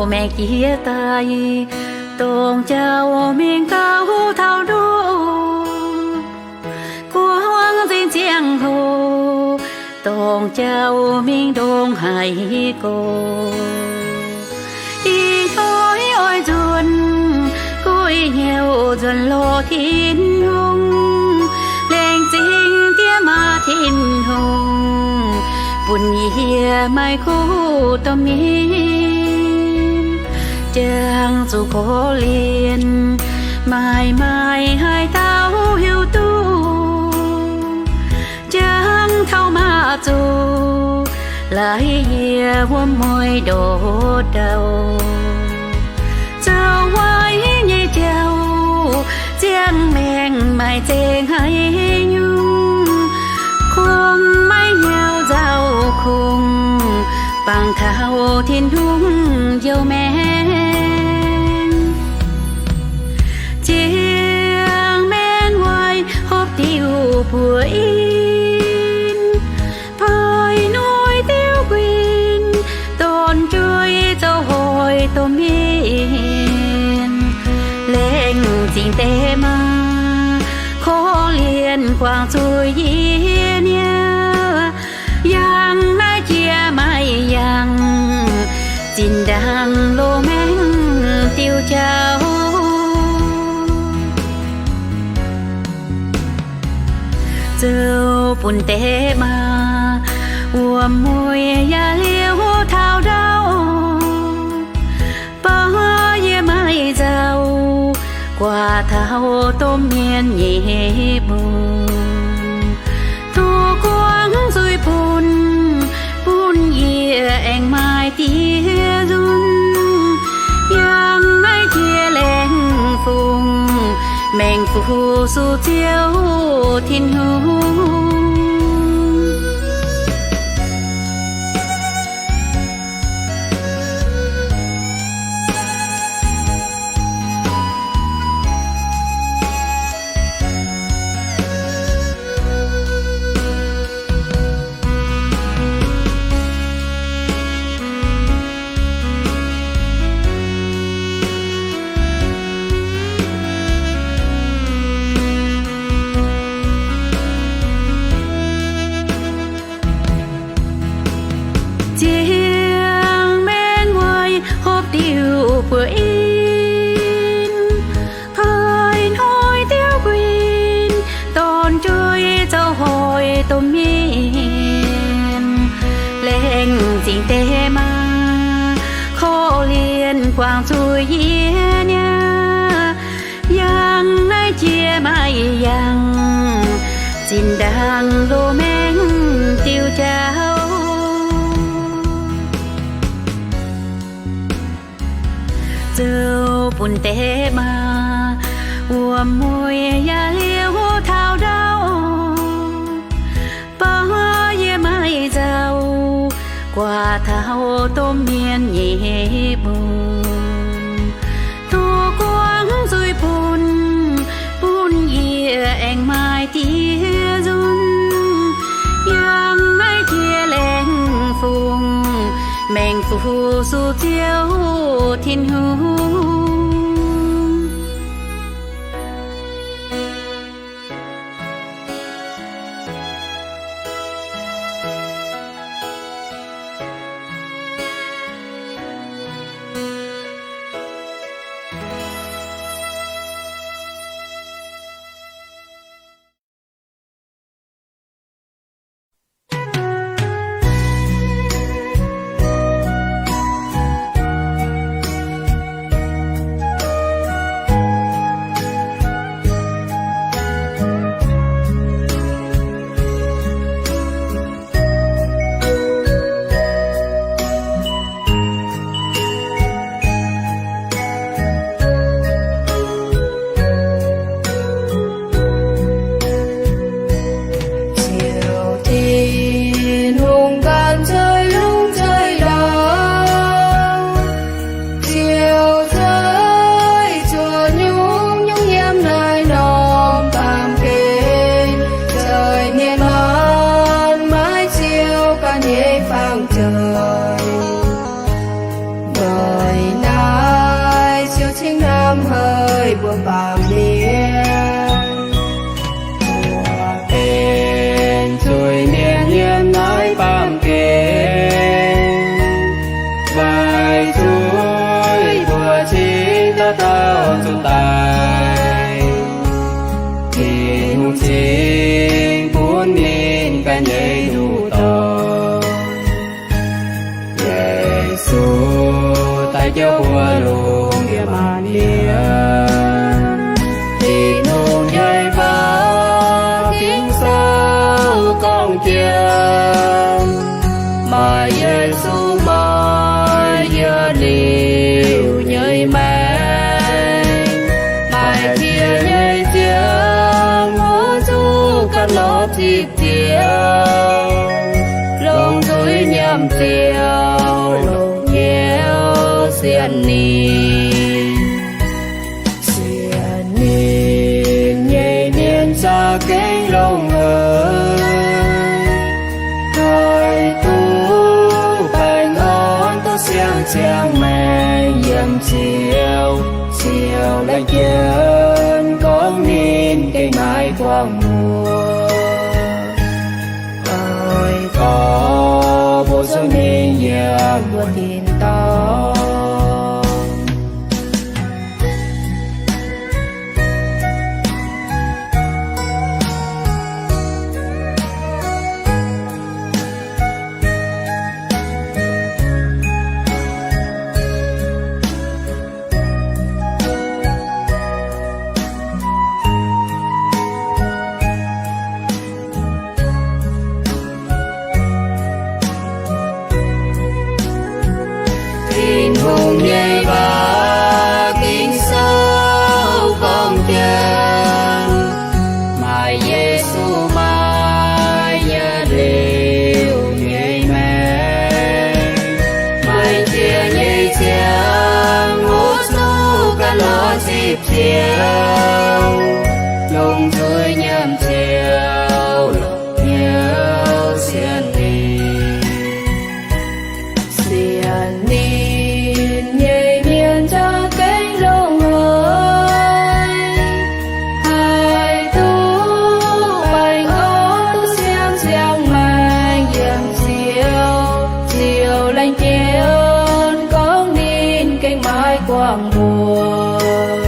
maengc jiex daaih, dongh jauv mingh gauh taux ndoh, guangc nzengc ziangh hoc, dongh jauv mingh ndongc haaix gorx. Ih hnoi oix nzuonx, gu'nyuoz nzuonx lorz Tin-Hungh, laengz zingh diex maac Tin-Hungh, bun yie maaih kuv domh mienh, jangx zuqc korv-lienh, maaih maaih haaix dauh hiuv duqv, jangx taux maiv zuqc, laaix yie wuom mueiz ndortv ndau. Zoux waaic nyei jauv, ziangh maengc maaih zengc haaix nyungc, kungx maiv nyauv nzauh kungx, bangc taux Tin-Hungh njoux maengc. Ziangh maengc waaic hopv diuh buoz in, poix noic diuv guin, donx jueiv zoux hoic domh mienh. Laengz zingh deix maa, korv-lienh guangc zuqc yie niaa. Yangh naaiv jiex maaih yangh, zinh ndaangc loz-maengc diuh jauv. Zoux bun deix maa, wuom mueiz yaac liouh taux ndau. Baac yie maaih nzauh, guaax taux domh mienh nyei mbungh. Tov guangc zuiz bun, bun yie aengx maaih diev nzunc. Yangh naaiv jiex laengz fungc, maengx fu-sux Ziouv Tin-Hungh. Ziangh maengc waaic hopv diuh buoz in, poix noic diuv guin, donx jueiv zoux hoic domh mienh. Laengz zingh deix maa, korv-lienh guangc zuqc yie niaa. Yangh naaiv jiex maaih yangh, zinh ndaangc loz-maengc diuh jauv. Zoux bun deix maa, wuom mueiz yaac liouh taux ndau. Baac yie maaih nzauh, guaax taux domh mienh nyei mbungh. Tov guangc zuiz bun, bun yie aengx maaih diev nzunc. Yangh naaiv jiex laengz fungc, maengx fu-sux Ziouv Tin-Hungh. cingx bun ninh ganh nyei nduqc dorngx. Yesu daaih jauv mbuo lungh ndiev maanc liuz, Tin-Hungh nyei waac Ging-Sou gorngv jiex, maaih Yesu maaih yietc liuz nyei maengc, maaih qiex nyei ziangh hoc zuqc ganh lorz zipv ziouc, longc nzuih nyiemc ziouc longc hnyouv sienx ninh. Sienx ninh nyei mienh za'gengh longx haic, haih duqv baengh orn duqv siang-ziangh maengc yiem Ziouv, Ziouv laengz jienv gorngv ninh gengh maaih guangc muoz. Oix dorh mbuo zuangx mingh yiem mbuo tin-dorngh. Tin-Hungh nyei waac Ging-Sou gorngv jiex, maaih Yesu maaih yietc liuz nyei maengc, maaih qiex nyei ziangh hoc zuqc ganh lorz zipv ziouc, longc nzuih nyiemc ziouc longc hnyouv sienx ninh. Sienx ninh nyei mienh za'gengh longx haic, haih duqv baengh orn duqv siang-ziangh maengc yiem Ziouv, Ziouv laengz jienv gorngv ninh gengh maaih guangc muoz.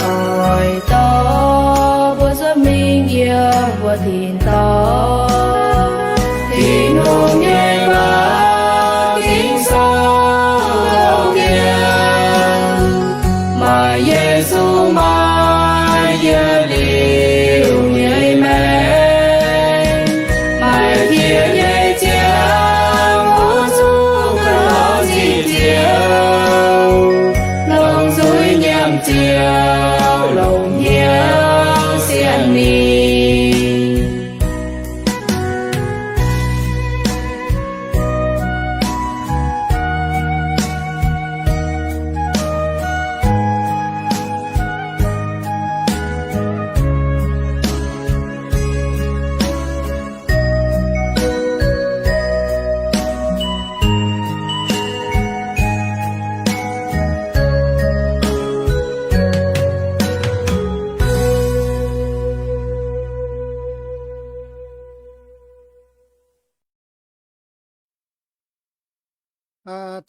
Oix dorh mbuo zuangx mingh yiem mbuo tin-dorngh. Tin-Hungh nyei waac Ging-Sou gorngv jiex, maaih Yesu maaih yietc liuz nyei maengc, maaih qiex nyei ziangh hoc zuqc ganh lorz zipv ziouc, longc nzuih nyiemc ziouc longc hnyouv sienx ninh.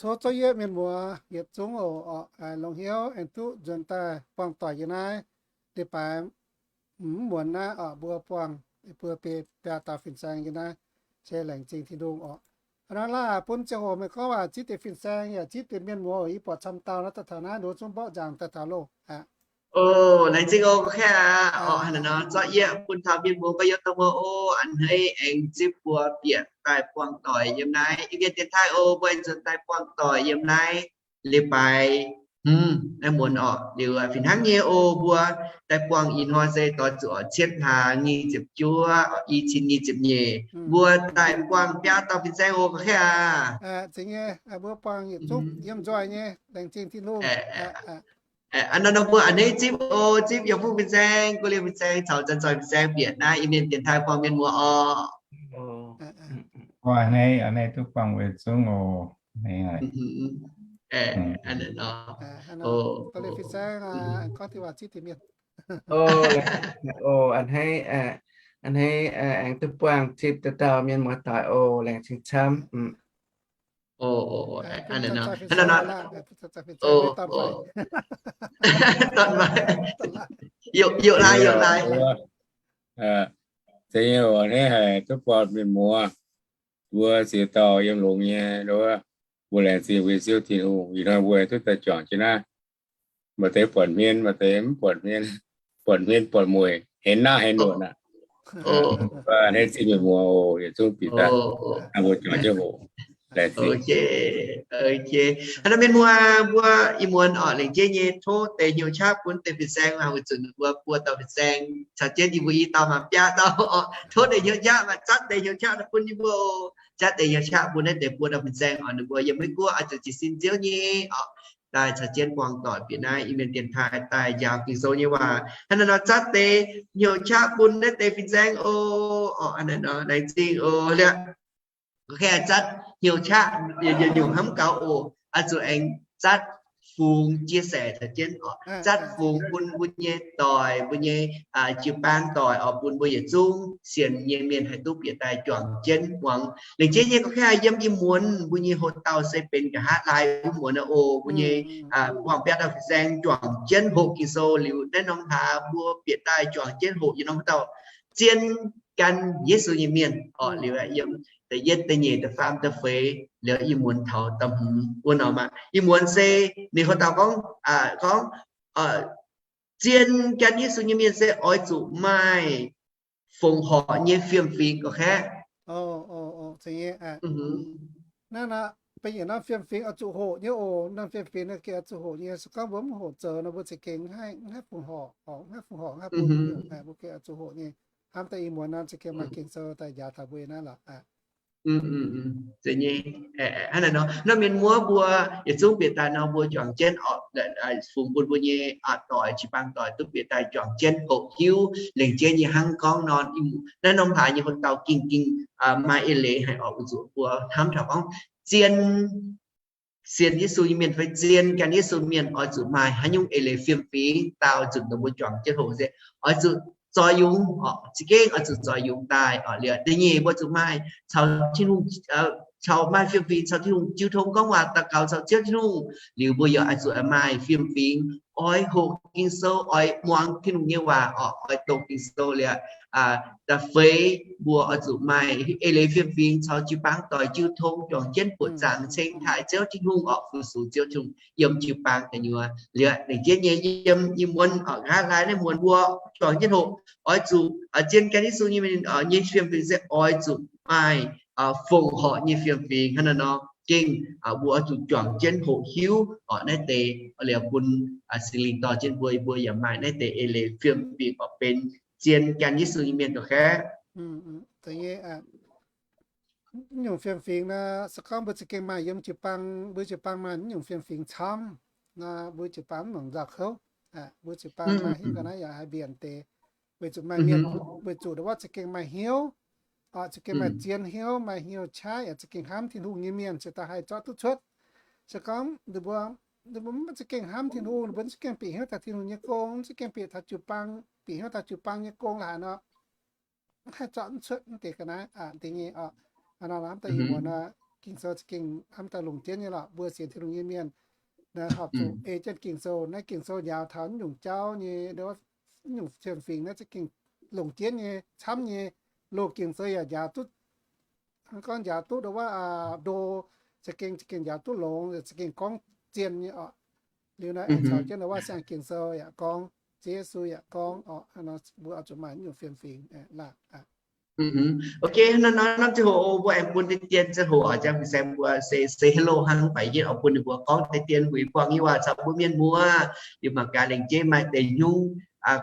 Tov zorqv yie mienh muoz yietc zungv oc, longc hnyouv aengx duqv nzuonx daaih buangh doic yiem naaiv. Leiz-baaix mv muonz naaiv oc, mbuo buangh, mbuo biaa dauh fin-saeng yiem naaiv, se laengz zingh Tin-Hungh oc. Hnangv naaiv bun ziangh hoc meih gorngv waac zipv deix fin-saeng yaac zipv deix mienh muoz oc, yie buatc camv dauh naaiv daaih taux naaiv nduov zungv mborqv nzaangc daaih taux loh aqv. Oc, laengz zingh oc, gorngv kaav aqv. Oc, hnangv naaiv nor zorqv yie bun taux mienh muoz gorx-youz domh muoz oc, a'hneiv aengx zipv mbuo bieqc daaih buangh doic yiem naaiv Iu-Mienh dienx taaih oc, mbuo aengx nzuonx daaih buangh doic yiem naaiv leiz-baaix hmz naaiv muonz oc. Liuz fih hnangv nyei oc, mbuo daaih buangh ih hnoi se doix zuqc cietv hlaax nyic ziepc juov, i cin nyic ziepc nyeic, mbuo daaih buangh biaa dauh fin-saeng oc, gorngv kaav aqv. Mbuo buangh yietc zungv yiem nzoih nyei, laengz zingh Tin-Hungh. Aa, nor mbuo a'hneiv zipv oc, zipv yiem fungv fin-saeng, guv liemh fin-saeng caux zanc-zoih fin-saeng bieqc naaiv Iu-Mienh dienx taaih buangh mienh muoz oc. A'hneiv, a'hneiv duqv buangh weic zungv oc. Oc, a'hneiv aengx duqv buangh zipv dauh dauh mienh muoz doic oc, laengz zingh camv. Oc, hnangv naaiv nor, oc, youc laaix, youc laaix. Zeiz nyei oc, hneiv haic duqv buatc mienh muoz. Mbuo ziex dauh yiem longx nyei, mbuo laengz zingh mbuo nyei Ziouv Tin-Hungh, ih hnoi mbuo duqv daaih juangc jienv naaiv. Maaih deix buatc hmien, maaih deix mv buatc hmien, buatc hmien buatc mueic, hemx naqv hemx nuotc aqv. Hneiv zingh mienh muoz oc, yietc zungv bieqc daaih, mbuo juangc jienv hoqc. Laengz zingh. Haaix nor mienh muoz mbuo ih muonz oc, lengc jeiv nyei tov deix hnyouv qaqv bun deix fin-saeng, weic zuqc ninh mbuo buo dauh fin-saeng caux jienv yie mbuo i dauh mangc biaav dauh oc. Tov deix hnyouv qaqv, maaih zatv deix hnyouv qaqv bun yie mbuo oc. Zatv deix hnyouv qaqv bun naaiv deix buo dauh fin-saeng oc, ninh mbuo yiem Meiv Guoqv oix zuqc jiez sin Ziouv nyei oc, daaih caux jienv buangh doic bieqc naaiv Iu-Mienh dienx taaih daaih njaaux Ging-Sou nyei waac. Hnangv naaiv nor zatv deix hnyouv qaqv bun naaiv deix fin-saeng oc. Oc, hnangv naaiv nor laengz zingh oc. Liuz, zatv hnyouv qaqv, nyungc hnamv gaux oc, oix zuqc aengx zatv fungx chia sẻ caux jienv oc, zatv fungx bun mbuo nyei doic, mbuo nyei jiu-baang doic oc, bun mbuo yietc zungv sienx nyei mienh haih duqv bieqc daaih juangc jienv muangx. Lengc jeiv nyei gorqv-kaeqv yiem ih muonz mbuo nyei hoc-dauh se benx nqa'haav laai wuov muonz aqv oc. Mbuo nyei buangh biaav dauh fin-saeng juangc jienv hoqc Ging-Sou liuz, naaiv norm hlaax mbuo bieqc daaih juangc jienv hoqc yietc norm dauh zien gan Yesu nyei mienh oc. Liuz yiem da'yietv, da'nyeic, da'faam, da'feix, liuz ih muonz taux da'hmz wuov norm aqv. Ih muonz se ninh hoc-dauh gorngv, gorngv, zien gan Yesu nyei mienh se oix zuqc maaih fongc horc nyei fiem-fingx gorqv-kaeqv. Naaiv nor, beiv yietc norm fiem-fingx oix zuqc hoqc nyei oc. Norm fiem-fingx naaiv gengh oix zuqc hoqc nyei. Se gorngv mbuo mv hoqc zoux nor, mbuo za'gengh mv haih fongc horc, mv haih fongc horc, mv haih bun, mbuo gengh oix zuqc hoqc nyei. Hnamv daaih ih muonz nor za'gengh maaih Ging-Sou daaih njaaux taux mbuo naaiv lorqc. Hnangv naaiv nor, nor mienh muoz mbuo yietc zungv bieqc daaih nor, mbuo juangc jienv oc, fungx bun mbuo nyei doic, jiu-baang doic duqv bieqc daaih juangc jienv hoqc hiuv lengc jeiv nyei hnangv gorngv nor, naaiv norm hlaax nyei hoc-dauh gengh gengh maaih eix leiz haic oc. Weic zuqc mbuo hnamv taux gorngv zien sienx Yesu nyei mienh fai zien gan Yesu mienh oix zuqc maaih haaix nyungc eix leiz fiem-fingx daauh nzunc dongh mbuo juangc jienv hoqc se oix zuqc zoix yungz oc, za'gengh oix zuqc zoix yungz daaih oc. Liuz da'nyeic mbuo zuqc maaih caux Tin-Hungh, caux maaih fiem-fingx caux Tin-Hungh jiu tong gorngv waac daux gaux caux Ziouv Tin-Hungh. Liuz mbuo yaac oix zuqc maaih fiem-fingx oix hoqc Ging-Sou, oix muangx Tin-Hungh nyei waac oc, oix doqc Ging-Sou. Liuz da'feix mbuo oix zuqc maaih eix leiz fiem-fingx caux jiu-baang doic jiu tong juangc jienv buoqc zaangc ceng taaih Ziouv Tin-Hungh oc, fu-sux Ziouv Tin-Hungh yiem jiu-baang gu'nyuoz. Liuz lengc jeiv nyei yiem ih muonz oc, nqa'haav laai naaiv muonz mbuo juangc jienv hoqc, oix zuqc zien gan Yesu nyei mienh nyei fiem-fingx se oix zuqc maaih fongc horc nyei fiem-fingx. Hnangv naaiv nor gengh mbuo oix zuqc juangc jienv hoqc hiuv oc, naaiv deix liuz bun Singx Lingh dorh jienv mbuo, mbuo yaac maaih naaiv deix eix leiz fiem-fingx oc, benx zien gan Yesu nyei mienh gorqv-kaeqv. Nyungc fiem-fingx nor, se gorngv mbuo za'gengh maaih yiem jiu-baang, mbuo jiu-baang maaih nyungc fiem-fingx camv nor, mbuo jiu-baang mv nongc nzauh kouv. Mbuo jiu-baang maaih hingv ga'naaiv yaac haih mbienc deix, weic zuqc maaih mienh, weic zuqc ndongc wuov za'gengh maaih hnyouv, za'gengh maaih zien hnyouv, maaih hnyouv qaqv, yaac za'gengh hnamv Tin-Hungh nyei mienh ziouc daaih haih zorqv duqv cuotv. Se gorngv ninh mbuo, ninh mbuo mv za'gengh hnamv Tin-Hungh, ninh mbuo mv za'gengh bieqc hnyouv taux Tin-Hungh nyei gong, mv za'gengh bieqc taux jiu-baang, bieqc hnyouv taux jiu-baang nyei gong laaix nor, mv haih zorqv mv cuotv mv deix ga'naaiv deix nyei oc. Hnangv nor hnamv daaih ih muonz nor, Ging-Sou za'gengh hnamv daaih longc jienv nyei lorqc. Mbuo sienx Tin-Hungh nyei mienh horpc zuqc ei jienv Ging-Sou. Naaiv Ging-Sou njaaux taux naaiv nyungc jauv nyei, naaiv nyungc fiem-fingx naaiv za'gengh longc jienv nyei, camv nyei. Loz Ging-Sou yaac njaaux duqv, gorngv njaaux duqv ndongc wuov ndo, za'gengh, za'gengh njaaux duqv longx, za'gengh gorngv zien nyei oc. Liuz naaiv aengx caux jienv ndongc wuov Siang-Ging-Sou yaac gorngv, Ziouv Yesu yaac gorngv oc. Hnangv nor mbuo oix zuqc maaih naaiv nyungc fiem-fingx laah. Ok, hnangv nor norm ziangh hoc mbuo aengx bun deix dien ziangh hoc oc, ziangh hoc se mbuo se, se hello hnangv, mv baac yie oix bun ninh mbuo gorngv deix dien wuic buangh nyei waac caux mbuo mienh muoz. Yie mangc gaax lengc jeiv maaih deix nyungc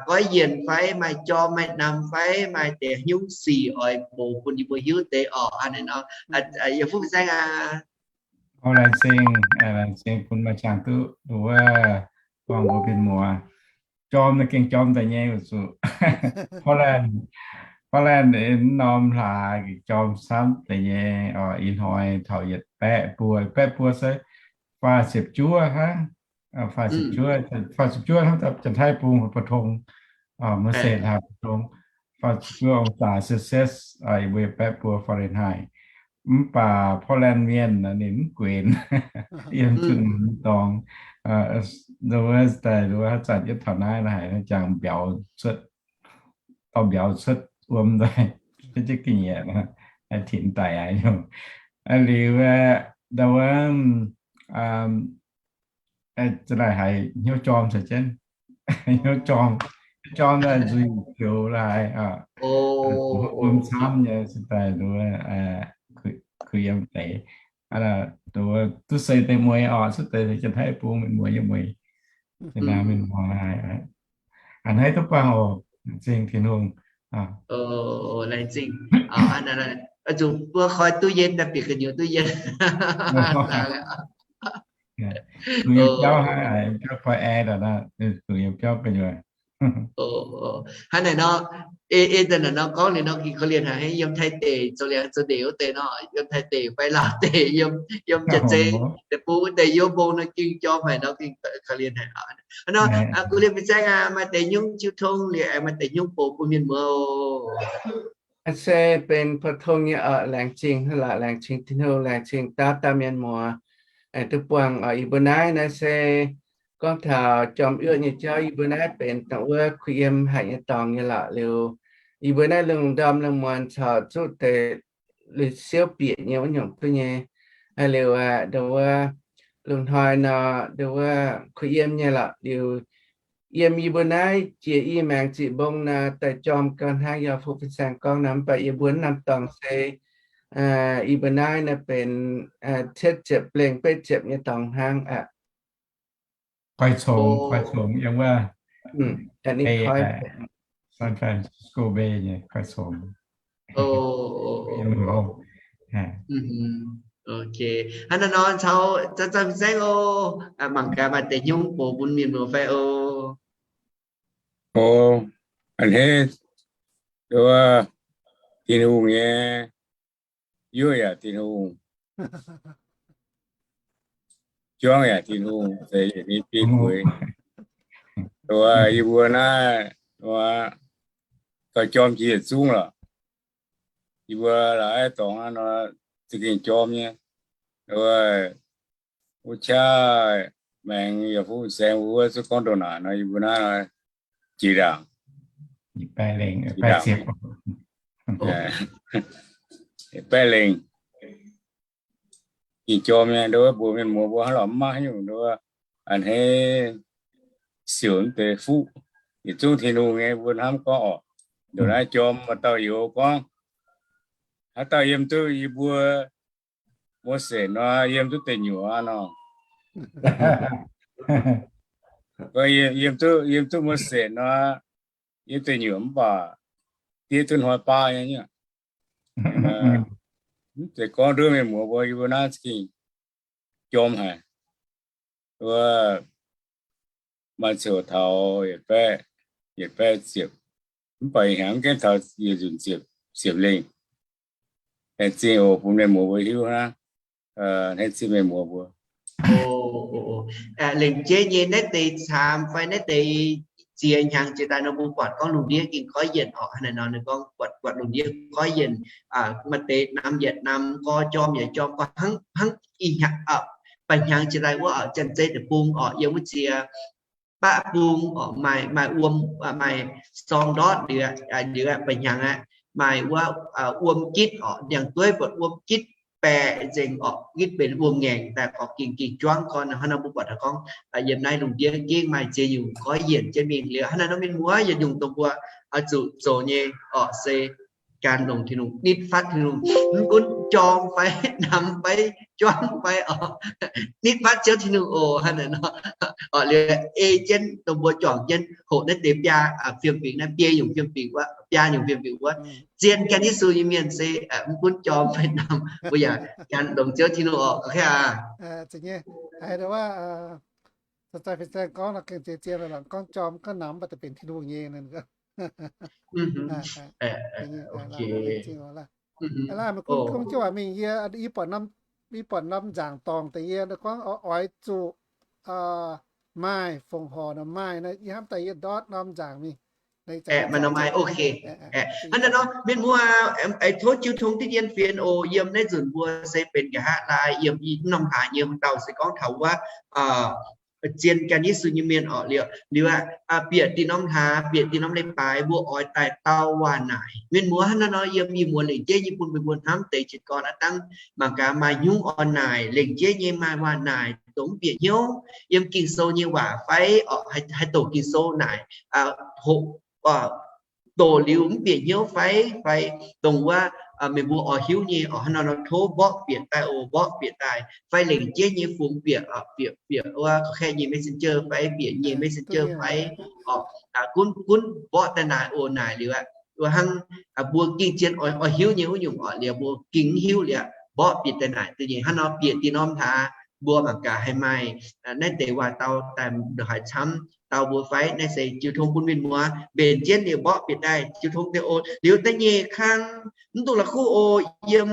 goiv yienc fai maaih jorm maaih namx fai maaih deix nyungc sic oix bouc bun yie mbuo hiuv deix oc. Hnangv naaiv nor, yie fuqv saeng aac. Laengz zingh, laengz zingh bun maaih qangx duqv wuov buangh mbuo mienh muoz. Jorm naaiv gengh jorm daaih nyei weic zuqc Portland, Portland norm hlaax gengh jorm camv daaih nyei. Ih hnoi taux yietc baeqv buo, baeqv buo se faah ziepc juov hnangv. Faah ziepc juov, faah ziepc juov hnangv Janx-Taiv bung ปทุม, เมืองเศรษฐา ปทุม, faah ziepc juov องศาเซลเซียส, mbuo baeqv buo Fahrenheit. Mv baac Portland mienh ninh mv guenx, yiem zunh dorngx, dongh wuov daaih wuov haaix zanc yietv taux naaiv la'haic jangx mbiauz cuotv. dorh mbiauz cuotv wuom nzoih, cuotv jienv ga'nyiec, tinx daic aqv nyungc. Liuz, ndau wuov, za'naaic haiz hnyouv jorm caux jienv, hnyouv jorm, hnyouv jorm nzuih joux laaix, wuom camv nyei, daaih kuh yiem deix. Duqv se deix mueiz oc, cuotv deix janx-taiv bung mienh muoz yiem mueiz. Mienh muoz, a'hneiv duqv buangh oc. Laengz zingh Tin-Hungh. Laengz zingh. Zuqc mbuo koi duqv yien, bieqc gu'nyuoz duqv yien. Gu'nyuoz biauv hnangv, biauv koi air, gu'nyuoz biauv gu'nyuoz. Hnangv naaic nor, ei da'naaic nor gorngv liuz nor, ging korv-lienh haic, yiem Taiv deic zoux liangx zoux ndeic wuov deix nor, yiem Taiv deic fai Laauv deic, yiem, yiem Janx-Zei deic-bung wuov deix yiem mbong nor, ging jorm haic nor, ging korv-lienh haic. Nor, kuv liemh fin-saeng aac, maaih deix nyungc jiu tong liuz, maaih deix nyungc bouc bun mienh muoz. Se benx pou-tong nyei oc, laengz zingh hnangv lorqc, laengz zingh Tin-Hungh, laengz zingh dauh dauh mienh muoz, duqv buangh oc. Yie mbuo naaiv naaiv se gorngv taux jorm yuoqv nyei jauv, yie mbuo naaiv benx dongh wuov kuh yiem haic nyei dorngx nyei lorqc. Liuz, yie mbuo naaiv lungh ndorm lungh muonz corc zuqv deix siouv bieqc nyei wuov nyungc duqv nyei. Liuz aqv, dongh wuov lungh hnoi nor, dongh wuov kuh yiem nyei lorqc. Liuz, yiem yie mbuo naaiv jiex i maengx ziqc mbong nor, daaih jorm gau hnangv yie fu fin-saeng gorngv nor, mv baac yie mbuo naaiv norm dorngx se yie mbuo naaiv naaiv benx cietv ziepc lengh betv ziepc nyei dorngx hnangv aqv. Koiv-congx, koiv-congx yiem wuov San Francisco Bay nyei koiv-congx. Ok, hnangv naaiv nor caux zanc-zanc fin-saeng oc. Mangc gaax maaih deix nyungc bouc bun mienh muoz fai oc. Oc, a'hneiv, wuov, Tin-Hungh nyei, yuoqv yaac Tin-Hungh, juangv yaac Tin-Hungh, se yietc nyei biei gueix. Wuov, yie mbuo naaiv, wuov, gauh jorm jiex yietc zungv lorqc. Yie mbuo la'aiv dorngx naaiv nor, za'gengh jorm nyei. Wuov, wuov qaqv maengx yaac fu saeng wuov zuqc gorngv ndongc naaic nor, yie mbuo naaiv jiex ndaangc, baeqv lengh, baeqv lengh, ging jorm nyei. Ndo wuov mbuox mienh muoz mbuo hnangv lorqc, mv maaih haaix nyungc ndo wuov a'hneiv siouc mv deix fuqv, yietc zungv Tin-Hungh nyei mbuo hnamv gorngv oc. Ndongc naaiv jorm maaih dauh youz gorngv, haaix dauh yiem duqv yie mbuo Mose nor, yiem duqv deic nyuoqc nor. Yiem duqv, yiem duqv Mose nor, yiem deic nyuoqc mv baac diev duqv hnoi baav nyei. Mv zeiz gorngv nduov mienh muoz mbuo, yie mbuo naaiv za'gengh jorm haic. Wuov, maaih ziouc taux yietc baeqv, yietc baev ziepc, mv baac hnyangx mv gaengh taux yietc nzunc ziepc, ziepc lengh. Laengz zingh oc, bun mienh muoz mbuo hiuv hnangv. Laengz zingh mienh muoz mbuo. Lengc jeiv nyei naaiv deix caamx fai naaiv deix ziex hnyangx jiex daaih nor, mbuo buatc gorngv lungh ndiev gengh goiv yienc orqc. Hnangv naaiv nor ninh gorngv buatc, buatc lungh ndiev goiv yienc, maaih deix namx yietc namx gorx, jorm yietc jorm gorx, hnangv, hnangv ih hnyangx, ba'hnyangx jiex daaih wuov, Janx-Zei deic-bung orqc, yiem wuov ziex baqv bung orqc, maaih, maaih wuom, maaih sorng ndortv liuz, liuz ba'hnyangx aqv, maaih wuov wuom gitv orqc, ndiangx-dueiv buatc wuom gitv baeqc nzengc orqc, gitv benx wuom-ngaengc daaih gorqv, gengh, gengh juangv gorn. Hnangv nor mbuo buatc taux gorngv yiem naaiv lungh ndiev gengh maaih ziex nyungc goiv yienc jienv mingh. Liuz hnangv naaiv nor mienh muoz yietc nyungc dongh mbuo oix zuqc zoux nyei orqc se gan longc Tin-Hungh, nitv fatv Tin-Hungh, mv gunv jorm fai namx fai juangv fai orqc, nitv fatv Ziouv Tin-Hungh oc. Hnangv naaiv nor orqc, liuz ei jienv dongh mbuo juangc jienv hoqc naaiv deix biaa fiem-fingx, naaiv biei nyungc fiem-fingx wuov, biaa nyungc fiem-fingx wuov, zien gan Yesu nyei mienh se mv gunv jorm fai namx, mbuo yaac gan longc Ziouv Tin-Hungh orqc. Haiz gorngv nor gengh zien, zien gorngv jorm gorngv namx mv baac daaih benx Tin-Hungh nyei. Meih gunv gorngv jienv waac mingh yie, yie buatc norm nzaangc dorngc deix yie gorngv oix zuqc maaih fongc horc nor maaih, yie hnamv daaih yie ndortv norm nzaangc mingh. Hnangv naaiv nor, mienh muoz, tov jiu tong diqv dien fienx oc. Yiem naaiv nzunc mbuo se benx nqa'haav laai yiem i norm hlaax nyei wuov dauh se gorngv taux wuov zien gan Yesu nyei mienh orqc. Liuz, liuz aqv, bieqc dinh norm hlaax, bieqc dinh norm leiz-baaix mbuo oix daaih dau waac naaic. Mienh muoz, hnangv naaiv nor yiem ih muonz lengc jeiv nyei bun mbuo mbuo hnamv deix jiez gorn aqv dangv mangc gaax maaih hnyouv oix naaic lengc jeiv nyei maaih waac naaic dongh mv bieqc hnyouv yiem Ging-Sou nyei waac fai orqc, haih doqc Ging-Sou naaic hoqc doqc liuz mv bieqc hnyouv fai, fai dongh wuov meih mbuo oix hiuv nyei orqc, hnangv nor nor tov mborqv bieqc daaih oc, mborqv bieqc daaih fai lengc jeiv nyei fungx bieqc, bieqc, bieqc wuov korv-kaeqv nyei messenger fai bieqc nyei messenger fai orqc, gunv, gunv mborqv daaih naaic oc. Naaic liuz aqv, hnangv mbuo gengh zien oix hiuv nyei wuov nyungc orqc, liuz mbuo gengh mv hiuv liuz mborqv bieqc daaih naaic deix nyei. Hnangv nor bieqc dinh norm hlaax mbuo mangc gaax haih maaih naaiv deix waac dau daaih ndongc haaix camv dau mbuo fai. Naaiv se jiu tong bun mienh muoz mbenc jienv liuz mborqv bieqc daaih jiu tong deix oc. Liuz da'nyeic kang mv dungx la'kuqv oc, yiem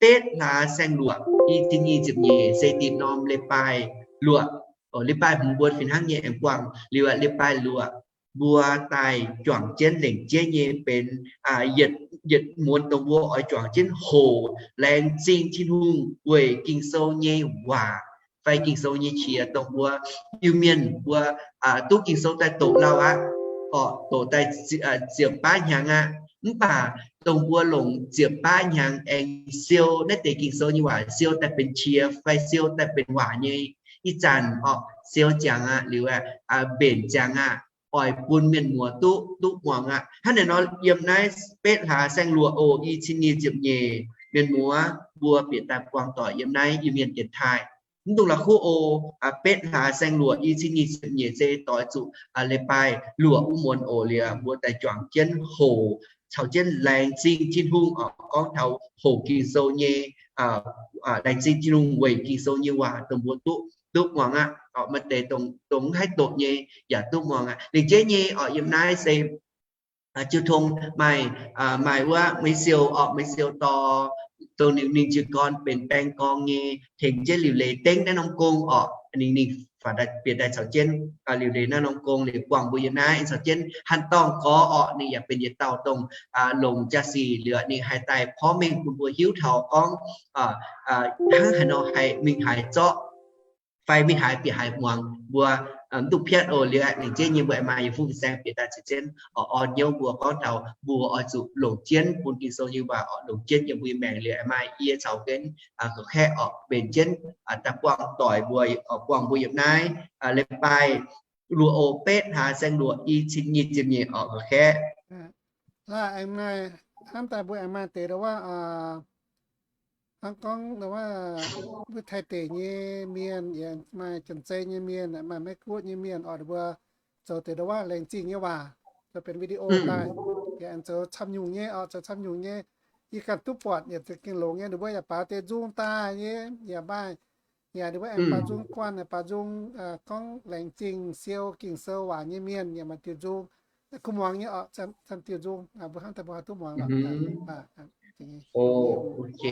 betv hlaax saeng-luoqc i cin nyic ziepc nyeic se dinh norm leiz-baaix luoqc. Leiz-baaix hmz mbuo fih hnangv nyei aengx buangh liuz aqv, leiz-baaix luoqc mbuo daaih juangc jienv lengc jeiv nyei benx yietc, yietc muonz dongh mbuo oix juangc jienv hoqc laengz zingh Tin-Hungh weic Ging-Sou nyei waac fai Ging-Sou nyei qiex dongh mbuo Iu-Mienh mbuo duqv Ging-Sou daaih doqc lauh aqv, orqc, doqc daaih ziepc baav hnyangx aqv. Mv baac dongh mbuo longc ziepc baav hnyangx aengx siou naaiv deix Ging-Sou nyei waac, siou daaih benx qiex fai siou daaih benx waac nyei, ih zanc orqc siou ziangx aqv liuz aqv, mbenc ziangx aqv, oix bun mienh muoz duqv, duqv muangx aqv. Hnangv naaiv nor yiem naaiv betv hlaax saeng-luoqc oc, i cin nyic ziepc nyeic, mienh muoz mbuo bieqc daaih buangh doic yiem naaiv Iu-Mienh dienx taaih. Mv dungx la'kuqv oc, betv hlaax saeng-luoqc i cin nyic ziepc nyeic se doix zuqc leiz-baaix luoqc wuov muonz oc. Liuz mbuo daaih juangc jienv hoqc caux jienv laengz zingh Tin-Hungh orqc, gorngv taux hoqc Ging-Sou nyei, laengz zingh Tin-Hungh weic Ging-Sou nyei waac dongh mbuo duqv, duqv muangx aqv, orqc, maaih deix dongh, dongh mv haih doqc nyei yaac duqv muangx aqv. Lengc jeiv nyei orqc, yiem naaiv se jiu tong maaih, maaih wuov meix siou orqc, meix siou dorh dongh ninh, ninh jiez gorn benx baeng gorng nyei tengx jienv liuc leiz dengv naaiv norm gong orqc. Ninh, ninh faaux bieqc daaih caux jienv liuc leiz naaiv norm gong liuz buangh mbuo yiem naaiv caux jienv hanh dorngh gorx orqc. Ninh yaac benx yietc dauh dongh longc jaa-sic liuz ninh haih daaih porv mengh bun mbuo hiuv taux gorngv hnangv haaix nor haih mingh haaix zorqv fai mingh haaix bieqc haaix muangx mbuo mv duqv piatv oc. Liuz aeqv, lengc jeiv nyei mbuo aengx maaih yietc fungx fin-saeng bieqc daaih caux jienv orqc orn hnyouv mbuo gorngv taux mbuo oix zuqc longc jienv bun Ging-Sou nyei waac orqc, longc jienv yiem mbuo nyei maengc. Liuz aengx maaih yie caux Benx, Ga'kaeqv orqc, mbenc jienv daaih buangh doic mbuo, buangh mbuo yiem naaiv leiz-baaix luoqc oc, betv hlaax saeng-luoqc i cin nyic ziepc nyeic orqc, Ga'kaeqv. Laaih aengx maaih, hnamv daaih mbuo aengx maaih deix ndau wuov, hnangv gorngv ndau wuov, mbuo Taiv deic nyei mienh, yaac maaih Janx-Zei nyei mienh, maaih Meiv-Guoqv nyei mienh orqc, ninh mbuo zoux deix ndau wuov laengz zingh nyei waac, zoux benx video daaih, yaac aengx zoux camv nyungc nyei orqc, zoux camv nyungc nyei. Yie ganh duqv buatc yaac za'gengh longx nyei. Ninh mbuo yaac baaux deix nzung daaih nyei yaac maaih, yaac ninh mbuo aengx baaux nzung guanh, baaux nzung gorngv laengz zingh siou Ging-Sou waac nyei mienh yaac maaih diuh nzung. Kuh muangx nyei orqc, camv diuh nzung, mbuo hnamv daaih mbuo haih duqv muangx lorqc. Ok.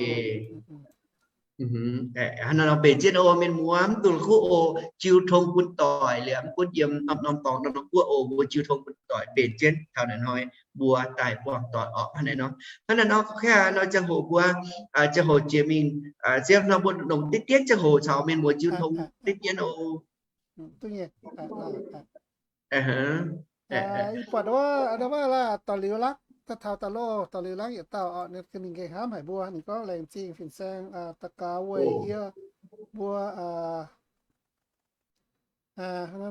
Hnangv nor mbenc jienv oc mienh muoz, mv dungx la'kuqv oc, jiu tong bun doic liuz mv gunv yiem norm-norm dorngx norm-norm guoqv oc, mbuo jiu tong bun doic mbenc jienv taux naaic hnoi mbuo daaih buangh doic orqc. Hnangv naaiv nor, hnangv naaiv nor, kov kaav nor ziangh hoc mbuo, ziangh hoc jiex mingh, ziangh hnoi mbuo longc diqv dienv ziangh hoc caux mienh muoz jiu tong diqv dienv oc. Ih buatc ndau wuov laaih dorh liuz lakv, daaih taux daaih loh dorh liuz lakv yietc dauh orqc, ninh gengh hnamv haic mbuo. Ninh gorngv laengz zingh fin-saeng daux gaux weic yie mbuo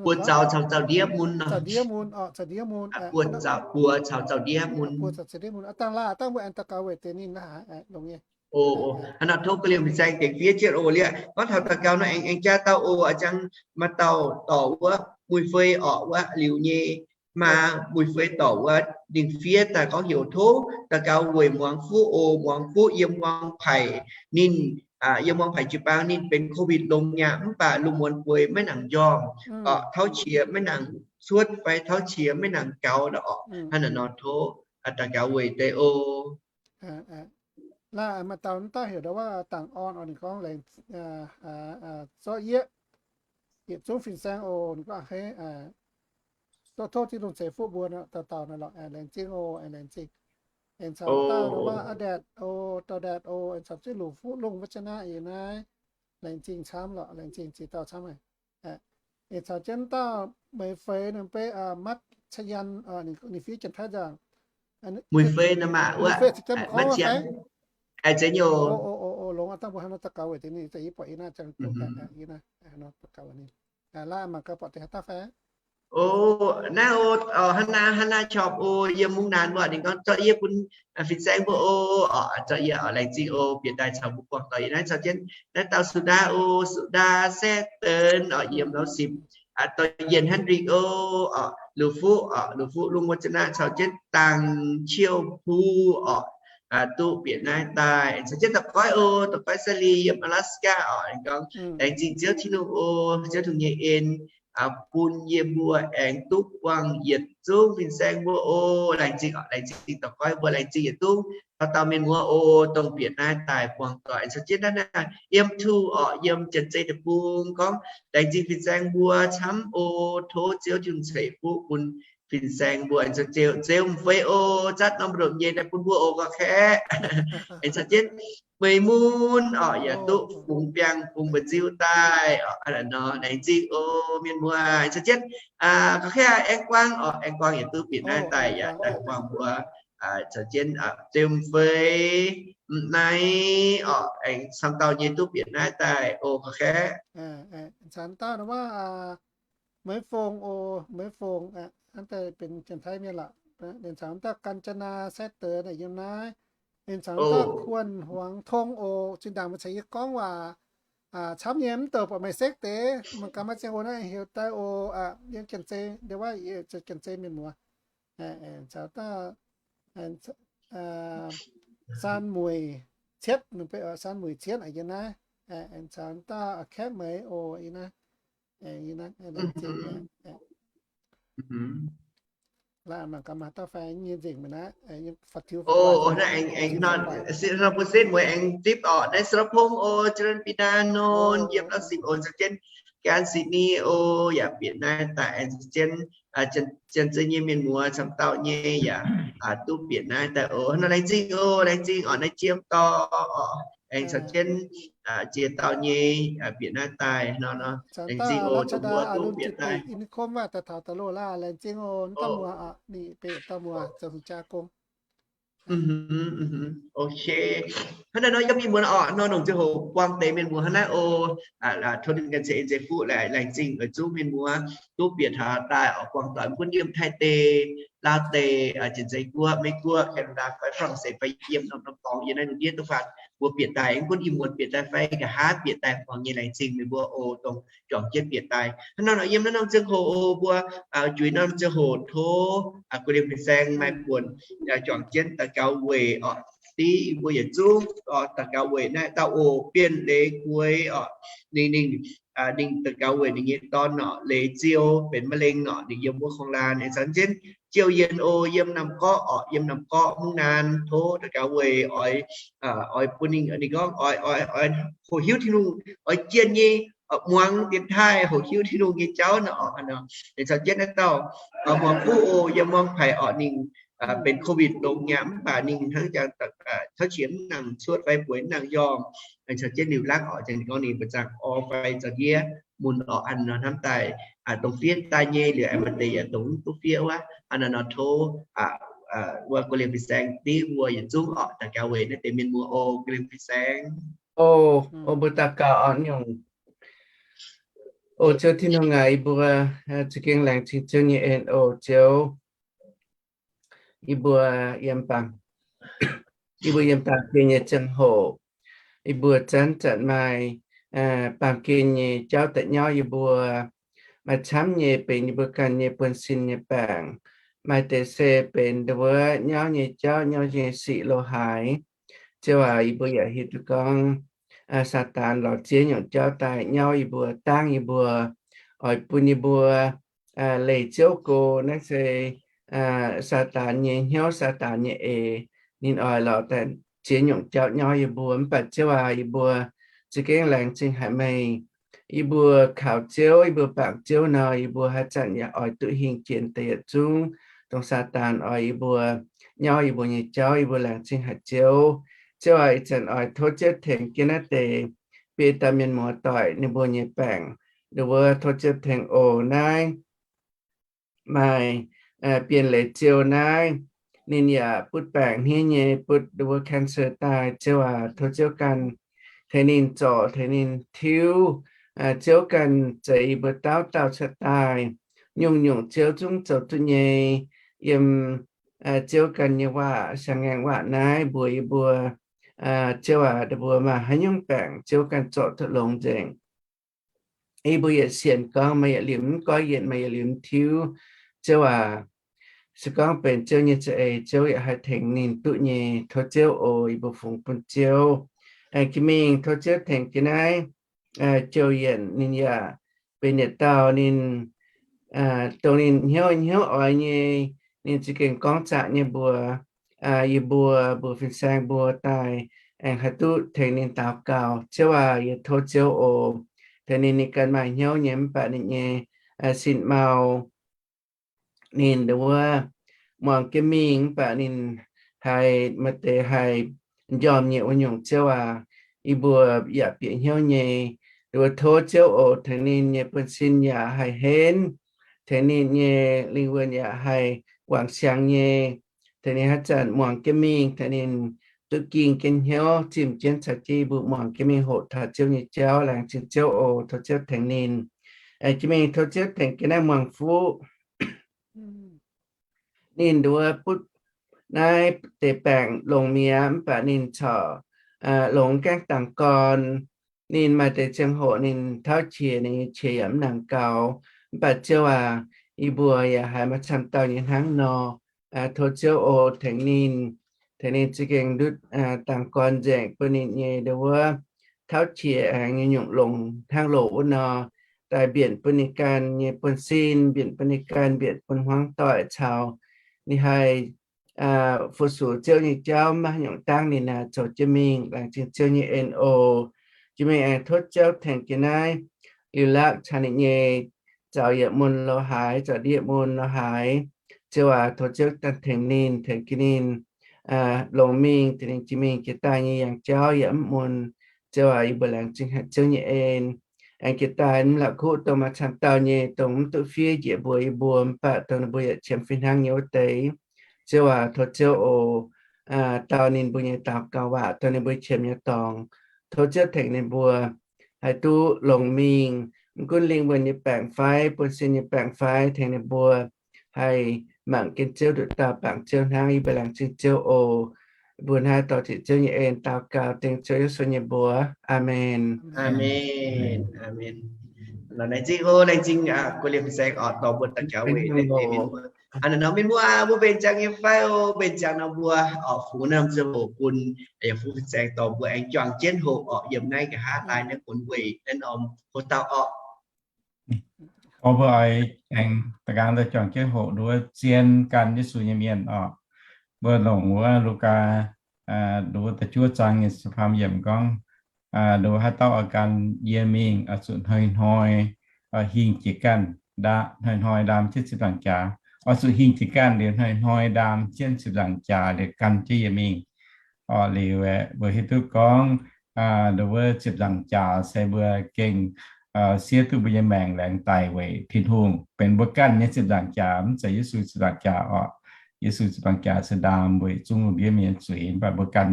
buo zaux caux zaux ndiev mun nor. Zaux ndiev mun orqc, zaux ndiev mun. Buo zaux, buo caux zaux ndiev mun. Buo zaux zaux ndiev mun. Dangh laaih dangh mbuo aengx daux gaux weic deix ninh laaih longx nyei. Hnangv nor tov ga'liemh fin-saeng dengx fiev jienv oc. Liuz gorngv taux daux gaux nor aengx, aengx jaa dauh oc, a'jang maaih dauh dorc wuov Mui Fei orqc, wuov liuz nyei maa Mui Fei dorc wuov, ninh fiev daaih gorngv heuc tov daux gaux weic muangx fuqv oc. Muangx fuqv yiem muangx paic ninh, yiem muangx paic jiu-baang ninh benx COVID longx mi'aqv, mv baac lungh muonz bueix maiv nangc njormh, tauv qiex maiv nangc cuotv fai tauv qiex maiv nangc gaux lorqc. Hnangv naaiv nor tov daux gaux weic deix oc. Laaih maaih dauh naaiv daaih heuc ndau wuov Dangc Orn oc, ninh gorngv laengz zorqv yie yietc zungv fin-saeng oc. Ninh gorngv a'hneiv zorqv tov Tin-Hungh ceix fuqv mbuo dauh dauh naaiv lorqc. Laengz zingh oc, laengz zingh. Aengx caux dauh ndau wuov A'ndaetc oc, dauh Ndaetc oc, aengx caux jienv Lungh Fuqv Lungh wuov jaax naaiv yiem naaiv. Laengz zingh camv lorqc, laengz zingh ziex dauh camv haic. Ih caux jienv dauh Meix Feix ninh beiv Matv Ca'yan, ninh fiev Janx-Taiv nzangc. Meix Feix nor maaih wuov, Matv Ca'yan. Longx dangh mbuo hnangv nor daux gaux weic deix ninh, yie buatc yie naaiv ziangh, yie naaiv daux gaux weic ninh. Laaix mangc gaax buatc deix haaix dauh fai? O, naaiv o, hnangv naaiv, hnangv naaiv qopv o, yiem mungv naanc wuov ninh gorngv zorqv yie bun fin-saeng mbuo o, oc, zorqv yie oc, laengz zingh o, bieqc daaih caux mbuo buangh doic yie naaiv caux jienv naaiv dauh Sudaa o, Sudaa Saeqv Deix oc, yiem Lauv Sipc, dorh Yienh Hendrik o, oc, Luv Fuqv oc, Luv Fuqv Lungh Muonz Zinh Naaiv caux jienv Dangc Qiu Pu oc, duqv bieqc naaiv daaih caux jienv daux goiv o, daux goiv Sali yiem Alaska oc, ninh gorngv laengz zingh Ziouv Tin-Hungh o, Ziouv Tin-Hungh nyei en bun yie mbuo aengx duqv buangh yietc zungv fin-saeng mbuo o. Laengz zingh oc, laengz zingh daux goiv mbuo, laengz zingh yietc zungv dauh dauh mienh muoz o, dongh bieqc naaiv daaih buangh doic caux jienv naaiv naaiv yiem tu oc, yiem Janx-Zei deic-bung gorngv laengz zingh fin-saeng mbuo camv o. Tov Ziouv Tin-Hungh ceix fuqv bun fin-saeng mbuo aengx caux Ziouv, Ziouv m'fei o, zatv norm mbu'ndongx nyei daaih bun mbuo o, gorngv kaeqv aengx caux jienv Meix Mun oc, yaac duqv fungx biangh bun mbu'nziu daaih oc, nor laengz zingh o, mienh muoz aengx caux jienv gorngv kaeqv aengx guangc oc, aengx guangc yaac duqv bieqc naaiv daaih yaac daaih buangh mbuo caux jienv Ziouv m'fei, m'naaiv oc, aengx camv dauh nyei duqv bieqc naaiv daaih o, gorngv kaeqv. Caux dauh wuov Meix Fongc o, Meix Fongc hnangv daaih benx Janx-Taiv mienh lorqc. Ninh caux dauh Gan Jaa Naa Saeqv Deix naaic yiem naaiv. Ninh caux dauh Kuonx Huangx Tong o, zinh ndaangc meih caux yie gorngv waac camv nyei, mv douc buatc meih sekv deix, mangc gaax maaih ziangh hoc naaiv heuc daaih o, yiem Janx-Zei ndie wuov, Janx-Zei mienh muoz. Caux dauh San Muic Cietv, San Muic Cietv yiem naaiv. Caux dauh Kaeqv Meix o, yiem naaiv. Mangc gaax maaih dauh fai nyei nzengc meih naaiv. Mbuo setv mueiz aengx zipv oc, naaiv Sou Pong o, Jalen Bina Nonc, yiem Lauv Sipc o, caux jienv Gan Sydney o, yaac bieqc naaiv daaih aengx caux jienv Janx-Zei nyei mienh muoz camv dauh nyei yaac duqv bieqc naaiv daaih o. Nor laengz zingh o, laengz zingh oc, naaiv jiem dorh oc, aengx caux jienv ziex dauh nyei bieqc naaiv daaih nor, laengz zingh o, dongh mbuo duqv bieqc daaih. Laengz zingh o, dauh muoz, zoux hungh jaa gong. Ok. Hnangv naaiv nor yiem ih muonz oc, nor longc ziangh hoc buangh deix mienh muoz hnangv naaiv o. Tov ninh ganh ceix en ceix fuqv laengz zingh oix zungv mienh muoz duqv bieqc taux daaih oc, buangh doic mv gunv yiem Taiv deic, Laauv deic, Janx-Zei Guoqv, Meiv Guoqv, Canada fai France fai yiem norm norm dorngx yiem naaiv lungh ndiev duqv faanh mbuo bieqc daaih, mv gunv ih muonz bieqc daaih fai nqa'haav bieqc daaih, buangh nyei laengz zingh meih mbuo o, dongh juangc jienv bieqc daaih. Hnangv nor yiem naaiv norm ziangh hoc o, mbuo juix norm ziangh hoc tov guei liemh fin-saeng maaih buonc juangc jienv daux gaux weic oc. Div mbuo yietc zungv daux gaux weic naaiv dauh oc, Bienh Leiz Gueix oc. Ninh, ninh, ninh daux gaux weic ninh nyei dorn oc, Leiz Ziou benx มะเร็ง oc, ninh yiem wuov โคราช aengx caux jienv Ziou Yienh o, yiem Namh Gorqv oc, yiem Namh Gorqv มุกดาหาร tov daux gaux weic oix, oix bun ninh, ninh gorngv oix, oix, oix hoqc hiuv Tin-Hungh, oix jienh nyei muangx dienx taaih, hoqc hiuv Tin-Hungh nyei jauv nor oc. Aengx caux jienv naaiv dauh Muangx Kuv o, yiem Muangx Paic oc, ninh benx Covid longx nyei mv baac ninh hnangv jangx tauv qiex mv nangc cuotv fai bueix mv nangc yongh. Aengx caux jienv Liuz Lakv oc, ninh gorngv ninh mbuo zaangc orv fai zaux ndiev mun oc, an nor hnamv daaih dongh fiev daaih nyei liuz aengx maaih deix yaac dongh mv duqv fiev wuov, an nor nor tov wuov guei liemh fin-saeng div mbuo yietc zungv oc, daux gaux weic naaiv deix mienh muoz o, guei liemh fin-saeng. O, o mbuo daux gaux oc nyungc. O Ziouv Tin-Hungh aac, yie mbuo za'gengh laengz zingh Ziouv nyei en oc Ziouv. Yie mbuo yiem baamh, yie mbuo yiem baamh gen nyei ziangh hoc, yie mbuo zanc-zanc maaih baamh gen nyei jauv daaih nyauv yie mbuo. Maaih camv nyei benx yie mbuo ganh nyei buonv-sin nyei baengc. Maaih deix se benx ndau wuov nyauv nyei jauv, nyauv nyei sic lo haaix. Ziouv aac, yie mbuo yaac hiuv duqv gorngv Saadaan lorz ziex nyungc jauv daaih nyauv yie mbuo, dangv yie mbuo, oix bun yie mbuo leih Ziouv go. Naaiv se Saadaan nyei hnyouv, Saadaan nyei eix. Ninh oix lorz daaih ziex nyungc jauv nyauv yie mbuo. Mv baac Ziouv aac, yie mbuo za'gengh laengz zingh haic meih. Yie mbuo kaux Ziouv, yie mbuo bangc Ziouv nor, yie mbuo haaix zanc yaac oix duqv hingh jiex deix yietc zungv dongh Saadaan oix yie mbuo nyauv yie mbuo nyei jauv. Yie mbuo laengz zingh haic Ziouv. Ziouv aac, ih zanc oix tov Ziouv tengx jienv naaiv deix biei dauh mienh muoz-doic ninh mbuo nyei baengc. nduov tov Ziouv tengx oc. Naaiv maaih Bienh Leiz Ziou naaiv, ninh yaac butv baengc hniev nyei, butv nduov cancer daaih. Ziouv aac, tov Ziouv ganh tengx ninh zorc, tengx ninh tiuv. Ziouv ganh zeix yie mbuo dauh dauh cuotv daaih. Nyungc-nyungc Ziouv zungv zoux duqv nyei. Yiem Ziouv ganh nyei waac, siang-ngaengc waac naaiv mbuox yie mbuo, Ziouv aac, mbuo maaih haaix nyungc baengc Ziouv ganh zorc duqv longx nzengc. Yie mbuo yietc sienx gorngv maaih yietc liuz mv goiv yienc, maaih yietc liuz mv tiuv. Ziouv aac, se gorngv benx Ziouv nyei za'eix, Ziouv yaac haih tengx ninh duqv nyei. Tov Ziouv oc. Yie mbuo fungx bun Ziouv. Aengx jiex mingh tov Ziouv tengx jiex naaiv jouh yienc, ninh yaac benx yietc dauh ninh dongh ninh hnyouv hnyouv oix nyei, ninh za'gengh gorngv zaqc nyei mbuox yie mbuo, mbuox fin-saeng mbuo daaih, aengx haih duqv tengx ninh daux gaux. Ziouv aac, yie tov Ziouv oc, tengx ninh, ninh ganh maaih hnyouv nyei mv baac ninh nyei sin mau, ninh nduov muangx jienv mingh mv baac ninh haih maaih deix haih m'njormh nyei wuov nyungc. Ziouv aac, yie mbuo yaac bieqc hnyouv nyei. Nduov tov Ziouv oc, tengx ninh nyei buonv-sin yaac haih henv, tengx ninh nyei lingh wuonh yaac haih wangc siangx nyei, tengx ninh haaix zanc muangx jienv mingh, tengx ninh duqv ging jienv hnyouv, zimh jienv caux jienv yie mbuo muangx jienv mingh hoqc taux Ziouv nyei jauv. Laengz zingh Ziouv oc. Tov Ziouv tengx ninh. Aengx jiex mingh tov Ziouv tengx jienv naaiv muangx fuqv. Ninh nduov butv naaiv deix baengc longx mi'aqv, mv baac ninh corc longx gaengh dangx gorn. Ninh maaih deix ziangh hoc ninh tauv qiex, ninh nyei qiex yaac mv nangc gaux. Mv baac Ziouv aac, yie mbuo yaac haiz maaih camv dauh nyei hnangv nor. Tov Ziouv oc, tengx ninh, tengx ninh za'gengh ndutv dangx gorn nzengc, bun ninh nyei nduov tauv qiex aengx nyei nyungc longx hnangv loz wuov nor, daaih mbienc bun ninh ganh nyei buonv-sin, mbienc bun ninh ganh, mbienc bun hmuangv doic caux ninh haih fu-sux Ziouv nyei jauv, maiv nyungc dangv ninh naaic zoux jienv mingh. Laengz zingh Ziouv nyei en oc. Jiex mingh aengx tov Ziouv tengx jiex naaiv liuz laatv caux ninh nyei zaux yietc mun lorz haaix, zaux ndiev yietc mun lorz haaix. Ziouv aac, tov Ziouv daaih tengx ninh, tengx jiex ninh longx mingh, tengx ninh jiex mingh jiex daaih nyei yangh jauv yaac mv mun. Ziouv aac, yie mbuo laengz zingh haic Ziouv nyei en. Aengx jiex daaih mv la'kuqv dongh maaih camv dauh nyei, dongh mv duqv fiev njiec mbuox yie mbuo, mv baac dongh ninh mbuo yaac qiemx fih hnangv nyei wuov deix. Ziouv aac, tov Ziouv oc, dau ninh mbuo nyei daux gaux waac, dau ninh mbuo qiemx nyei dorngx. Tov Ziouv tengx ninh mbuo haih duqv longx mingh, mv gunv lingh wuonh nyei baengc fai buonv-sin nyei baengc fai, tengx ninh mbuo haih mangc jienv Ziouv nduqc dauh bangc Ziouv hnangv. Yie mbuo laengz zingh Ziouv oc. Mbuo naaiv dorh ziqc Ziouv nyei en daux gaux dengv Ziouv Yesu nyei mbuox. Aamen. Aamen. Aamen. Laengz zingh oc, laengz zingh guoqv liemh fin-saeng oc, dorh mbuo daux gaux weic naaiv deix mienh mbuo. Aa, naaiv nor mienh mbuo, mbuo mbenc ziangx nyei fai oc? Mbenc ziangx nor mbuo oc, fungx norm ziangh hoc bun yie fungx fin-saeng dorh mbuo aengx juangc jienv hoqc oc, yiem naaiv nqa'haav daaih naaiv bun weic naaiv norm hoc dauh oc. Gorngv mbuo oix aengx da'nqaang daaih juangc jienv hoqc nduov zien gan Yesu nyei mienh oc. Mbuo longc wuov Lugaa nduov da'juov zaang nyei ziepc faam yiemc gorngv, nduov haaix dauh oix gan yie mingh, oix zuqc hnoi-hnoi hingh jiex ganh, hnoi-hnoi ndaam jienv ziepc nzaangc jaax. Oix zuqc hingh jiex ganh liuz hnoi-hnoi ndaam jienv ziepc nzaangc jaax liuz gan jienv yie mingh. Oc, liuz aeqv, mbuo hiuv duqv gorngv nduov wuov ziepc nzaangc jaax se mbuo gengh siev duqv mbuo nyei maengc laengz daic weic Tin-Hungh, benx mbuo ganh nyei ziepc nzaangc jaax, mv zeiz Yesu ziepc nzaangc jaax oc. Yesu ziepc nzaangc jaax se ndaam weic zungv lungh ndiev mienh nyei zuiz, mv baac mbuo gan,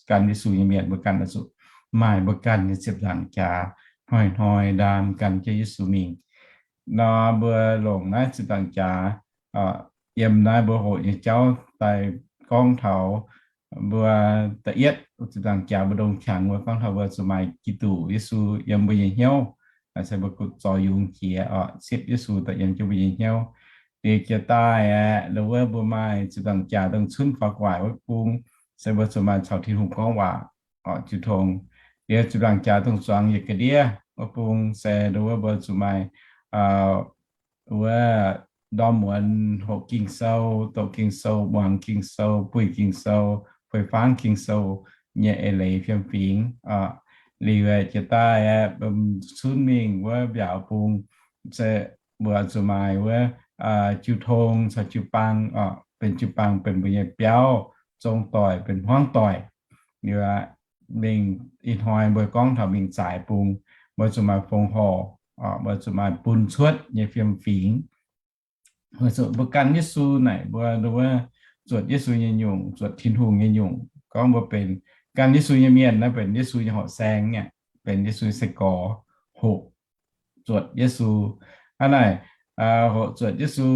gan Yesu nyei mienh, mbuo ganh oix zuqc maaih mbuo ganh nyei ziepc nzaangc jaax, hnoi-hnoi ndaam gan jienv Yesu mingh. Nor mbuo longc naaiv ziepc nzaangc jaax, yiem naaiv mbuo hoqc nyei jauv daaih gorngv taux mbuo da'yietv ziepc nzaangc jaax mbuo ndongc qangx wuov gorngv taux mbuo zuqc maaih Giduc Yesu yiem mbuo nyei hnyouv, se mbuo gutv zorc yungz jiex oc, sipv Yesu daaih yiem jienv mbuo nyei hnyouv. Liuz jiex daaih aeqv, nduov wuov mbuo maaih ziepc nzaangc jaax dongh cunv faaux gu'nguaaic wuov bung, se mbuo zuqc maaih caux Tin-Hungh gorngv waac oc, jiu tong. Liuz ziepc nzaangc jaax dongh zuangx yietc ga'ndiev wuov bung se nduov wuov mbuo zuqc maaih wuov ndorm muonz hoqc Ging-Sou, doqc Ging-Sou, muangx Ging-Sou, buih Ging-Sou, fei fangv Ging-Sou nyei eix leiz fiem fingx oc. Liuz aeqv, jiex daaih aeqv, cunv mingh wuov mbiaauc bung se mbuo zuqc maaih wuov jiu tong caux jiu baang oc. Benx jiu baang benx mbuo nyei biauv, zong doic benx hmuangv doic. Liuz aeqv, mingh ih hnoi mbuo gorngv taux mingh zaaix bung, mbuo zuqc maaih fongc horc Mbuo zuqc maaih bun cuotv nyei fiem-fingx. Mbuo ganh Yesu naaic mbuo, mbuo zuotc Yesu nyei nyungc, zuotc Tin-Hungh nyei nyungc. Gorngv mbuo benx ganh Yesu nyei mienh naaiv, benx Yesu nyei horqc saeng aqv, benx Yesu nyei sai-gorx, hoqc zuotc Yesu. Hnangv naaic, hoqc zuotc Yesu,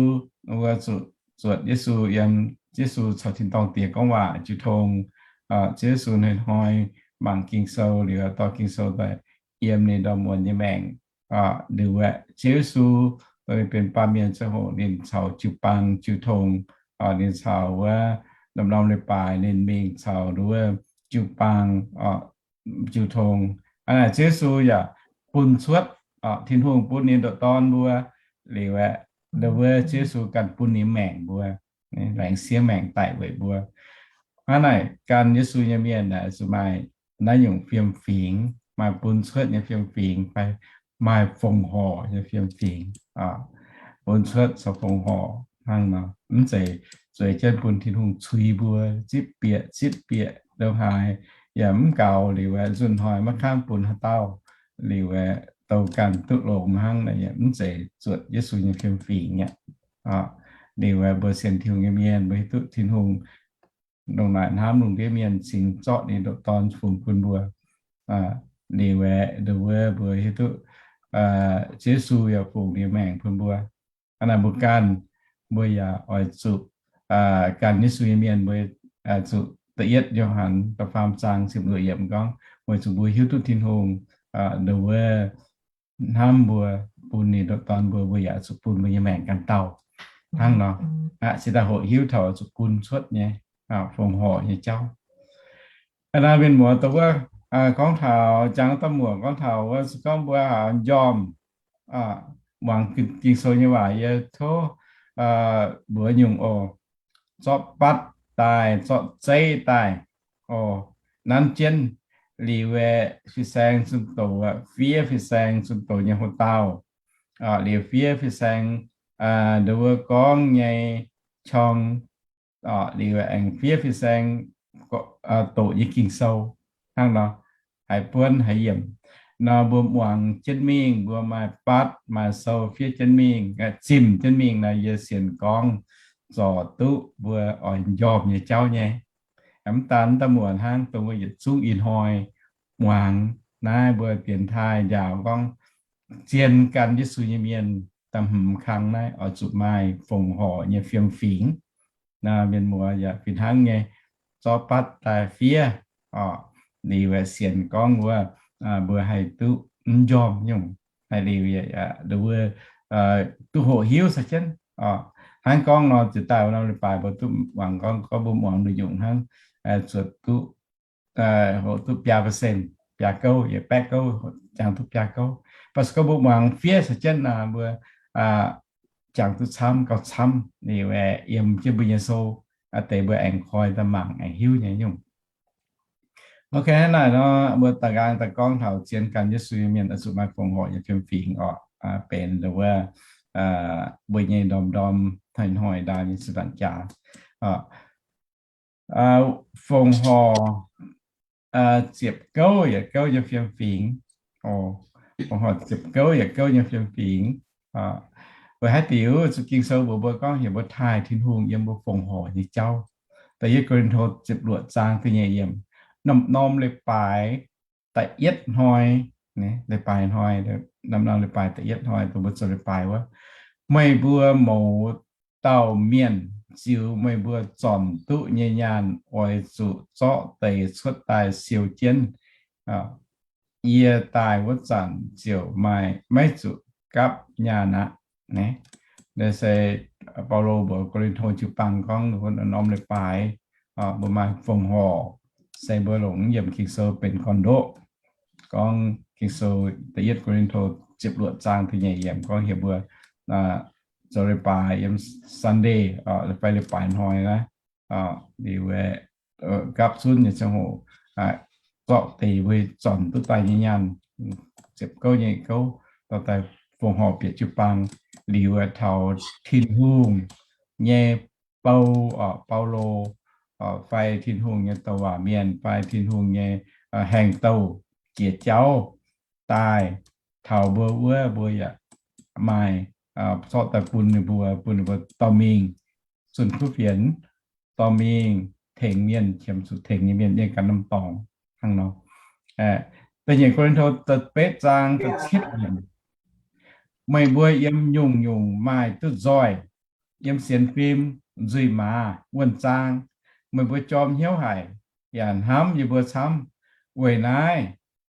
mbuo zuqc zuotc Yesu yiem, Yesu caux tin-dorngh Diex gorngv waac jiu tong. Ziouv Yesu hnoi-hnoi mangc Ging-Sou liuz, dorh Ging-Sou daaih yiem ninh ndorm muonz nyei maengc. Liuz aeqv, Ziouv Yesu dongh ninh benx baamh mienh ziangh hoc ninh caux jiu-baang jiu tong. Ninh caux wuov norm-norm leiz-baaix ninh mingh caux wuov jiu-baang jiu tong. Hnangv naaic Ziouv Yesu yaac bun cuotv, Tin-Hungh bun ninh ndoqc Dorn mbuo. Liuz aeqv, wuov Ziouv Yesu ganh bun ninh maengc mbuo, laengz siev maengc daic weic mbuo. Hnangv naaic ganh Yesu nyei mienh aeqv, zuqc maaih naaiv nyungc fiem-fingx, maaih bun cuotv nyei fiem-fingx, fai maaih fongc horc nyei fiem-fingx. Bun cuotv caux fongc horc hnangv nor, mv zeiz zueiz jienv bun Tin-Hungh cuix mbuo zipv bieqc zipv bieqc ndongc haaix, yaac mv gaux liuz aeqv, nzunc hnoi maiv kangv bun haaix dauh, liuz aeqv, douh ganh duqv longx hnangv naaic, mv zeiz zuotc Yesu nyei fiem-fingx aqv. Liuz aeqv, mbuo sienx Tin-Hungh nyei mienh, mbuo hiuv duqv Tin-Hungh ndongc naaic hnamv lungh ndiev mienh cingx zorqv ninh ndoqc Dorn fungx bun mbuo. Liuz aeqv, wuov mbuo hiuv duqv Ziouv Yesu yaac fungx ninh maengc bun mbuo. Hnangv naaic mbuo ganh, mbuo yaac oix zuqc, ganh Yesu nyei mienh mbuo zuqc da'yietv Yo^han da'faam zaang ziepc luoqc yiemc gorngv, weic zuqc mbuo hiuv duqv Tin-Hungh wuov hnamv mbuo, bun ninh ndoqc Dorn mbuo, mbuo yaac zuqc bun mbuo nyei maengc ganh dauh. Hnangv nor, se daaih hoqc hiuv taux zuqc bun cuotv nyei fongc horc nyei jauv. Aa, mienh muoz, dongh wuov gorngv taux, jangx daaih muoc gorngv taux wuov, se gorngv mbuo njormh, muangx Ging-Sou nyei waac, yie tov mbuox nyungc oc. Zorqv batv daaih, zorqv zeiv daaih oc, nanv jienv liuz aeqv, fin-saeng zunh doz, fiev fin-saeng zunh doz nyei hoc-dauh, liuz fiev fin-saeng nduov gorngv nyei qorng, liuz aengx fiev fin-saeng doqc nyei Ging-Sou hnangv nor, haiz buonv haiz yiemc nor, mbuo muangx jienv mingh, mbuo maaih batv maaih sou fiev jienv mingh, zimh jienv mingh nor, yie sienx gorngv zorc duqv mbuo oix njormh nyei jauv nyei. Mv daan daaih muoc hnangv, dongh mbuo yietc zungv ih hnoi muangx naaiv mbuo dienx taaih njaaux gorngv zien gan Yesu nyei mienh da'hmz kang naaiv oix zuqc maaih fongc horc nyei fiem-fingx. Mienh muoz yaac fih hnangv nyei, zorqv batv daaih fiev, liuz sienx gorngv wuov, mbuo haih duqv mv njormh nyungc, haih liuz duqv hoqc hiuv sai jienv. Hnangv gorngv nor, ziouc daaih wuov norm leiz-baaix mbuo duqv muangx gorngv, gorngv mbuo muangx nduqc nyungc hnangv, zuotc duqv hoqc duqv biaa percent, biaa gouv, yietc baeqv gouv jangx duqv biaa gouv. Mv baac se gorngv mbuo muangx fiev sai jienv nor, mbuo jangx duqv camv, gauh camv. Liuz yiem jienv mbuo nyei sou, deix mbuo aengx koi daaih mangc aengx hiuv nyei nyungc. Ok, hnangv naaic nor, mbuo da'nqaang daaih gorngv taux zien gan Yesu nyei mienh oix zuqc maaih fongc horc nyei fiem-fingx oc, benx wuov mbuo nyei ndorm-ndorm hnoi-hnoi ndaam nyei zinh ndaangc jaax. Fongc horc ziepc gouv yietc gouv nyei fiem-fingx. Fongc horc ziepc gouv yietc gouv nyei fiem-fingx. Weic haaix diuc? Zuqc Ging-Sou mbuox mbuo gorngv heuc mbuo taaih Tin-Hungh yiem mbuo fongc horc nyei jauv. Da'yietv Ko^lin^to ziepc luoqc zaang da'nyeic yiemc, norm-norm leiz-baaix da'yietv hnoi, leiz-baaix hnoi, norm-norm leiz-baaix da'yietv hnoi, dongh mbuo zoux leiz-baaix wuov, meih mbuo mouz dauh mienh ziux meih mbuo zornc duqv nyei nyaanh oix zuqc zorqv deix cuotv daaih siou jienv. Yie daaih wuov zanc ziouc maaih maiv zuqc gapv nyaanh aqv. Naaiv se Baulo mbuox Ko^lin^to jiu-baang gorngv, norm-norm leiz-baaix mbuo maaih fongc horc, se mbuo longc yiemc Ging-Sou benx gorn-ndoqv. Gorngv Ging-Sou da'yietv Ko^lin^to ziepc luoqc zaang da'nyeic yiemc gorngv heuc mbuo zoux leiz-baaix yiem Sunday fai leiz-baaix hnoi naaiv, liuz gapv zunv nyei ziangh hoc zorqv deix mbuo zornc duqv daaih nyei nyaanh, ziepc gouv nyei gouv, dorh daaih fongc horc bieqc jiu-baang, liuz taux Tin-Hungh nyei bou, Baulo, fai Tin-Hungh nyei douc waac mienh, fai Tin-Hungh nyei haengh douh jiex jauv daaih, taux mbuo wuov mbuo yaac maaih zorqv daaih bun ninh mbuo, bun ninh mbuo dorh mingh zunh kuv fienx, dorh mingh tengx mienh, qiemx zuqc tengx nyei mienh yiem ganh norm dorngx hnangv nor. Da'nyeic Ko^lin^to da'betv zaang da'cietv yiemc, meih mbuo yiem nyungc-nyungc maaih duqv nzoih, yiem sienx fim, nzuih maaz, wuonh zaang, meih mbuo jorm hnyouv haic yaac hnamv yie mbuo camv. Weic naaiv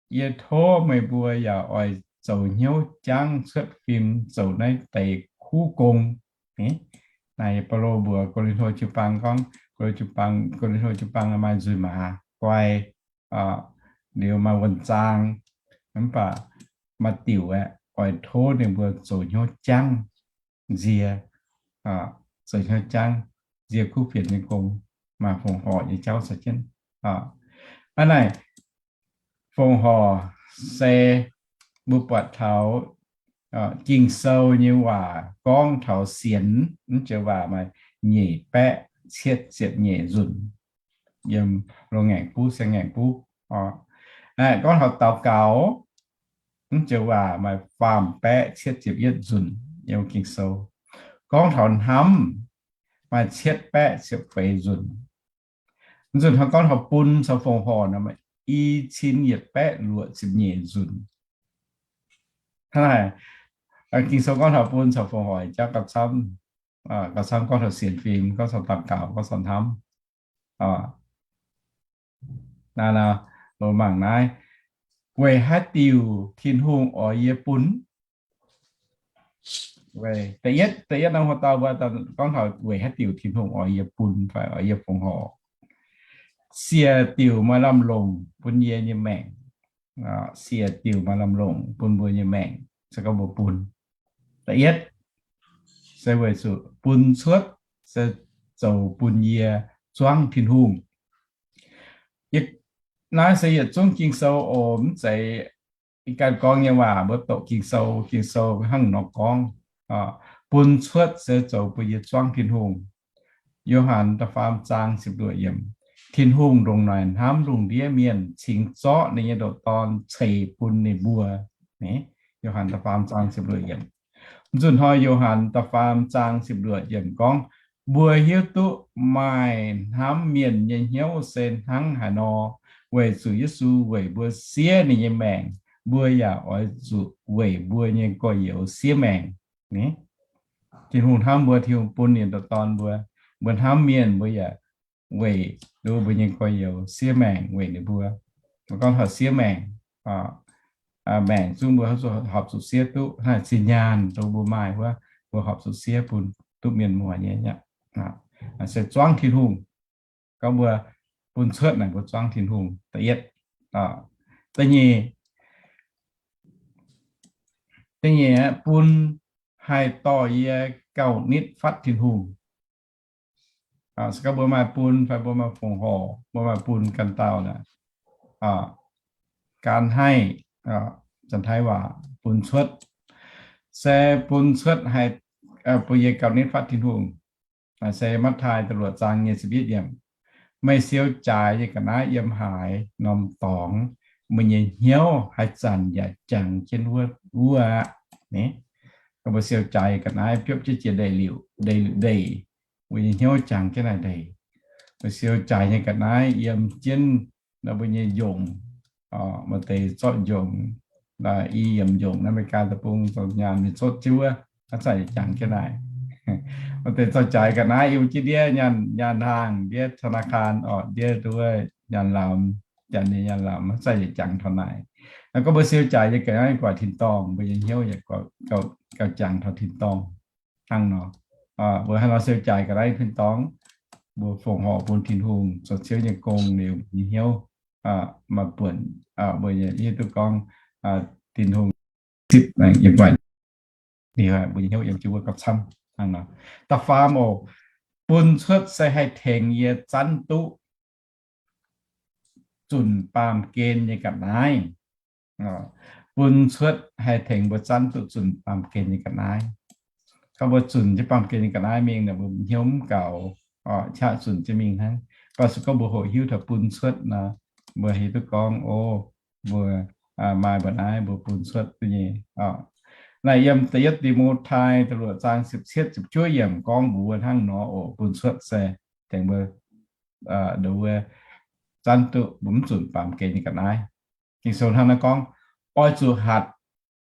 yie tov meih mbuo yaac oix zoux hnyouv jangv cuotv fim zoux naaiv deix kuv gong. Naaiv Baulo mbuox Ko^lin^to jiu-baang gorngv, Ko^lin^to jiu-baang maaih nzuih maaz guai, liuz maaih wuonh zaang, mv baac maaih diuc aeqv, oix tov ninh mbuo zoux hnyouv jangv nzie, zoux hnyouv jangv nzie kuv fienx nyei gong, maaih fongc horc nyei jauv caux jienv. Hnangv naaic, fongc horc se mbuo buatc taux Ging-Sou nyei waac gorngv taux sienx, mv joux waac maaih nyic baeqv cietv ziepc nyeic nzunc, yiem loz-ngaengc buv, saeng-ngaengc buv. Gorngv taux daux gaux, mv joux waac maaih faam baeqv cietv ziepc yietv nzunc yiem Ging-Sou. Gorngv taux hnamv, maaih cietv baeqv ziepc feix nzunc. Nzunc hnangv gorngv taux bun caux fongc horc nor, i cin yietc baeqv luoqc ziepc nyeic nzunc. Hnangv naaic, Ging-Sou gorngv taux bun caux fongc horc jauv gauh camv, gauh camv gorngv taux sienx fim, gorngv taux daux gaux, gorngv taux hnamv. Naaiv, mangc naaiv, weic haaix diuc Tin-Hungh oix yie bun? Da'yietv, da'yietv norm haaix dauh mbuo gorngv taux weic haaix diuc Tin-Hungh oix yie bun fai oix yie fongc horc? Siec diuc maaih lamh longc bun yie nyei maengc. Siec diuc maaih lamh longc bun mbuo nyei maengc, se gorngv mbuo bun. Da'yietv se weic zuqc bun cuotv se zoux bun yie zuangv Tin-Hungh. Naaiv se yietc zungv Ging-Sou oc, mv zeiz ih ganh gorngv nyei waac. Mbuo doqc Ging-Sou, Ging-Sou hnangv nor gorngv, bun cuotv se zoux bun yie zuangv Tin-Hungh. Yo^han da'faam zaang ziepc luoqc yiemc, Tin-Hungh ndongc naaic hnamv lungh ndiev mienh cingx zorqv ninh nyei ndoqc Dorn ceix bun ninh mbuo. Yo^han da'faam zaang ziepc luoqc yiemc. Nzunc hnoi Yo^han da'faam zaang ziepc luoqc yiemc gorngv, mbuo hiuv duqv maaih hnamv mienh nyei hnyouv se hnangv haaix nor, weic zuqc Yesu weic mbuo siev ninh nyei maengc, mbuo yaac oix zuqc weic mbuo nyei gorx-youz siev maengc. Tin-Hungh hnamv mbuo, Tin-Hungh bun ninh ndoqc Dorn mbuo. Mbuo hnamv mienh, mbuo yaac weic mbuo nyei gorx-youz siev maengc weic ninh mbuo. Gorngv taux siev maengc, maengc zungv mbuo horpc zuqc siev duqv. Naaiv zinh nyaanh dongh mbuo maaih wuov, mbuo horpc zuqc siev bun duqv mienh muoz nyei. Se zuangv Tin-Hungh, gorngv mbuo bun cuotv naaic mbuo zuangv Tin-Hungh. Da'yietv. Da'nyeic, da'nyeic bun haih dorh yie gauh nitv fatv Tin-Hungh. Se gorngv mbuo maaih bun fai mbuo maaih fongc horc, mbuo maaih bun ganh dauh naaic, การให้, Janx-Taiv waac bun cuotv, se bun cuotv haih bun yie gauh nitv fatv Tin-Hungh. Se Matv^taai da'luoqc zaang nyei ziepc yietv yiemc, meih siou jaaix nyei ga'naaiv yiem haaix norm dorngx, meih nyei hnyouv haaix zanc yaac jangx jienv wuov aqv. Mbuo siou jaaix ga'naaiv biopv jienv jiex ndeic-liuc, ndeic-liuc ndeic, mbuo nyei hnyouv jangx jienv naaic ndeic. Mbuo siou jaaix nyei ga'naaiv yiem jienv mbuo nyei njongc, maaih deix zorqv njongc, i yiemc njongc naaiv America deic-bung zoux nyaanh mingh zorqv jienv wuov, haaix zanc yaac jangx jienv naaic. Maaih deix zorqv jaaix ga'naaiv yiem jienv ndiev nyaanh, nyaanh hnaangx, ndiev ธนาคาร orqc, ndiev duqv wuov nyaanh lamz, janx nyei nyaanh lamz, haaix zanc yaac jangx taux naaic. Gorngv mbuo siou jaaix nyei ga'naaiv guaix tin-dorngh, mbuo nyei hnyouv yaac gauh jangx taux tin-dorngh. Hnangv nor, mbuo hnangv nor siou jaaix ga'naaiv tin-dorngh, mbuo fongc horc bun Tin-Hungh zoux Ziouv nyei gong liuz, mbuo nyei hnyouv maaih buonc, mbuo nyei hiuv duqv gorngv Tin-Hungh zipv yiem guaix, mbuo nyei hnyouv yiem jienv wuov gauh camv. Hnangv nor, da'faam oc, bun cuotv se haih tengx yie zanv duqv zunc baamh gen nyei ga'naaiv. Bun cuotv haih tengx mbuo zanv duqv zunc baamh gen nyei ga'naaiv. Gorngv mbuo zunc jienv baamh gen nyei ga'naaiv mingh naaic, mbuo hnyouv mv gaux, qaqv zunc jienv mingh hnangv. Mv baac se gorngv mbuo hoqc hiuv taux bun cuotv nor, mbuo hiuv duqv gorngv, o, mbuo maaih mbuo naaiv mbuo bun cuotv duqv nyei. Naaiv yiem da'yietv Ti^mo^tai da'luoqc zaang ziepc cietv ziepc juov yiemc gorngv mbuox hnangv nor oc, bun cuotv se tengx mbuo nduov wuov zanv duqv mbuo mv zunc baamh gen nyei ga'naaiv. Ging-Sou hnangv naaiv gorngv, oix zuqc hatc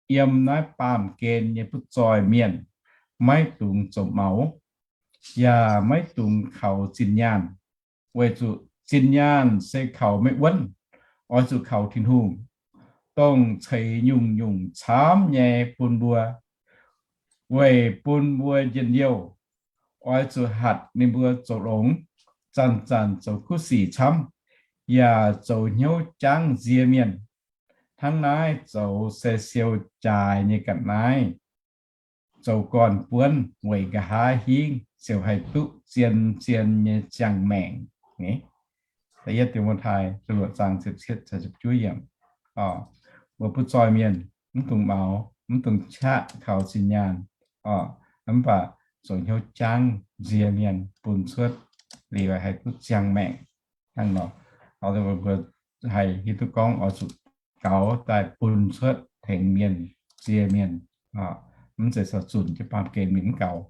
yiem naaiv baamh gen nyei butv zoih mienh, maiv dungx zoux maux, yaac maiv dungx kaux zinh nyaanh, weic zuqc zinh nyaanh se kaux maiv wuonv. Oix zuqc kaux Tin-Hungh, dongh ceix nyungc-nyungc camv nyei bun mbuo, weic bun mbuo njien-youh. Oix zuqc hatc ninh mbuo zoux longx, zanc-zanc zoux kuv sic camv, yaac zoux hnyouv jangv nzie mienh. Hnangv naaiv zoux se siou jaaix nyei ga'naaiv. Zoux gorn-buonv weic nqa'haav hingv ziouc haih duqv zien-zien nyei ziangh maengc. Da'yietv Ti^mo^tai da'luoqc zaang ziepc cietv ziepc juov yiemc. Mbuo butv zoih mienh mv dungx maux, mv dungx qaqv kaux zinh nyaanh, mv baac zoux hnyouv jangv nzie mienh bun cuotv liuz haih duqv ziangh maengc. Hnangv nor, mbuo haih hiuv duqv gorngv oix zuqc gaux daaih bun cuotv tengx mienh, nzie mienh. Mv zeiz corc zunc jienv baamh gen mingh mv gaux.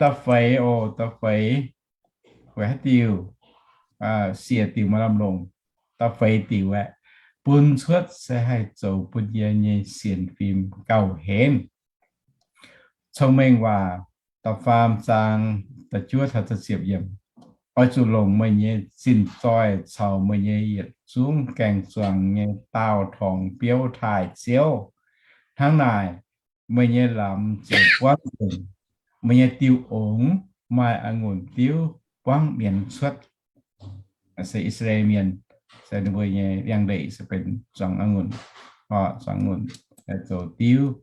Da'feix oc, da'feix, weic haaix diuc? Siec diuc maaih lamh longc. Da'feix diuc aeqv, bun cuotv se haih zoux bun yie nyei sienx fim gauh henv. Cong-Mengh Waac da'faam zaang da'juov taux da'ziepc yiemc. Oix zuqc longc meih nyei zinh zoih caux meih nyei yietc zungv gaeng-zuangx nyei daauh torngx biouv taaih Ziouv. Hnangv naaic, meih nyei lamz ziouc buangv nzengc, meih nyei diuh ongx maaih a'ngunc diuv buangv mienz cuotv. Se I^saa^laa^en Mienh, se ninh mbuo nyei liangx-ndeic se benx zuangx a'ngunc, zuangx a'ngunc zoux diuv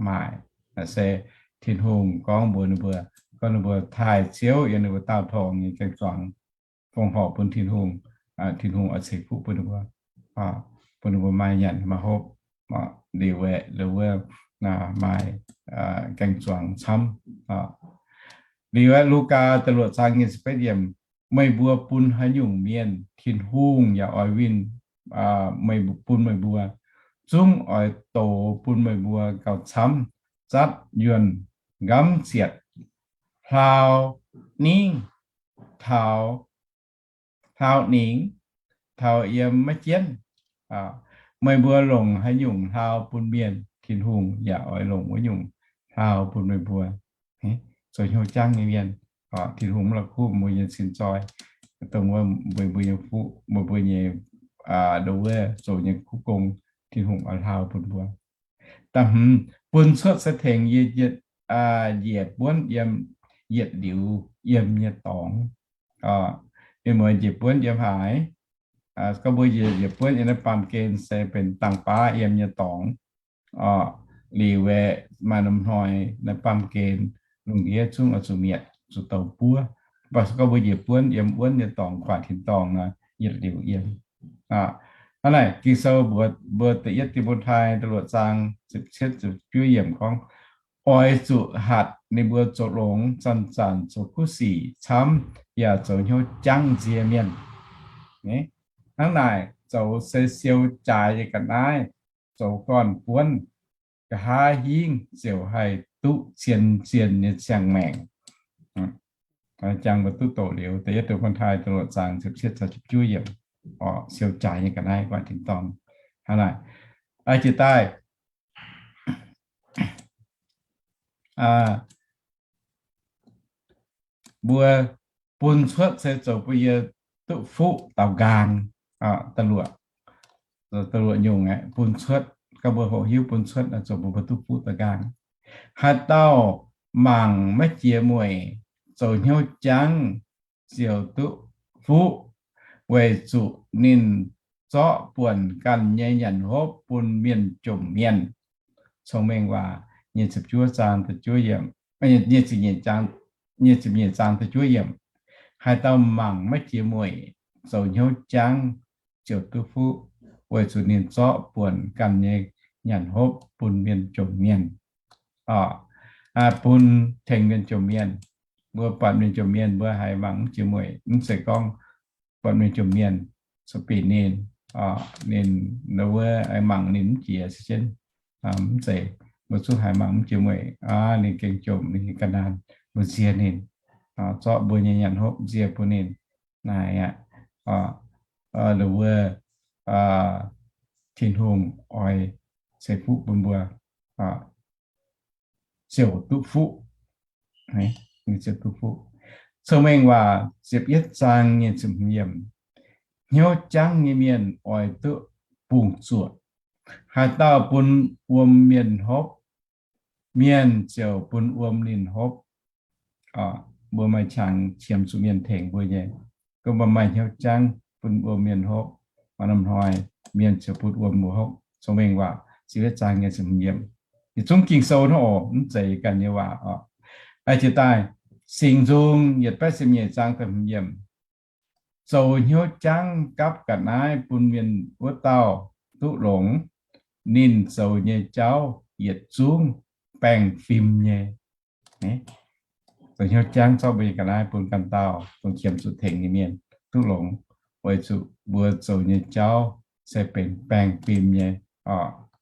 maaic. Se Tin-Hungh gorngv mbuox ninh mbuo, gorngv ninh mbuo taaih Ziouv yiem ninh mbuo daauh torngx nyei gaeng-zuangx, fongc horc bun Tin-Hungh, Tin-Hungh oix ceix fuqv bun ninh mbuo, bun ninh mbuo maaih nyanc maaih hopv. Liuz aeqv, wuov maaih gaeng-zuangx camv. Liuz aeqv, Lugaa da'luoqc zaang nyic ziepc betv yiemc, meih mbuo bun haaix nyungc mienh, Tin-Hungh yaac oix winh, meih, bun meih mbuo, zungv oix dox bun meih mbuo gauh camv, zatv yuonh, nqamv zietc, hlaau ningv, taux, hlaau ningx, taux yiem maiv jienv. Meih mbuo longc haaix nyungc hlaau bun mienh, Tin-Hungh yaac oix longc wuov nyungc hlaau bun meih mbuo. Zoux hnyouv jangv nyei mienh, Tin-Hungh mv la'kuqv mbuo nyei sin zoi, dongh wuov mbuo, mbuo nyei fuqv, mbuo, mbuo nyei, dongh wuov zoux nyei kuv gong, Tin-Hungh oix hlaau bun mbuo. Da'hmz, bun cuotv se tengx yie njiec buonv yiem yietc liuz yiem nyei dorngx. Mienh muoz njiec buonv yiem haaix? Gorngv mbuo njiec buonv yiem naaiv baamh gen se benx dangh baav yiem nyei dorngx. Liuz aeqv, maaih norm hnoi naaiv baamh gen lungh ndiev zungv oix zuqc mietc, zuqc douh buov. Mv baac gorngv mbuo njiec buonv yiem wuonv nyei dorngx, guaax tin-dorngh nor, yietc liuz yiem. Hnangv naaic Ging-Sou mbuox mbuo da'yietv Ti^mo^tai da'luoqc zaang ziepc cietv ziepc juov yiemc gorngv, oix zuqc hatc ninh mbuo zoux longx, zanc-zanc zoux kuv sic camv, yaac zoux hnyouv jangv nzie mienh. Hnangv naaic zoux se siou jaaix nyei ga'naaiv, zoux gorn-buonv, nqa'haav hingv ziouc haih duqv zien-zien nyei ziangh maengc. Jangx mbuo duqv doqc liuz, da'yietv Ti^mo^tai da'luoqc zaang ziepc cietv caux ziepc juov yiemc, siou jaaix nyei ga'naaiv, guaax tin-dorngh. Hnangv naaic, jiex daaih mbuo bun cuotv se zoux bun yie duqv fuqv daaux nqaang. Da'luoqc, da'luoqc nyungc aeqv, bun cuotv, gorngv mbuo hoqc hiuv bun cuotv zoux bun mbuo duqv fuqv daaux nqaang. Haaix dauh mangc maiv jiex mueic, zoux hnyouv jangv, ziouc duqv fuqv, weic zuqc ninh zorqv buonc ganh nyei nyanc hopv bun mienh jomc mienh. Cong-Mengh Waac nyic ziepc juov zaang da'juov yiemc, nyic ziepc nyeic zaang da'juov yiemc. Haaix dauh mangc maiv jiex mueic, zoux hnyouv jangv, ziouc duqv fuqv, weic zuqc ninh zorqv buonc ganh nyei nyanc hopv bun mienh jomc mienh. Bun tengx mienh jomc mienh. Mbuo buatc mienh jomc mienh mbuo haiz mangc mv jiex mueic, mv zeiz gorngv buatc mienh jomc mienh, zuqc bieqc ninh, Ninh wuov mangc ninh mv jiex se jienv, mv zeiz, mbuo zungv haiz mangc mv jiex mueic, ninh gengh jomc, ninh ga'naanh, mbuo nziex ninh, zorqv mbuo nyei nyanc hopv nziex bun ninh. Naaic aqv, wuov Tin-Hungh oix ceix fuqv bun mbuo, ziouc duqv fuqv. Cong-Mengh Waac ziepc yietv zaang nyei ziepc hmz yiemc, hnyouv jangv nyei mienh oix duqv bungx zuoqc. Haaix dauh bun wuom mienh hopv, mienh ziouc bun wuom ninh hopv. Mbuo maaih qangx qiemx zuqc mienh tengx mbuo nyei. Gorngv mbuo maaih hnyouv jangv bun wuom mienh hopv, maaih norm hnoi mienh ziouc bun wuom mbuo hopv. Cong-Mengh Waac ziepc yietv zaang nyei ziepc hmz yiemc. Yietc zungv Ging-Sou hnangv oc, mv zeiz ganh nyei waac oc. Jiex daaih, Singx Nzung yietc baeqv ziepc nyeic zaang da'hmz yiemc, zoux hnyouv jangv gapv ga'naaiv bun mienh wuov dauh duqv longx. Ninh zoux nyei jauv yietc zungv baengh fim nyei. Zoux hnyouv jangv zorqv mbuo nyei ga'naaiv bun ganh dauh dongh qiemx zuqc tengx nyei mienh duqv longx, weic zuqc mbuo zoux nyei jauv se benx baengh fim nyei.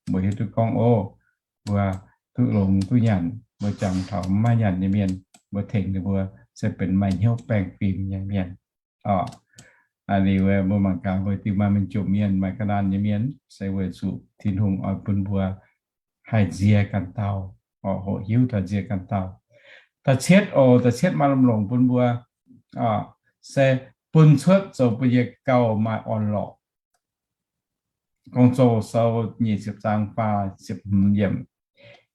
Mbuo hiuv duqv gorngv, o, mbuo duqv longx duqv nyanc, mbuo jangx taux maiv nyanc nyei mienh, mbuo tengx ninh mbuo se benx maaih hnyouv baengh fim nyei mienh. Liuz mbuo mangc gaax, mbuo diuh maaih mienh jomc mienh, maaih ga'naanh nyei mienh, se weic zuqc Tin-Hungh oix bun mbuo haih nziex ganh dauh, hoqc hiuv taux nziex ganh dauh. Da'cietv oc, da'cietv maaih lomh longc bun mbuo se bun cuotv zoux bun yie gauh maaih orn-lorqc. Gong-Zoh sou nyic ziepc zaang faah ziepc hmz yiemc,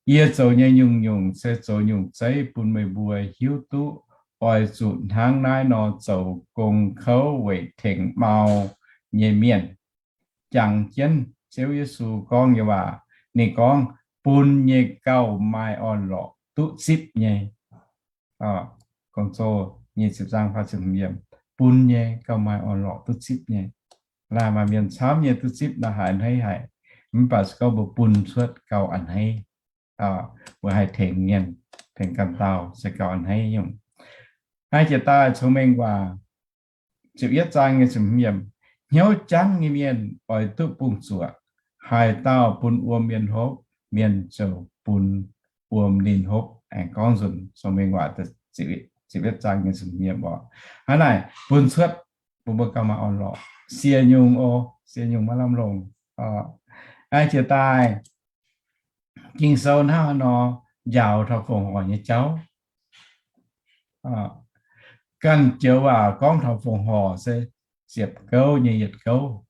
yie zoux nyei nyungc-nyungc se zoux nyungc zeiv bun meih mbuo hiuv duqv oix zuqc hnangv naaiv nor zoux gong kouv weic tengx mau nyei mienh. Jangx jienv Ziouv Yesu gorngv nyei waac, ninh gorngv, bun nyei gauh maaih orn-lorqc duqv zipv nyei. Gong-Zoh nyic ziepc zaang faah ziepc hmz yiemc, bun nyei gauh maaih orn-lorqc duqv zipv nyei. Laaih maaih mienh camv nyei duqv zipv nor haiz a'hneiv haic, mv baac se gorngv mbuo bun cuotv gauh a'hneiv, mbuo haih tengx mienh, tengx ganh dauh se gauh a'hneiv nyungc. Naaiv jiex daaih Cong-Mengh Waac ziepc yietv zaang nyei ziepc hmz yiemc, hnyouv jangv nyei mienh oix duqv bungx zuoqc. Haaix dauh bun wuom mienh hopv, mienh ziouc bun wuom ninh hopv. Aengx gorngv nzunc Cong-Mengh Waac ziepc yietv zaang nyei ziepc hmz yiemc oc. Hnangv naaic bun cuotv bun mbuo gauh maaih orn-lorqc. Siec nyungc oc, siec nyungc maaih lamh longc. Naaiv jiex daaih Ging-Sou hnangv haaix nor njaaux taux fongc horc nyei jauv. Ganh joux waac gorngv taux fongc horc se ziepc gouv nyei yietc gouv.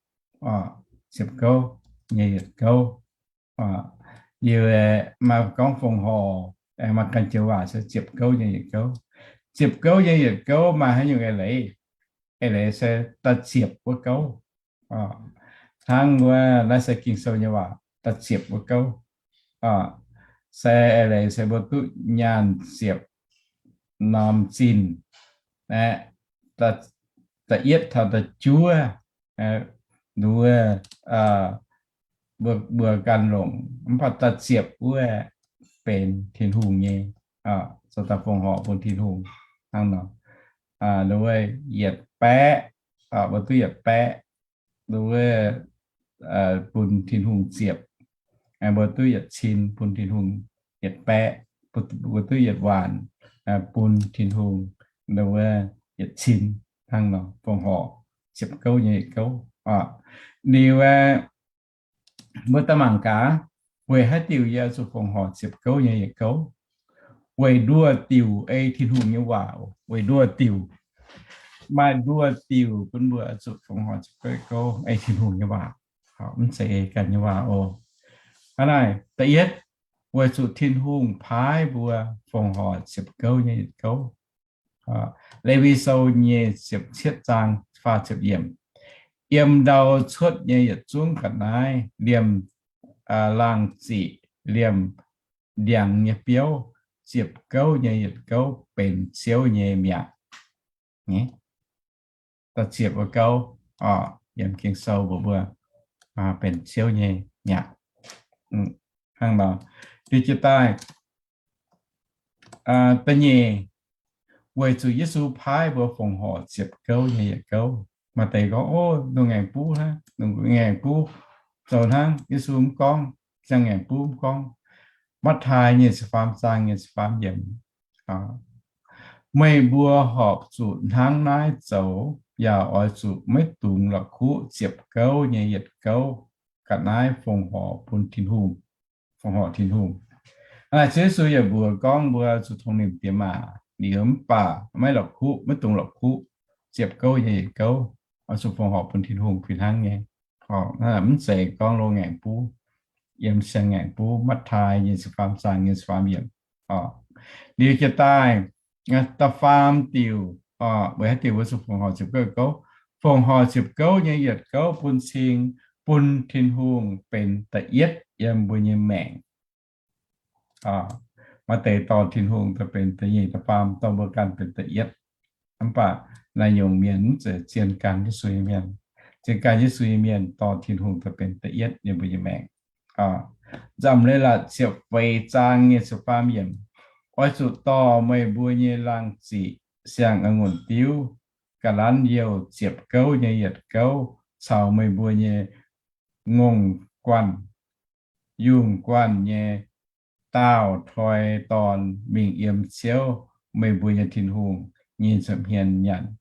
Ziepc gouv nyei yietc gouv. Liuz maaih gorngv fongc horc, maaih ganh joux waac se ziepc gouv nyei yietc gouv. Ziepc gouv nyei yietc gouv maaih haaix nyungc eix leiz? Eix leiz se da'ziepc wuov gouv. Hnangv wuov naaiv se Ging-Sou nyei waac, da'ziepc wuov gouv. Se eix leiz se mbuo duqv nyaanh ziepc norm zinh, da'yietv taux da'juov, wuov, mbuo, mbuo ganh longc, mv baac da'ziepc wuov benx Tin-Hungh nyei, zoux daaih fongc horc bun Tin-Hungh hnangv nor. Wuov yietc baeqv, mbuo duqv yietc baeqv, wuov, bun Tin-Hungh ziepc. Mbuo duqv yietc cin bun Tin-Hungh yietc baeqv, mbuo duqv yietc waanc bun Tin-Hungh wuov yietc cin hnangv nor, fongc horc ziepc gouv nyei yietc gouv. Liuz mbuo daaih mangc gaax, weic haaix diuc yie zuqc fongc horc ziepc gouv nyei yietc gouv? Weic nduoh diuc ei Tin-Hungh nyei waac, weic nduoh diuc. Maaih nduoh diuc bun mbuo zuqc fongc horc ziepc gouv ei Tin-Hungh nyei waac. Mv zeiz ei ganh nyei waac oc. Hnangv naaic, da'yietv, weic zuqc Tin-Hungh paaiv mbuo fongc horc ziepc gouv nyei yietc gouv. Lewi Sou nyei ziepc cietv zaang faah ziepc yiemc, yiem ndau cuotv nyei yietc zungv ga'naaiv, liemh laangh ziqc, liemh ndiangx nyei biouv, ziepc gouv nyei yietc gouv benx Ziouv nyei mi'aqv. Da'ziepc wuov gouv, yiem Ging-Sou mbuox mbuo, benx Ziouv nyei mi'aqv. Hnangv nor, liuz jiex daaih, da'nyeic, weic zuqc Yesu paaiv mbuo fongc horc ziepc gouv nyei yietc gouv. Maaih deix gorngv, o, lungh ngaengc buv hnangv, lungh ngaengc buv zoux hnangv, Yesu mv gorngv, ziangh ngaengc buv mv gorngv. Matv^taai nyic ziepc faam zaang nyic ziepc faam yiemc. Meih mbuo horpc zuqc hnangv naaiv zoux, yaac oix zuqc maiv dungx la'kuqv ziepc gouv nyei yietc gouv ga'naaiv fongc horc bun Tin-Hungh, fongc horc Tin-Hungh. Hnangv naaic Ziouv Yesu yaac mbuox gorngv mbuo zuqc tongx nimc diex maac liuz, mv baac maiv la'kuqv, maiv dungx la'kuqv ziepc gouv nyei yietc gouv, oix zuqc fongc horc bun Tin-Hungh fih hnangv nyei. Mv zeiz gorngv lungh ngaengc buv, yiem siang-ngaengc buv. Matv^taai nyic ziepc faam zaang nyic ziepc faam yiemc. Liuz jiex daaih da'faam diuc, weic haaix diuc mbuo zuqc fongc horc ziepc gouv yietc gouv? Fongc horc ziepc gouv nyei yietc gouv bun cing, bun Tin-Hungh benx da'yietv yiem mbuo nyei maengc. Maaih deix dorh Tin-Hungh daaih benx da'nyeic da'faam, dorh mbuo ganh benx da'yietv. Mv baac naaiv nyungc mienh mv zeiz zien gan Yesu nyei mienh. Zien gan Yesu nyei mienh dorh Tin-Hungh daaih benx da'yietv yiem mbuo nyei maengc. Nzamc Leiz-Latc ziepc feix zaang nyic ziepc faam yiemc, oix zuqc dorh meih mbuo nyei laangh ziqc siang-a'ngunc diuv, ga'lanv youh ziepc gouv nyei yietc gouv, caux meih mbuo nyei ngongh guanh, yungh guanh nyei daauh toi dorn mingh yiem Ziouv, meih mbuo nyei Tin-Hungh nyei nza'hmien nyanc,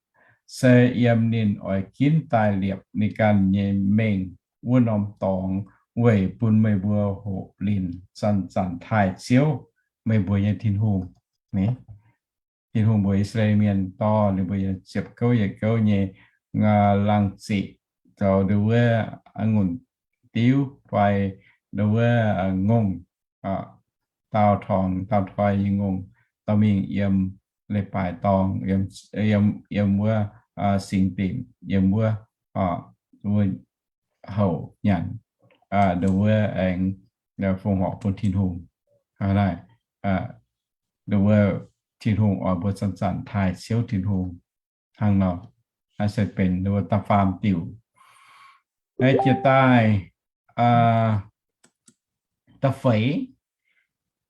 se yiem ninh oix ginv daaih liepc ninh ganh nyei mengh wuov norm dorngx, weic bun meih mbuo hoqc linc zanc-zanc taaih Ziouv, meih mbuo nyei Tin-Hungh. Tin-Hungh mbuox I^saa^laa^en Mienh dorh ninh mbuo nyei ziepc gouv yietc gouv nyei laangh ziqc zoux ndon wuov a'ngunc diuv fai ndon wuov ngongh, daauh torngx daauh toi nyei ngongh, dorh mingh yiem leiz-baaix dorngh, yiem wuov singx dinc, yiem wuov, wuov houc nyanc, ndon wuov aengx fongc horc bun Tin-Hungh. Naaiv, ndon wuov Tin-Hungh oix mbuo zanc-zanc taaih Ziouv Tin-Hungh hnangv nor. Naaiv se benx ndon wuov da'faam diuc. Jiex daaih da'feix,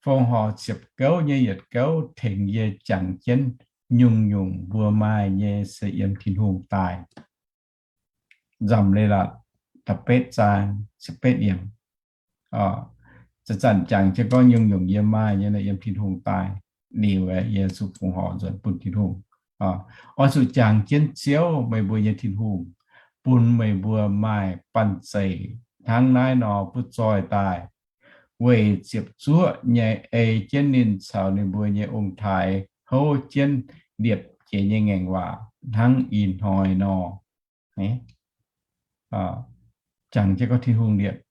fongc horc ziepc gouv nyei yietc gouv tengx yie jangx jienv nyungc-nyungc mbuo maaih nyei se yiem Tin-Hungh daaih. Nzamc Leiz-Latc da'betv zaang ziepc betv yiemc. Zanc-zanc jangx jienv gorngv nyungc-nyungc yie maaih nyei naaiv yiem Tin-Hungh daaih. Liuz yie zuqc fongc horc nzuonx bun Tin-Hungh. Oix zuqc jangx jienv Ziouv, meih mbuo nyei Tin-Hungh, bun meih mbuo maaih banh zeic hnangv naaiv nor butv zoih daaih, weic ziepc zuoqv nyei ei jienv ninh caux ninh mbuo nyei ong-taaix houv jienv liepc jiex nyei ngaengc waac hnangv ih hnoi nor. Jangx jienv gorngv Tin-Hungh liepc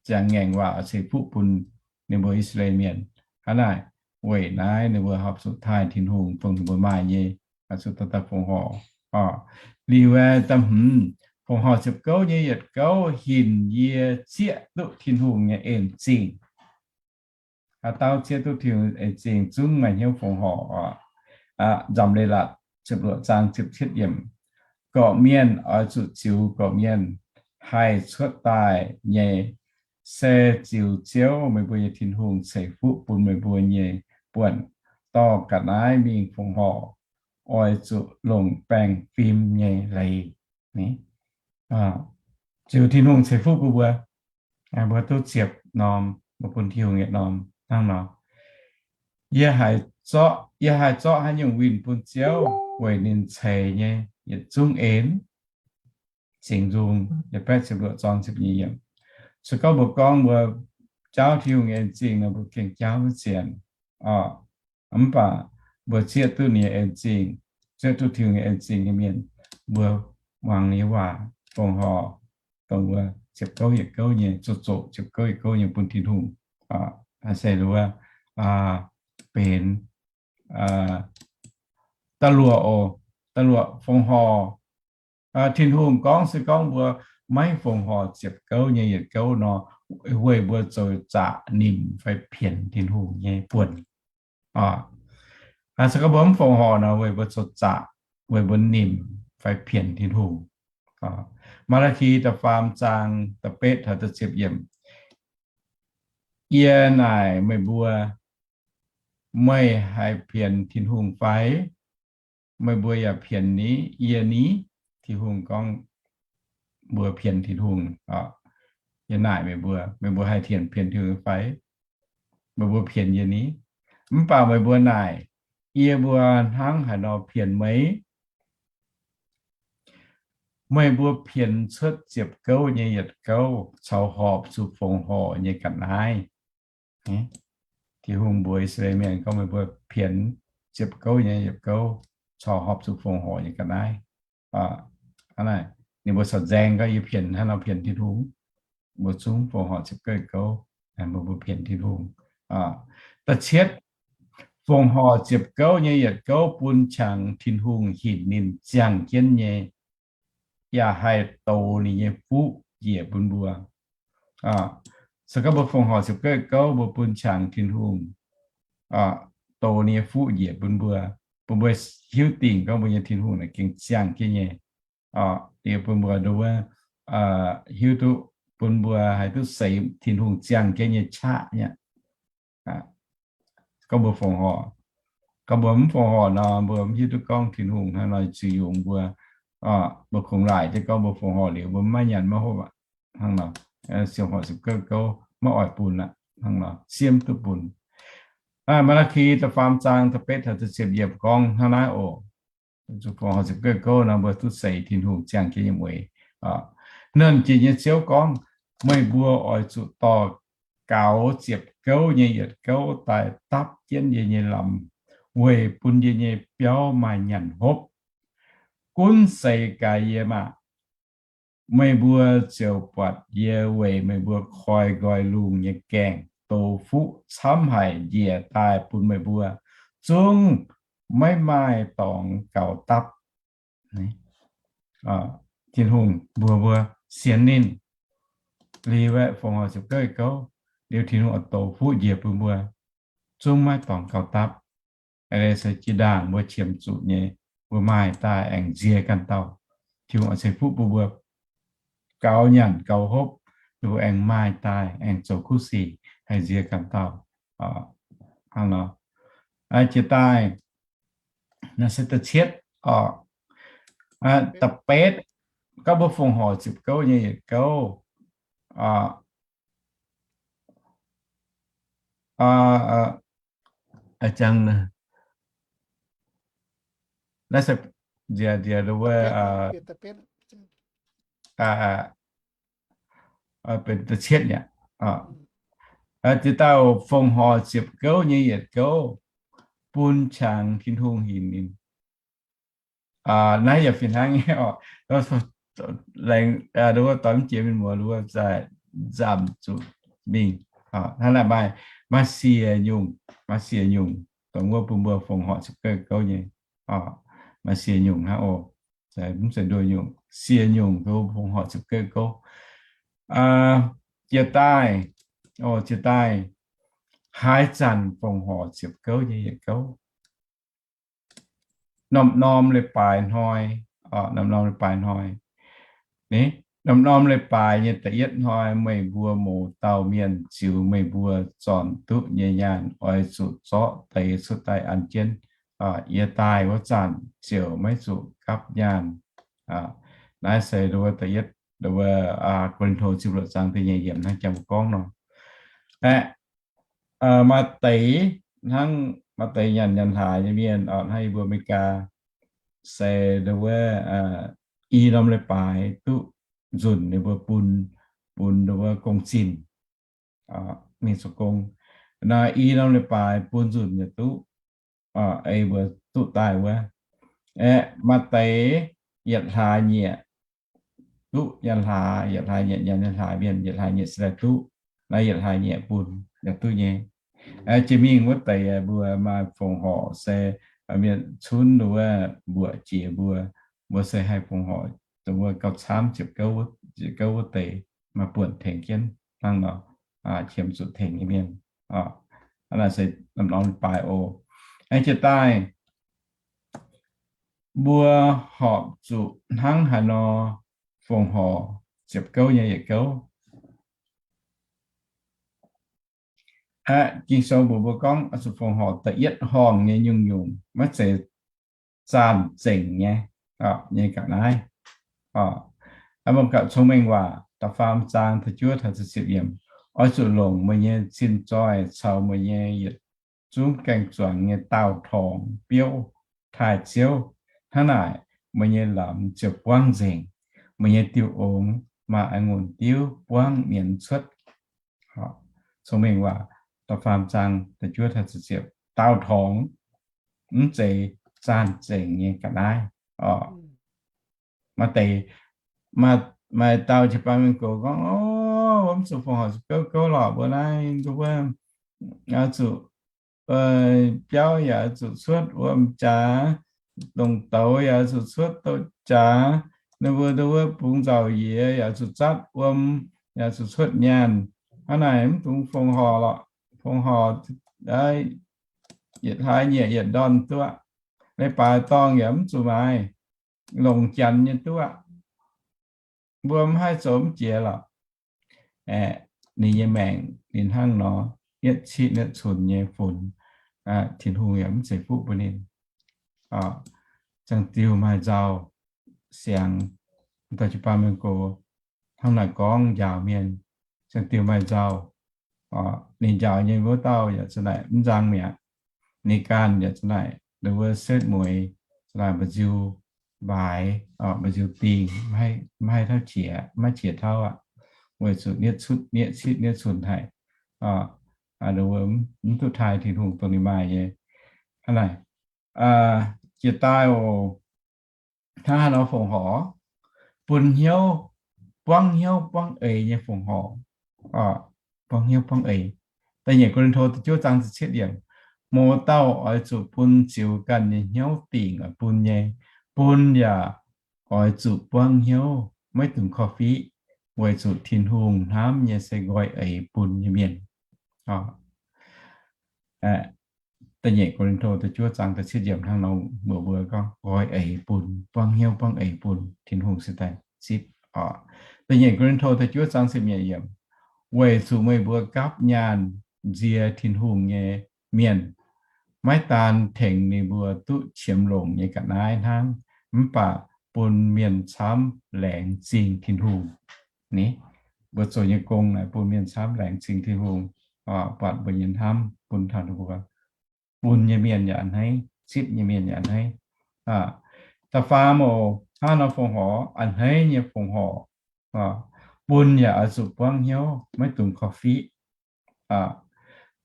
ziangx ngaengc waac ceix fuqv bun ninh mbuo I^saa^laa^en Mienh. Hnangv naaic, weic naaiv ninh mbuo horpc zuqc taaih Tin-Hungh dongh ninh mbuo maaih nyei, zuqc daaih fongc horc. Liuz aeqv, da'hmz, fongc horc ziepc gouv nyei yietc gouv hinc yie zieqv duqv Tin-Hungh nyei en zingh. Haaix dauh zieqv duqv Tin-Hungh en zingh zungv maaih hnyouv fongc horc oc. Nzamc Leiz-Latc ziepc luoqc zaang ziepc cietv yiemc. Gorqv-mienh oix zuqc ziux gorqv-mienh haih cuotv daaih nyei, se ziux Ziouv meih mbuo nyei Tin-Hungh ceix fuqv bun meih mbuo nyei buonc, dorh ga'naaiv mingh fongc horc, oix zuqc longc baengh fim nyei leiz. Ziux Tin-Hungh ceix fuqv bun mbuo. Mbuo duqv ziepc norm, mbuo bun Tin-Hungh yietc norm hnangv nor. Yie haiz zorqv, yie haih zorqv haaix nyungc winh bun Ziouv weic ninh ceix nyei yietc zungv en? Singx Nzung yietc baeqv ziepc luoqc zorng ziepc nyeic yiemc. Se gorngv mbuo gorngv mbuo jaauv Tin-Hungh nyei en zingh nor, mbuo gengh jaauv maiv sienx. Mv baac mbuo zieqv duqv ninh nyei en zingh, zieqv duqv Tin-Hungh nyei en zingh nyei mienh, mbuo muangx ninh nyei waac, fongc horc, dongh wuov ziepc gouv yietc gouv nyei, zuqc zoqc ziepc gouv yietc gouv nyei bun Tin-Hungh. Se wuov benx da'luoqc oc, da'luoqc fongc horc. Tin-Hungh gorngv se gorngv mbuo maiv fongc horc ziepc gouv nyei yietc gouv nor, weic mbuo zoux zaqc nimc fai pienx Tin-Hungh nyei buonc. Se gorngv mbuo mv fongc horc nor, weic mbuo zoux zaqc, weic mbuo nimc fai pienx Tin-Hungh. Maa^laa^ki da'faam zaang da'betv taux da'ziepc yiemc. Yie naaic meih mbuo, meih haih pienx Tin-Hungh fai? Meih mbuo yaac pienx ni, yie ni? Tin-Hungh gorngv mbuo pienx Tin-Hungh. Yie naaic meih mbuo, meih mbuo haih pienx Tin-Hungh fai? Meih mbuo pienx yie ni. Mv baac meih mbuo naaic, yie mbuo hnangv haaix nor pienx meih? Meih mbuo pienx cuotv ziepc gouv nyei yietc gouv caux horpc zuqc fongc horc nyei ga'naaiv. Tin-Hungh mbuox I^saa^laa^en Mienh gorngv meih mbuo pienx ziepc gouv nyei yietc gouv caux horpc zuqc fongc horc nyei ga'naaiv. Ninh mbuo corc nzaeng gorngv, yie pienx, hnangv nor pienx Tin-Hungh. Mbuo zungv fongc horc ziepc gouv yietc gouv, mbuo, mbuo pienx Tin-Hungh. Da'cietv, fongc horc ziepc gouv nyei yietc gouv bun qangx Tin-Hungh hinc ninh ziangh jienv nyei, yaac haih dox ninh nyei fuqv njiec bun mbuo. Se gorngv mbuo fongc horc ziepc gouv yietc gouv, mbuo bun qangx Tin-Hungh dox ninh nyei fuqv njiec bun mbuo, bun mbuo hiuv dingc gorngv mbuo nyei Tin-Hungh naaic gengh ziangh jienv nyei. Liuz bun mbuo nduov hiuv duqv, bun mbuo haih duqv seix Tin-Hungh ziangh jienv nyei qaqv nyei. Gorngv mbuo fongc horc, gorngv mbuo mv fongc horc nor, mbuo mv hiuv duqv gorngv Tin-Hungh hnangv nor zuqc yungz mbuo. Mbuo kungx laaic jienv gorngv mbuo fongc horc liuz mbuo maiv nyanc maiv hopv aqv. Hnangv nor, siemx horc ziepc gouv gouv maiv oix bun aqv. Hnangv nor, siemv duqv bun. Maa^laa^ki da'faam zaang da'betv taux da'ziepc yiemc gorngv hnangv naaiv oc. Zuqc fongc horc ziepc gouv gouv nor, mbuo duqv seix Tin-Hungh ziangh jienv nyei mueix. Nernh Jiex nyei Ziouv gorngv, meih mbuo oix zuqc dorh gaux ziepc gouv nyei yietc gouv daaih dapv jienv yie nyei lamz, weic bun yie nyei biauv maaih nyanc hopv. Gunv seix gaax yie maah! Meih mbuo ziouc buatc yie weic meih mbuo koi nqoi lungh nyei gaengh dox fuqv camv haic njiec daaih bun meih mbuo, zungv maiv maaih dorngx gaux dapv. Tin-Hungh mbuox mbuo sienx ninh, liuz aeqv, fongc horc ziepc gouv gouv, liuz Tin-Hungh oix dox fuqv njiec bun mbuo, zungv maiv dorngx gaux dapv. Aa, se jiex ndaangc mbuo qiemx zuqc nyei, mbuo maaih daaih aengx nzie ganh dauh. Tin-Hungh oix ceix fuqv bun mbuo gaux nyanc gaux hopv, mbuo aengx maaih daaih aengx zoux kuv sic haih nzie ganh dauh. Hnangv nor, jiex daaih, naaiv se da'cietv oc. Da'betv, gorngv mbuo fongc horc ziepc gouv nyei yietc gouv, jangx, naaiv se nziex nziex wuov, benx da'cietv nyei. Deix dauh fongc horc ziepc gouv nyei yietc gouv, bun qangx Tin-Hungh hinc ninh. Naaiv yaac fih hnangv nyei oc. Laengz, wuov doix mv jiex mienh muoz wuov zaaih nzamc zuqc mingh. Hnangv naaiv maaih, maaih siec nyungc, maaih siec nyungc dongh wuov bun mbuo fongc horc ziepc gouv gouv nyei. Maaih siec nyungc hnangv oc. Mv zeiz nduoh nyungc, siec nyungc fongc horc ziepc gouv gouv. Jiex daaih, jiex daaih, haaix zanc fongc horc ziepc gouv nyei yietc gouv? Norm-norm leiz-baaix hnoi, norm-norm leiz-baaix hnoi, norm-norm leiz-baaix nyei da'yietv hnoi, meih mbuo mouz dauh mienh ziux meih mbuo zornc duqv nyei nyaanh oix zuqc zorqv deix cuotv daaih an jienv. Yie daaih wuov zanc ziouc maiv zuqc gapv nyaanh. Naaiv se wuov da'yietv, wuov Ko^lin^to ziepc luoqc zaang da'nyeic yiemc hnangv jangx mbuo gorngv nor. Aeqv, maaih deix hnangv maaih deix nyanc nyanc hlaax nyei mienh, hnangv yie mbuo America se wuov, i norm leiz-baaix duqv nzunc ninh mbuo bun, bun wuov gong-zinh mingh zoux gong. Naaiv i norm leiz-baaix bun nzunc yaac duqv, ei mbuo duqv daaih wuov. Aeqv, maaih deix yietc hlaax nyieqc duqv nyanc hlaax, yietc hlaax nyieqc nyanc hlaax mienh, yietc hlaax nyieqc se daaih duqv. Naaiv yietc hlaax nyieqc bun yaac duqv nyei. Jiex mingh wuov deix mbuo maaih fongc horc se mienh cunv wuov mbuoqc jiex mbuo, mbuo se haih fongc horc dongh wuov gauh camv ziepc gouv wuov deix maaih buonc tengx jienv hnangv nor, qiemx zuqc tengx nyei mienh. Naaiv se norm-norm leiz-baaix oc. Aengx jiex daaih, mbuo horpc zuqc hnangv haaix nor fongc horc ziepc gouv nyei yietc gouv? Aeqv, Ging-Sou mbuox mbuo gorngv oix zuqc fongc horc da'yietv horngh nyei nyungc-nyungc, maiv zeiz zaanh zengc nyei, nyei ga'naaiv. Cong-Mengh Waac da'faam zaang da'juov taux da'ziepc yiemc. Oix zuqc longc meih nyei zinh zoih caux meih nyei yietc zungv gaeng-zuangx nyei daauh torngx biouv taaih Ziouv. Hnangv naaic, meih nyei lamz ziouc buangv nzengc, meih nyei diuh ongx maaih a'ngunc diuv buangv mienz cuotv. Cong-Mengh Waac da'faam zaang da'juov taux da'ziepc. Daauh torngx mv zeiz zaanh zengc nyei ga'naaiv. Maaih deix, maaih, maaih dauh jiu-baang mienh gox gorngv, O, mv zuqc fongc horc zuqc gouv gouv lorqc, mbuo naaiv, mbuo, oix zuqc, biauv yaac oix zuqc cuotv wuom jaax, dongh douz yaac oix zuqc cuotv douz jaax, ninh mbuo nduov wuov bungx nzauc yiex yaac oix zuqc zatv wuom, yaac oix zuqc cuotv nyaanh. Hnangv naaic mv dungx fongc horc lorqc. Fongc horc, yietc hlaax nyieqc yietc ndorn duqv, leiz-baaix dorngh yaac mv zuqc maaiz, longc janx nyei duqv, mbuo mv haih zoux mv jiex lorqc. Aeqv, ninh nyei maengc ninh hnangv nor, nietv citv nietv cunx nyei funx, Tin-Hungh yaac mv zeiz fuqv bun ninh. Ziangh diuh maaih nzauh siangx, dauh jiu-baang mienh gox hnangv naaic gorngv njaaux mienh, ziangh diuh maaih nzauh. Ninh njaaux nyei wuov dauh yaac za'naaic mv nzang mi'aqv. Ninh ganh yaac za'naaic, nduov wuov setv mueiz, za'naaic mba'nziu mbaaix, mba'nziu dingh, maiv haih tauv qiex, maiv qiex tauv aqv, weic zuqc nietv citv nietv cunx haic, mv duqv taaih Tin-Hungh dongh ninh maaih nyei. Hnangv naaic, jiex daaih oc, hnangv haaix nor fongc horc, bun hnyouv, buangv hnyouv buangv eix nyei fongc horc. Buangv hnyouv buangv eix. Da'nyeic Ko^lin^to da'juov zaang da'cietv yiemc, mouz dauh oix zuqc bun ziux ganh nyei hnyouv dingc oix bun nyei. Bun yaac oix zuqc buangv hnyouv, maiv dungx korv-fiqv, weic zuqc Tin-Hungh hnamv nyei se nqoi eix bun nyei mienh. Da'nyeic Ko^lin^to da'juov zaang da'cietv yiemc hnangv nor mbuox mbuo gorngv nqoi eix bun, buangv hnyouv buangv eix bun Tin-Hungh se daaih zipv oc. Da'nyeic Ko^lin^to da'juov zaang ziepc nyeic yiemc, weic zuqc meih mbuo gapv nyaanh nzie Tin-Hungh nyei mienh, maiv daan tengx ninh mbuo duqv qiemx longc nyei ga'naaiv hnangv, mv baac bun mienh camv laengz zingh Tin-Hungh. Ni, mbuo zoux nyei gong naaic bun mienh camv laengz zingh Tin-Hungh, buatc mbuo nyei hnamv bun taux ninh mbuo. Bun nyei mienh yaac a'hneiv, zipv nyei mienh yaac a'hneiv. Da'faam oc, hnangv nor fongc horc, a'hneiv nyei fongc horc, bun yaac oix zuqc buangv hnyouv, maiv dungx korv-fiqv.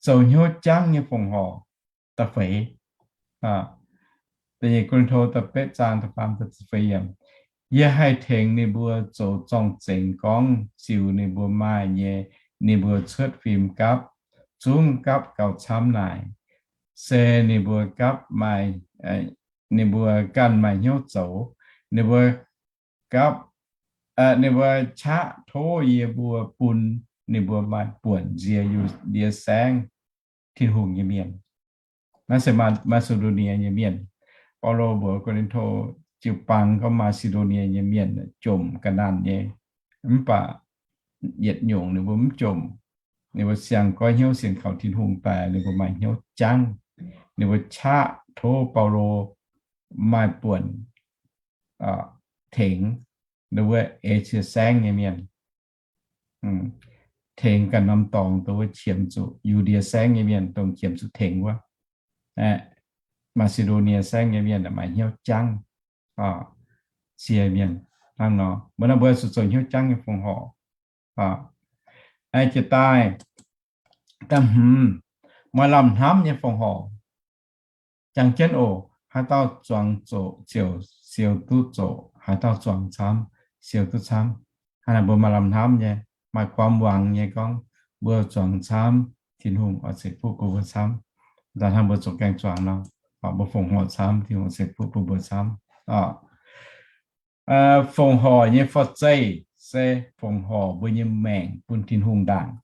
Zoux hnyouv jangv nyei fongc horc. Da'feix, Ko^lin^to da'betv zaang da'faam da'feix yiemc, yie haih tengx ninh mbuo zoux zorng-zengx gorngv ziux ninh mbuo maaih nyei, ninh mbuo cuotv fim gapv, zungv gapv gauh camv naaic, se ninh mbuo gapv maaih, ninh mbuo ganh maaih hnyouv zoux, ninh mbuo gapv, ninh mbuo qaqv tov yie mbuo bun ninh mbuo maaih buonc nzie Yu^ndie Saengv, Tin-Hungh nyei mienh. Naaiv se Maa^si^ndo^nie nyei mienh. Baulo mbuox Ko^lin^to jiu-baang gorngv Maa^si^ndo^nie nyei mienh jomc ga'naanh nyei, mv baac yietc nyungc ninh mbuo mv jomc. Ninh mbuo siang-goiv hnyouv sienx kaux Tin-Hungh daaih, ninh mbuo maaih hnyouv jangv. Ninh mbuo qaqv tov Baulo maaih buonc tengx wuov Esie Saengv nyei mienh, tengx ganh norm dorngx dongh wuov qiemx zuqc Yu^ndie Saengv nyei mienh, dongh qiemx zuqc tengx wuov. Maa^si^ndo^nie Saengv nyei mienh maaih hnyouv jangv cie mienh hnangv nor. Mbuo naaiv mbuo zuqc zoux hnyouv jangv nyei fongc horc. Jiex daaih, da'hmz, maaih lamh hnamv nyei fongc horc. Jangx jienv oc, haaix dauh zuangx zoqc ziouc siou duqv zoqc, haaix dauh zuangx camv, siou duqv camv. Hnangv naaic mbuo maaih lamh hnamv nyei, maaih ความหวัง nyei gorngv mbuo zuangx camv, Tin-Hungh oix ceix fuqv bun mbuo camv. Da'hnangv mbuo zoux gaeng-zuangx nor, mbuo fongc horc camv, Tin-Hungh ceix fuqv bun mbuo camv. Fongc horc nyei forv-zeih se fongc horc mbuo nyei maengc bun Tin-Hungh ndaangc.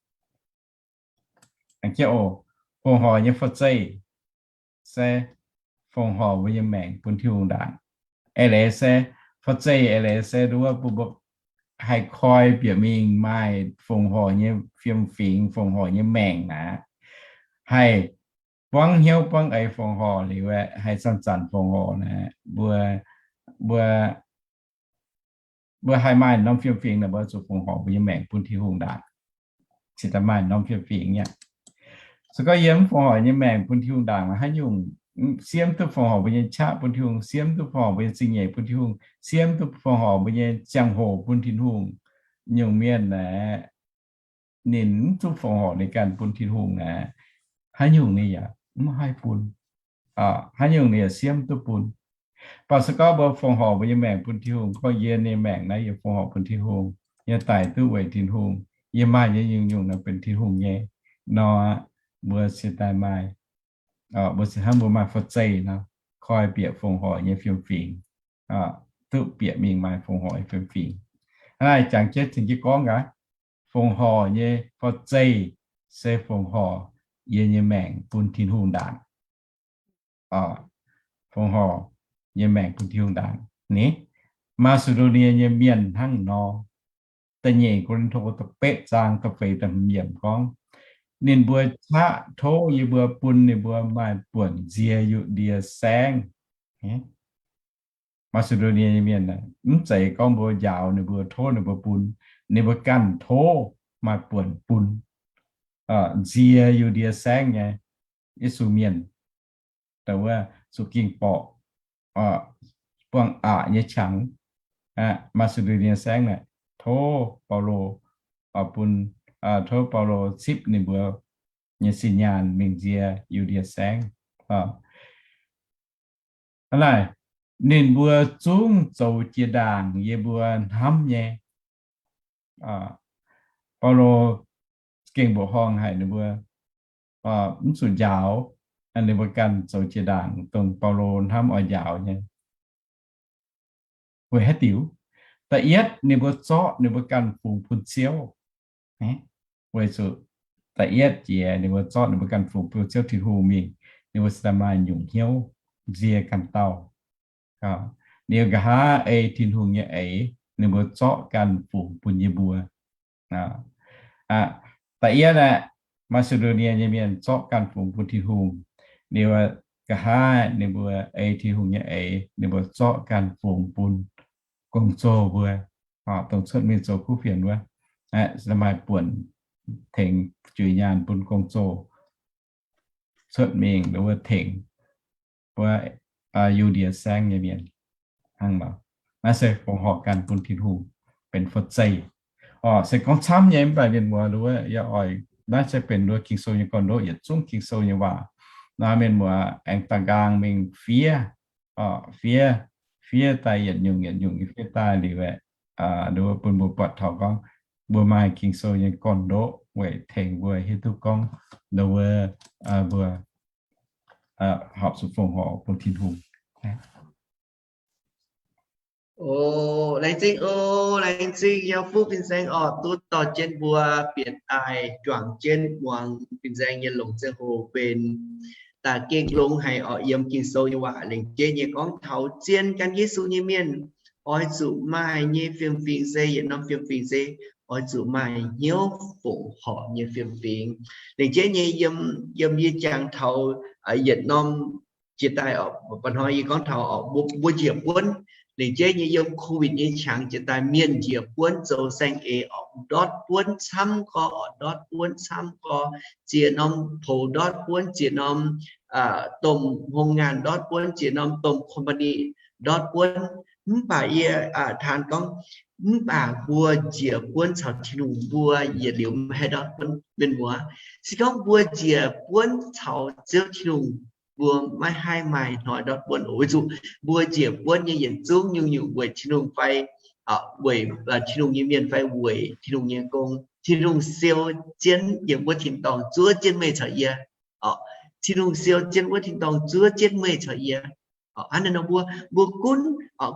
Fongc horc nyei forv-zeih se fongc horc mbuo nyei maengc bun Tin-Hungh ndaangc. Eix leiz se, forv-zeih eix leiz se nduov mbuo haih koi bieqc mingh maaih fongc horc nyei fiem fingx, fongc horc nyei maengc aqv. Haih buangv hnyouv buangv eix fongc horc liuz aeqv, haih zanc-zanc fongc horc naaic, mbuo, mbuo mbuo haih maaih norm fiem-fingx naaic, mbuo zuqc fongc horc mbuo nyei maengc bun Tin-Hungh ndaangc. Cingx daaih maaih norm fiem-fingx nyei. Se gorngv yie mv fongc horc nyei maengc bun Tin-Hungh ndaangc, haaix nyungc siemv duqv fongc horc mbuo nyei qaqv bun Tin-Hungh, siemv duqv fongc horc mbuo nyei zingh nyeic bun Tin-Hungh, siemv duqv fongc horc mbuo nyei ziangh hoc bun Tin-Hungh, nyungc mienh aeqv, ninh mv duqv fongc horc ninh ganh bun Tin-Hungh aeqv, haaix nyungc ninh yaac mv haih bun. Haaix nyungc ninh yaac siemv duqv bun. Mv baac se gorngv mbuo fongc horc mbuo nyei maengc bun Tin-Hungh, gorngv yie nyei maengc naaiv yie fongc horc bun Tin-Hungh, yie daic duqv weic Tin-Hungh, yie maaih nyei nyungc-nyungc naaic benx Tin-Hungh nyei nor, mbuo cingx daaih maaih, mbuo cingx hnangv mbuo maaih for-zeih nor, koi bieqc fongc horc nyei fiem-fingx, duqv bieqc mingh maaih fongc horc nyei fiem-fingx. Hnangv naaiv jangx jienv cingx jienv gorngv gaax, fongc horc nyei for-zeih se fongc horc yie nyei maengc bun Tin-Hungh ndaangc. Fongc horc nyei maengc bun Tin-Hungh ndaangc. Ni, Maa^si^ndo^nie nyei mienh hnangv nor. Da'nyeic Ko^lin^to da'betv zaang da'feix da'hmz yiemc gorngv, ninh mbuo qaqv tov yie mbuo bun ninh mbuo maaih buonc nzie Yu^ndie Saengv. Maa^si^ndo^nie nyei mienh mv zeiz gorngv mbuo njaaux ninh mbuo, tov ninh mbuo bun. Ninh mbuo ganh tov maaih buonc bun nzie Yu^ndie Saengv nyei Yesu mienh, dongh wuov zuqc ging borqc, buangh aqc nyei qangx. Maa^si^ndo^nie Saengv naaic tov Baulo bun, tov Baulo cipv ninh mbuo nyei sin nyaanh mingh nzie Yu^ndie Saengv. Hnangv naaic, ninh mbuo zungv zoux jiex ndaangc yie mbuo hnamv nyei. Baulo gengh mbuoqc horngh haic ninh mbuo mv zuqc njaaux, ninh mbuo ganh zoux jiex ndaangc dongh Baulo hnamv oix njaaux nyei. Weic haaix diuc? Da'yietv, ninh mbuo zorqv ninh mbuo ganh fungx bun Ziouv. Weic zuqc da'yietv jiex ninh mbuo zorqv ninh mbuo ganh fungx bun Ziouv Tin-Hungh mingh, ninh mbuo cingx daaih maaih nyungc hnyouv nzie ganh dauh. Ninh nqa'haav ei Tin-Hungh nyei eix, ninh mbuo zorqv ganh fungx bun yie mbuo. Da'yietv aeqv, Maa^si^ndo^nie nyei mienh zorqv ganh fungx bun Tin-Hungh. Ninh nqa'haav ninh mbuo ei Tin-Hungh nyei eix, ninh mbuo zorqv ganh fungx bun gong-zoh mbuo, dongh cuotv mingh zoux kuv fienx wuov, maaih buonc tengx juix nyaanh bun gong-zoh cuotv mingh wuov tengx wuov Yu^ndie Saengv nyei mienh. Hnangv nor, naaiv se fongc horc ganh bun Tin-Hungh benx for-zeih. Orqc, se gorngv camv nyei mv baac mienh muoz, wuov yie oix, naaiv se benx wuov Ging-Sou nyei gorn-ndoqv, yietc zungv Ging-Sou nyei waac. Naaiv mienh muoz aengx da'nqaang mingh fiev, fiev, fiev daaih yietc nyungc yietc nyungc nyei fiev daaih liuz aeqv, wuov bun mbuo buatc taux gorngv mbuo maaih Ging-Sou nyei gorn-ndoqv weic tengx mbuo hiuv duqv gorngv wuov mbuo horpc zuqc fongc horc bun Tin-Hungh. O, laengz zingh, o, laengz zingh yie fuqv fin-saeng orqc, duqv dorh jienv mbuo bieqc daaih juangc jienv muangx fin-saeng nyei longc ziangh hoc benx da'gengh longx haic orqc. Yiem Ging-Sou nyei waac lengc jeiv nyei gorngv taux zien gan Yesu nyei mienh oix zuqc maaih nyei fiem-fingx se, yietc norm fiem-fingx se oix zuqc maaih hnyouv fongc horc nyei fiem-fingx. Lengc jeiv nyei yiem, yiem yie jangx taux yietc norm jiex daaih orqc, mba'hnoi yie gorngv taux orqc, mbuo njiec buonv. Lengc jeiv nyei yiem COVID nyei qangx jiex daaih mienh njiec buonv zoux saeng-eix orqc, ndortv buonv camv gorx orqc, ndortv buonv camv gorx, ziex norm poux ndortv buonv, ziex norm domh hngongx ngaanh ndortv buonv, ziex norm domh company ndortv buonv. Mv baac yie taan gorngv, mv baac mbuo njiec buonv caux Tin-Hungh mbuo yietc liuz maiv haih ndortv buonv, mienh muoz. Se gorngv mbuo njiec buonv caux Ziouv Tin-Hungh, mbuo maiv haih maaih hnoi ndortv buonv oc. Weic zuqc mbuo njiec buonv nyei yietc zungv nyungc-nyungc weic Tin-Hungh fai weic Tin-Hungh nyei mienh fai weic Tin-Hungh nyei gong. Tin-Hungh siou jienv yiem wuov tin-dorngh zuov jienv meih caux yie. Tin-Hungh siou jienv wuov tin-dorngh zuov jienv meih caux yie. Hnangv naaiv nor mbuo, mbuo gunv,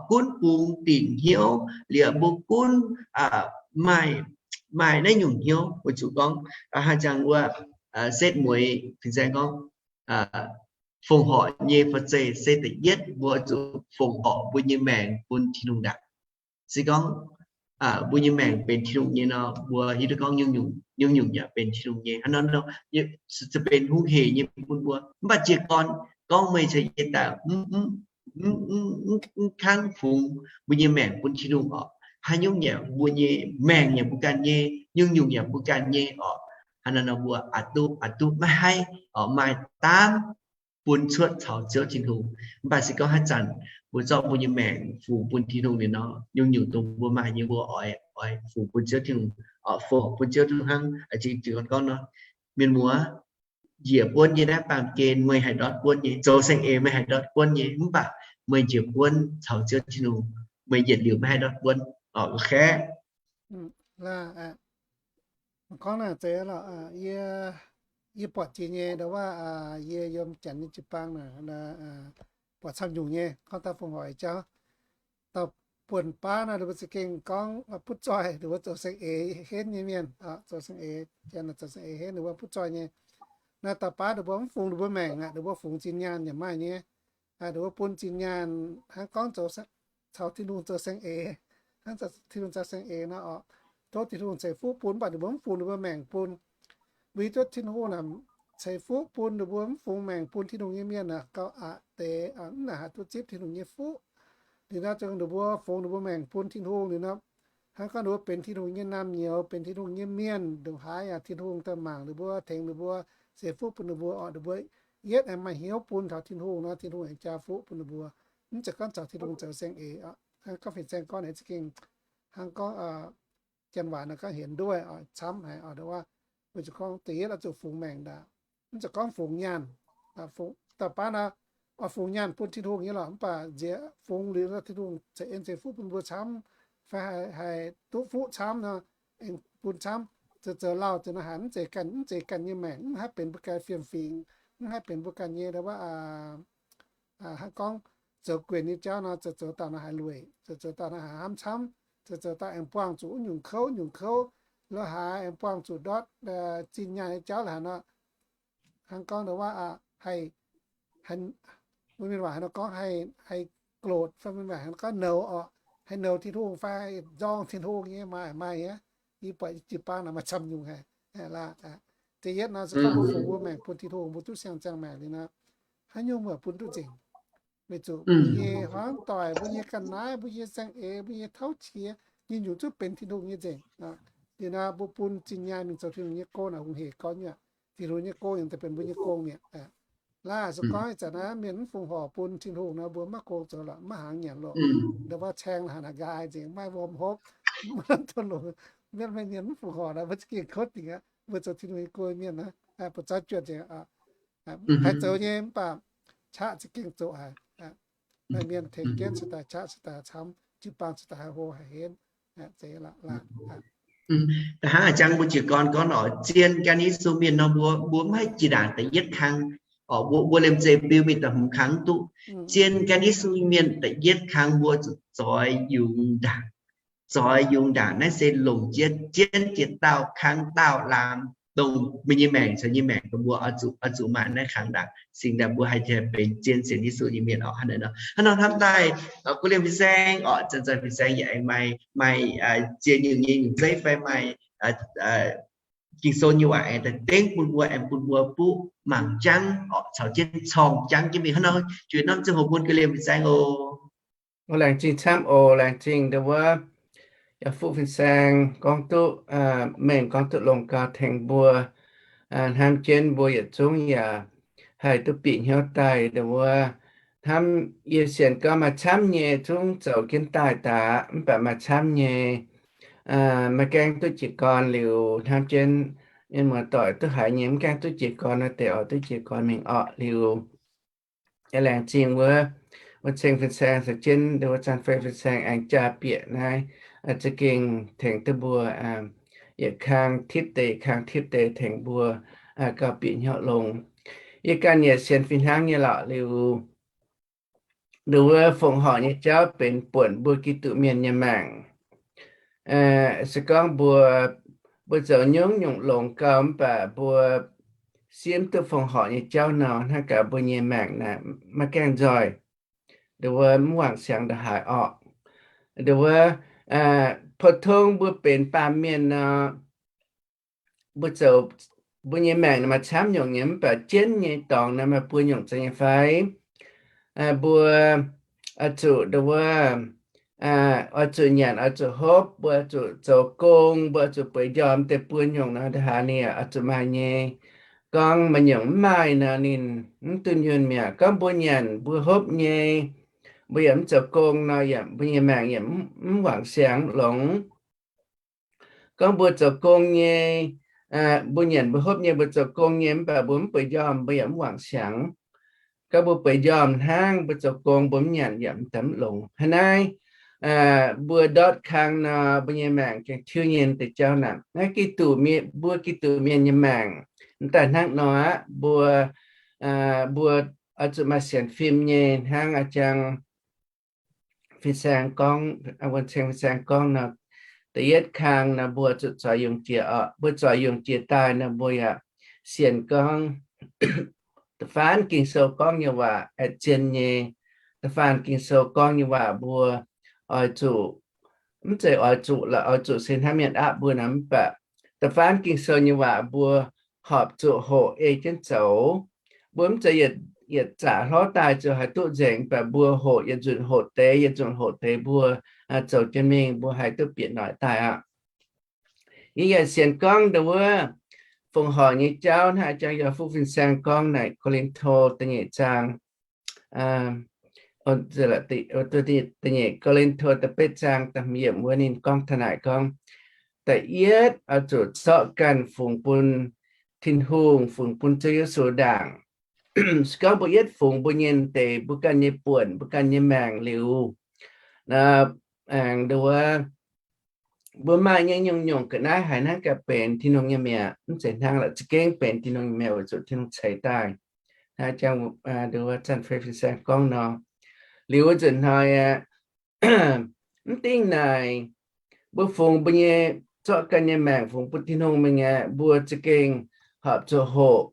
gunv bungx dingc hnyouv liuz mbuo gunv maaih, maaih naaiv nyungc hnyouv weic zuqc gorngv haaix zanc wuov setv mueiz fin-saeng gorngv, fongc horc nyei for-zeih se da'yietv mbuo zuqc fongc horc mbuo nyei maengc bun Tin-Hungh ndaangc. Se gorngv mbuo nyei maengc benx Tin-Hungh nyei nor, mbuo hiuv duqv gorngv nyungc-nyungc yaac benx Tin-Hungh nyei. Hnangv nor, se benx hungh hec nyei bun mbuo. Mv baac jiez gorn gorngv meih caux yie daaih mv kangv fungx mbuo nyei maengc bun Tin-Hungh orqc, haaix nyungc yaac mbuo nyei maengc yaac mbuo ganh nyei, nyungc-nyungc yaac mbuo ganh nyei orqc. Hnangv naaiv nor mbuo aqc duqv, aqc duqv maiv haih orqc, maaih daamv bun cuotv caux Ziouv Tin-Hungh. Mv baac se gorngv haaix zanc mbuo zorqv mbuo nyei maengc fungx bun Tin-Hungh liuz nor, nyungc-nyungc dongh mbuo maaih nyei mbuo oix, oix fungx bun Ziouv Tin-Hungh, oix fungx bun Ziouv Tin-Hungh hnangv. Jiex jiex gorn gorngv nor, mienh muoz, njiec buonv nyei naaiv baamh gen meih haih ndortv buonv nyei, zoux saeng-eix meih haih ndortv buonv nyei, mv baac meih njiec buonv caux Ziouv Tin-Hungh, meih yietc liuz maiv haih ndortv buonv. Oc, kaeqv. Gorngv naaic zeiz lorqc, yie, yie buatc jiex nyei ndo wuov, yie yiem Janx nyei jiu-baang naaic, buatc camv nyungc nyei gorngv daaih fongc hoic jauv. Dauh buonc baav naaic ninh mbuo za'gengh gorngv butv zoih, ninh mbuo zoux saeng-eix henv nyei mienh, zoux saeng-eix, janx zoux saeng-eix henv ninh mbuo butv zoih nyei. Naaiv dauh baav ninh mbuo mv fungx ninh mbuo maengc aqv, ninh mbuo fungx zinh nyaanh yaac maaih nyei. Ninh mbuo bun zinh nyaanh hnangv gorngv zoux, caux Tin-Hungh zoux saeng-eix, hnangv Tin-Hungh zoux saeng-eix nor oc. Tov Tin-Hungh ceix fuqv bun, mv baac ninh mbuo mv fungx ninh mbuo maengc bun. Mbuo hiuv duqv Tin-Hungh naaic ceix fuqv bun ninh mbuo mv fungx maengc bun Tin-Hungh nyei mienh naaic gauh aqc deix, mv naaic haih duqv zipv Tin-Hungh nyei fuqv. Liuz nor zong ninh mbuo fungx ninh mbuo maengc bun Tin-Hungh liuz nor, hnangv gorngv ninh mbuo benx Tin-Hungh nyei naamh nyouz, benx Tin-Hungh nyei mienh, ndongc haaix yaac Tin-Hungh daaih mangc ninh mbuo, tengx ninh mbuo, ceix fuqv bun ninh mbuo oc. Ninh mbuo yietv aengx maaih hnyouv bun taux Tin-Hungh nor, Tin-Hungh aengx jaa fuqv bun ninh mbuo. Mv zeiz gorngv caux Tin-Hungh zoux saeng-eix oc. Hnangv gorngv fin-saeng gorngv naaic za'gengh, hnangv gorngv janx waac nor gorngv hienx nduov oc, camv haic oc. Ndo wuov, weic zuqc gorngv da'yietv oix zuqc fungx maengc ndaangc, mv zeiz gorngv fungx nyaanh. Dauh baav nor, oix fungx nyaanh bun Tin-Hungh nyei lorqc, mv baac nziex fungx liuz nor Tin-Hungh ceix en ceix fuqv bun mbuo camv, fai haih duqv fuqv camv nor, aengx bun camv. Zoux zoux lauh zoux nor haiz mv zeiz ganh, mv zeiz ganh nyei maengc, mv haih benx mbuo ganh fiem-fingx, mv haih benx mbuo ganh nyei ndo wuov, hnangv gorngv zoux guenx nyei jauv nor, zoux zoux dauh nor haiz lueic, zoux zoux dauh nor haiz hnamv camv, zoux zoux dauh aengx buangh zuqc wuov nyungc kouv nyungc kouv, lo haaix aengx buangh zuqc ndortv zinh nyaanh nyei jauv lo haaix nor. Hnangv gorngv ndo wuov, haih, mbuo mienh waac hnangv nor gorngv haih, haih โกรธ fai mienh waac hnangv nor gorngv nouz oc, haih nouz Tin-Hungh fai nzorng Tin-Hungh nyei maaih, maaih aqv. Yie buatc jiu-baang naaic maaih camv nyungc haic. Da'yietv nor se gorngv mbuo fungx mbuo maengc bun Tin-Hungh, mbuo duqv siang-ziangh maengc liuz nor, haaix nyungc mbuo bun duqv nzengc. Weic zuqc mbuo nyei hmuangv doic, mbuo nyei ga'naaiv, mbuo nyei saeng-eix, mbuo nyei tauv qiex, nyungc-nyungc zungv benx Tin-Hungh nyei nzengc. Liuz nor mbuo bun zinh nyaanh mingh zoux Tin-Hungh nyei gong naaic hungh heic gorn nyei. Tin-Hungh nyei gong yaac daaih benx mbuo nyei gong mi'aqv. Laaix se gorngv ih zanc naaiv mienh mv fungc horc bun Tin-Hungh nor, mbuo maiv gong zoux lorqc, maiv hnaangx nyanc lorqc. Ndo wuov caeng la'haaix naaic nqaai nzengc, maiv wuom hopv, maiv tong longc. Mienh, mienh mv fungc horc nor, mbuo za'gengh kotv dingc aqv. Mbuo zoux Tin-Hungh nyei gong mienh naaiv, buoz-zaux juonh nzengc. Haih zoux nyei mv baac qaqv za'gengh zoqc haic. Maaih mienh tengx jienv cingx daaih qaqv, cingx daaih camv, jiu-baang cingx daaih haih hlo haih henv. Zeiz laaix. Hnangv a'jang mbuo jiez gorn gorngv oc, zien gan Yesu mienh nor mbuo, mbuo maiv haih jiex ndaangc da'yietv kang. Oc, mbuo, mbuo liemh zeih biu mingh da'hmz kang mv duqv. Zien gan Yesu mienh da'yietv kang mbuo zuqc zoix yungz ndaangc. Zoix yungz ndaangc naaiv se longc jienv, jienv jiex daauh kang daauh laamz, dongh mbuo nyei maengc caux nyei maengc dongh mbuo oix zuqc, oix zuqc maaih naaiv kang ndaangc, singx daaih mbuo haih benx zien sienx Yesu nyei mienh oc. Hnangv naaiv nor, hnangv nor hnamv daaih, guv liemh fin-saeng oc, zanc-zanc fin-saeng yaac aengx maaih, maaih zien nyungc nyei nyungc zeiv fai maaih Ging-Sou nyei waac aengx daaih dengv bun mbuo, aengx bun mbuo buov mangc jangv oc, caux jienv corng jangv jienv mingh. Hnangv nor, juix norm ziangh hoc bun guv liemh fin-saeng oc. Laengz zingh camv oc, laengz zingh ndo wuov, yaac fuqv fin-saeng gorngv duqv, mengh gorngv duqv longx gau tengx mbuo, hnamv jienv mbuo yietc zungv yaac haih duqv bieqc hnyouv daaih ndo wuov. Hnamv yie sienx gorngv maaih camv nyei zungv zoux jienv daaih daaih, mv baac maaih camv nyei maiv gaengh duqv jiez gorn liuz, hnamv jienv mienh muoz-doic duqv haiz nyei mv gaengh duqv jiez gorn nor, deix oix duqv jiez gorn mingh orqc liuz. Laengz zingh wuov, wuov ceng fin-saeng caux jienv ndo wuov, zanc fei fin-saeng aengx jaa bieqc naaiv, za'gengh tengx duqv mbuo yietc kang tipv deix, kang tipv deix tengx mbuo gauh bieqc hnyouv longx. Yie ganh yaac sienx fih hnangv nyei lorqc liuz, ndo wuov fongc horc nyei jauv benx buonc mbuo Giduc mienh nyei maengc. Se gorngv mbuo, mbuo zoux nyungc-nyungc longx gau mv baac mbuo simv duqv fongc horc nyei jauv nor, hnangv gaax mbuo nyei maengc naaic maiv gaengh nzoih. Ndo wuov mv wangc siangx ndongc haaix orqc. Ndo wuov, pou-tong mbuo benx baamh mienh nor, mbuo zoux, mbuo nyei maengc maaih camv nyungc nyei, mv baac jienv nyei dorngx naaic maaih buo nyungc zeiz nyei fai? Mbuo zuqc ndo wuov oix zuqc nyanc, oix zuqc hopv, mbuo oix zuqc zoux gong, mbuo oix zuqc bueix njormh deix buo nyungc nor, ndongc haaix ninh oix zuqc maaih nyei. Gorngv maaih nyungc mv maaih nor, ninh mv dunh yunh mi'aqv. Gorngv mbuo nyanc mbuo hopv nyei, mbuo yaac mv zoux gong nor, yaac mbuo nyei maengc yaac mv wangc siangx longx. Gorngv mbuo zoux gong nyei, mbuo nyanc mbuo hopv nyei, mbuo zoux gong nyei, mv baac mbuo mv bueix njormh, mbuo yaac mv wangc siangx. Gorngv mbuo bueix njormh hnangv, mbuo zoux gong, mbuo mv nyanc yaac mv daaih mv longx. Hnangv naaiv, mbuo ndortv kang nor, mbuo nyei maengc gengh tiuv nyei deix jauv naaic. Naaiv Giduc mienh, mbuo Giduc mienh nyei maengc, mv daaih hnangv nor aqv. Mbuo, mbuo oix zuqc maaih sienx fim nyei hnangv a'jang fin-saeng gorngv, wuonh ceng fin-saeng gorngv nor, da'yietv kang nor, mbuo zuqc zoux yungz jiex oc. Mbuo zoux yungz jiex daaih nor, mbuo yaac sienx gorngv da'faanh Ging-Sou gorngv nyei waac aeqv, zien nyei. Da'faanh Ging-Sou gorngv nyei waac mbuo oix zuqc, mv zeiz oix zuqc lorqc, oix zuqc se hnangv mienh aapv mbuo nor, mv baac da'faanh Ging-Sou nyei waac mbuo horpc zuqc hoqc ei jienv zoux. Mbuo mv zeiz yietc zaqc hlorv daaih ziouc haih duqv nzengc, mv baac mbuo hoqc yietc nzunc hoqc deix, yietc nzunc hoqc deix mbuo zoux jienv mingh, mbuo haih duqv bieqc noic daaih aqv. Yie yaac sienx gorngv ndongc wuov fongc horc nyei jauv hnangv a'jang yaac fuqv fin-saeng gorngv naaic Ko^lin^to da'nyeic zaang, da'nyeic Ko^lin^to da'betv zaang da'hmz yiemc wuov ninh gorngv taux naaic gorngv, da'yietv oix zuqc zorqv ganh fungx bun Tin-Hungh, fungx bun Ziouv Yesu ndaangc. Se gorngv mbuo yietv fungx mbuo nyei deix, mbuo ganh nyei buonc, mbuo ganh nyei maengc liuz, aengx ndongc wuov mbuo maaih nyei nyungc-nyungc ga'naaiv haiz hnangv gaax benx Tin-Hungh nyei mi'aqv. Mv zeiz hnangv lorqc, za'gengh benx Tin-Hungh nyei mi'aqv weic zuqc Tin-Hungh ceix daaih. Hnangv a'jang zanc fei fin-saeng gorngv nor, liuz wuov nzunc hnoi aeqv, mv dingh naaic, mbuo fungx mbuo nyei, zorqv ganh nyei maengc fungx bun Tin-Hungh mingh aeqv, mbuo za'gengh horpc zuqc hoqc,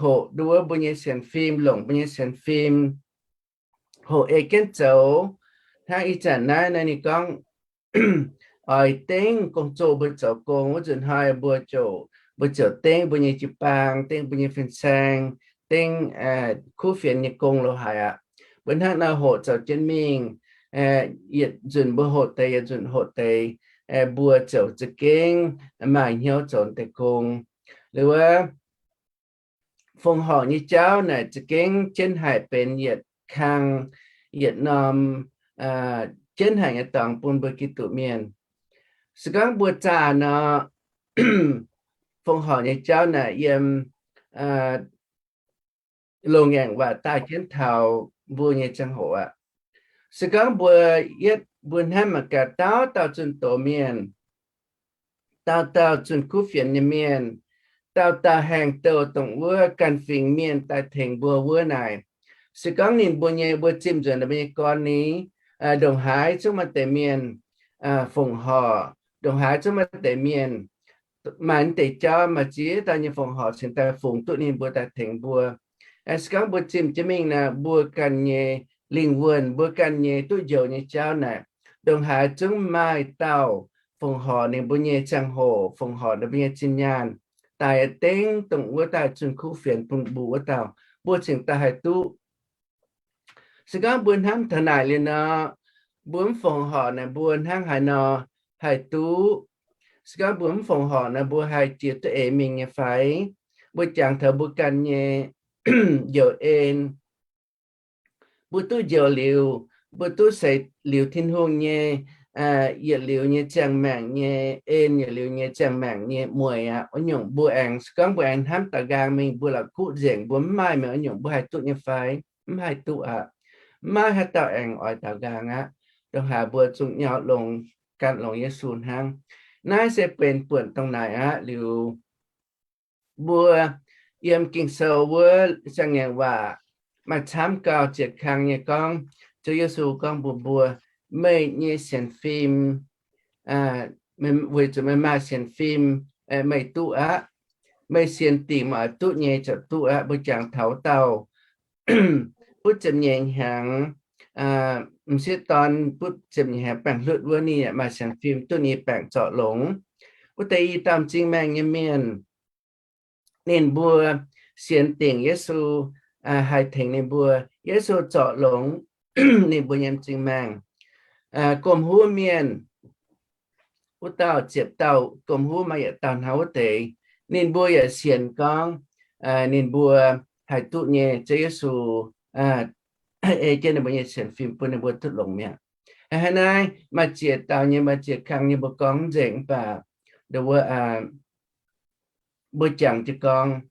hoqc ndongc wuov mbuo nyei sienx fim, longc mbuo nyei sienx fim hoqc ei jienv zoux. Hnangv ih zanc naaiv nor ninh gorngv, oix dengv gong-zoh mbuo zoux gong wuov nzunc hnoi mbuo ziouc, mbuo ziouc dengv mbuo nyei jiu-baang, dengv mbuo nyei fin-saeng, dengv kuv fienx nyei gong lo haaix aqv. Mbuo hnangv nor hoqc zoux jienv mingh, yietc nzunc mbuo hoqc deix, yietc nzunc hoqc deix, mbuo ziouc za'gengh maaih hnyouv zoux deix gong. Liuz wuov, fongc horc nyei jauv naaic za'gengh jienv haic benx yietc kang, yietc norm jienv haic nyei dorngx bun mbuo Giduc mienh. Se gorngv mbuo zaah nor, fongc horc nyei jauv naaic yiem longc ngaengc waac daaih jienv taux mbuo nyei ziangh hoc aqv. Se gorngv mbuo yietv, mbuo hnamv mangc gaax, dauh dauh zunh doz mienh, dauh dauh zunh kuv fienx nyei mienh, dauh dauh haengh douh dongh wuov ganh fingx mienh daaih tengx mbuo wuov naaic, se gorngv ninh mbuo nyei, mbuo zimh nzuonx ninh mbuo nyei gorn ni, ndongc haaix zungv maaih deix mienh fongc horc, ndongc haaix zungv maaih deix mienh maaih deix jauv maaih ziex dauh nyei fongc horc cingx daaih fungx duqv ninh mbuo daaih tengx mbuo. Se gorngv mbuo zimh jienv mingh naaic, mbuo ganh nyei lingh wuonh, mbuo ganh nyei duqv njoux nyei jauv naaic, ndongc haaix zungv maaih dauh fongc horc ninh mbuo nyei ziangh hoc, fongc horc ninh mbuo nyei zinh nyaanh, daaih dengv dongh wuov daaih zunh kuv fienx bun mbuo wuov dauh, mbuo cingx daaih haih duqv. Se gorngv mbuo hnamv taux naaic liuz nor, mbuo mv fongc horc naaic mbuo hnangv haaix nor haih duqv? Se gorngv mbuo mv fongc horc naaic mbuo haih jiex duqv eix mingh nyei fai? Mbuo jangx taux mbuo ganh nyei njoux en, mbuo duqv njoux liuz, mbuo duqv seix liuz Tin-Hungh nyei yietc liuz nyei ziangh maengc nyei en, yietc liuz nyei ziangh maengc nyei mueic aqv. Wuov nyungc mbuo aengx, se gorngv mbuo aengx hnamv daux nqaang mingh, mbuo la'kuqv nzengc, mbuo mv maaih meih wuov nyungc mbuo haih duqv nyei fai? Mv haih duqv aqv. Mv maaih haaix dauh aengx oix daux nqaang aqv. Ndongc haaix mbuo zungv nyau longx, gan longx Yesu hnangv. Naaiv se benx buonc dongh naaic aqv. Liuz mbuo yiem Ging-Sou wuov siang-ngaengc waac maaih camv gau zietc kang nyei gorngv, Ziouv Yesu gorngv mbuox mbuo, meih nyei sienx fim, weic zuqc meih maaih sienx fim, meih duqv aqv. Meih sienx dingc meih oix duqv nyei ziouc duqv aqv. Mbuo jangx taux wuov dauh butv ziepc nyeic hnyangx, m'sieqv dorn butv ziepc nyeic hnyangx baengc hlutv wuov, ninh yaac maaih sienx fim duqv ninh nyei baengc zorc longx. Wuov deix i dauh m'zing maengh nyei mienh, ninh mbuo sienx dingc Yesu haih tengx ninh mbuo. Yesu zorc longx ninh mbuo nyei m'zing maengh. gomh huv mienh, wuov dauh ziepc dauh gomh huv maaih yietc dauh hnangv wuov deix. Ninh mbuo yaac sienx gorngv ninh mbuo haih duqv nyei Ziouv Yesu ei jienv ninh mbuo nyei sienx fim bun ninh mbuo duqv longx mi'aqv. Hnangv naaiv maaih ziex dauh nyei, maaih ziex kang nyei mbuo gorngv mv nzengc, mv baac ndo wuov mbuo jangx jienv gorngv,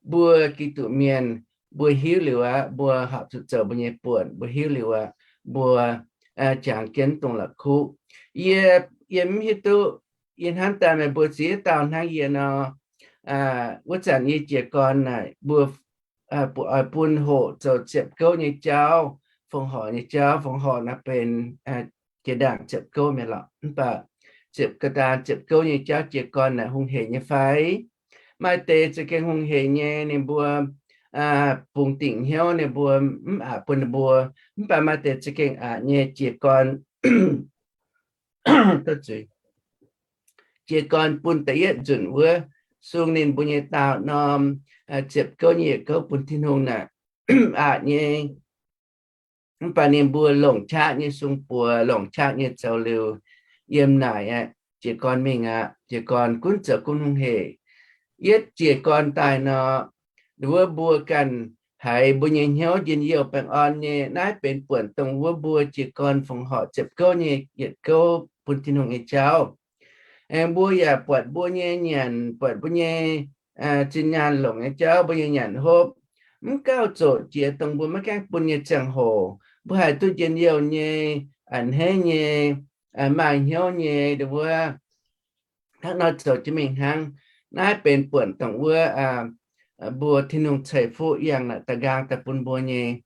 mbuo Giduc mienh, mbuo hiuv liuz aqv, mbuo horpc zuqc zoux mbuo nyei buonc, mbuo hiuv liuz aqv, mbuo jangx jienv dongh la'kuqv. Yie, yie mv hiuv duqv, yie hnamv daaih meih mbuo ziex dauh hnangv yie nor, wuov zanc yie jiez gorn naaic mbuo oix bun hoqc zoux ziepc gouv nyei jauv, fongc horc nyei jauv. Fongc horc naaiv benx jiex ndaangc ziepc gouv mi'aqv lorqc. Mv baac ziepc ga'ndaan ziepc gouv nyei jauv jiez gorn naaic hungh heic nyei fai? Maaih deix za'gengh hungh heic nyei, ninh mbuo bungx dingc hnyouv, ninh mbuo mv aqc bun ninh mbuo. Mv baac maaih deix za'gengh aqc nyei, jiez gorn jiez gorn bun da'yietv nzunc wuov, sung ninh mbuo nyei daauh norm ziepc gouv nyei yietc gouv bun Tin-Hungh naaic, aqc nyei. Mv baac ninh mbuo longc qaqv nyei sung buoz, longc qaqv nyei zoux liuz, yiem naaic aqv, jiez gorn mingh aqv. Jiez gorn gunv zoux gunv hungh heic. Yietv jiez gorn daaih nor, wuov mbuo ganh haiz mbuo nyei hnyouv njien-youh baengh orn nyei. Naaiv benx buonc dongh wuov mbuo jiez gorn fongc horc ziepc gouv nyei yietc gouv bun Tin-Hungh nyei jauv. Aengx mbuo yaac buatc mbuo nyei nyanc, buatc mbuo nyei zinh nyaanh longc nyei jauv, mbuo nyei nyanc hopv, mv gauh zoqc jiex dongh mbuo maiv gaengh bun nyei ziangh hoc. Mbuo haih duqv njien-youh nyei, a'hneiv nyei, maaih hnyouv nyei, ndo wuov hnangv nor zoux jienv mingh hnangv. Naaiv benx buonc dongh wuov mbuo Tin-Hungh ceix fuqv yangh naaic da'nqaang daaih bun mbuo nyei.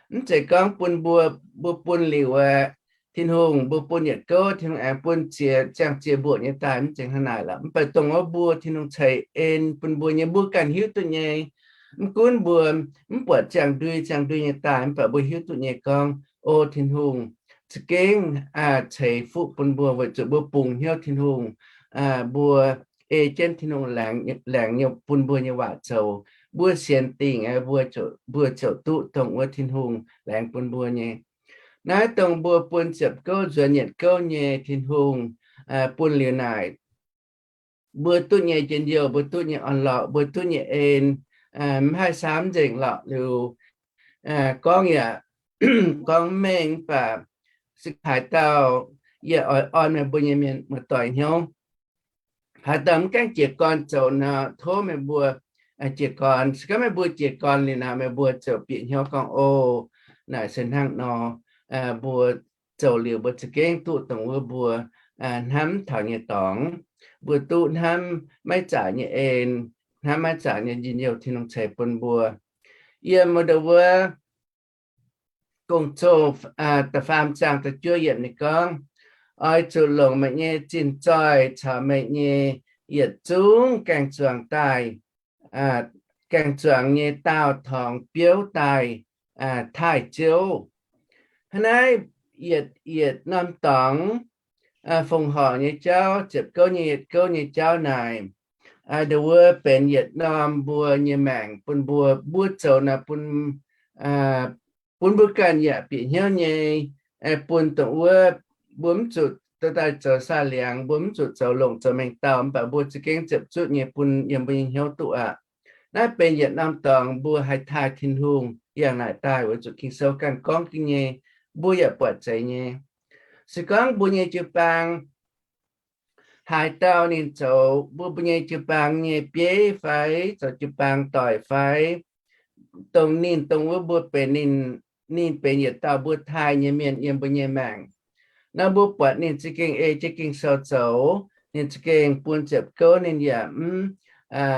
Mv zeiz gorngv bun mbuo, mbuo bun liuz aqv, Tin-Hungh, mbuo bun yietc gouv, Tin-Hungh aengx bun ziex, ziangh ziex mbuoqc nyei daaih, mv zeiz hnangv naaic lorqc. Mv baac dongh wuov mbuo Tin-Hungh ceix en bun mbuo nyei, mbuo ganh hiuv duqv nyei. Mv gunv mbuo mv buatc ziangh ndui ziangh ndui nyei daaih, mv baac mbuo hiuv duqv nyei gorngv, o, Tin-Hungh za'gengh ceix fuqv bun mbuo weic zuqc mbuo bungx hnyouv Tin-Hungh, mbuo ei jienv Tin-Hungh laengz, laengz nyei bun mbuo nyei waac zoux. Mbuo sienx dingc, mbuo, mbuo ziouc duqv dongh wuov Tin-Hungh laengz bun mbuo nyei. Naaiv dongh mbuo bun ziepc gouv nzuonx yietc gouv nyei Tin-Hungh bun liuz naaic, mbuo duqv nyei njien-youh, mbuo duqv nyei orn-lorqc, mbuo duqv nyei en, mv haih samv nzengc lorqc. Liuz gorngv yaac gorngv mv mengh, mv baac se haaix dauh, yie oix orn meih mbuo nyei mienh muoz-doic hnyouv, haaix dauh mv gaengh jiez gorn zoux nor, tov meih mbuo jiez gorn. Se gorngv meih mbuo jiez gorn liuz nor, meih mbuo ziouc bieqc hnyouv gorngv, o, naaic se hnangv nor, mbuo zoux liuz mbuo za'gengh duqv dongh wuov mbuo hnamv taux nyei dorngx, mbuo duqv hnamv maiv zaqc nyei en, hnamv maiv zaqc nyei njien-youh Tin-Hungh ceix bun mbuo. Yiem wuov, wuov Gong-Zoh da'faam zaang da'juov yiemc ninh gorngv, oix zuqc longc meih nyei zinh zoih caux meih nyei yietc zungv gaeng-zuangx daaih, gaeng-zuangx nyei daauh torngx biouv daaih taaih Ziouv. Hnangv naaiv yietc, yietc norm dorngx, fongc horc nyei jauv, ziepc gouv nyei yietc gouv nyei jauv naaic, ndo wuov benx yietc norm mbuo nyei maengc bun mbuo, mbuo zoux naaic bun, bun mbuo ganh yaac bieqc hnyouv nyei, bun dongh wuov mbuo mv zuqc dorh daaih zoux saah liangx, mbuo mv zuqc zoux longc zoux mengh dauh, mv baac mbuo za'gengh ziepc zutv nyei bun yiem mbuo nyei hnyouv duqv aqv. Naaiv benx yietc norm dorngx mbuo haih taaih Tin-Hungh yangh naaic daaih, weic zuqc Ging-Sou ganh gorngv ga'nyei, mbuo yaac buatc zeiz nyei. Se gorngv mbuo nyei jiu-baang, haaix dauh ninh zoux mbuo, mbuo nyei jiu-baang nyei bieiv fai zoux jiu-baang doic fai, dongh ninh, dongh wuov mbuo benx ninh, ninh benx yietc dauh mbuo taaih nyei mienh yiem mbuo nyei maengc. Nor mbuo buatc ninh za'gengh ei jienv Ging-Sou zoux, ninh za'gengh bun ziepc gouv, ninh yaac mv,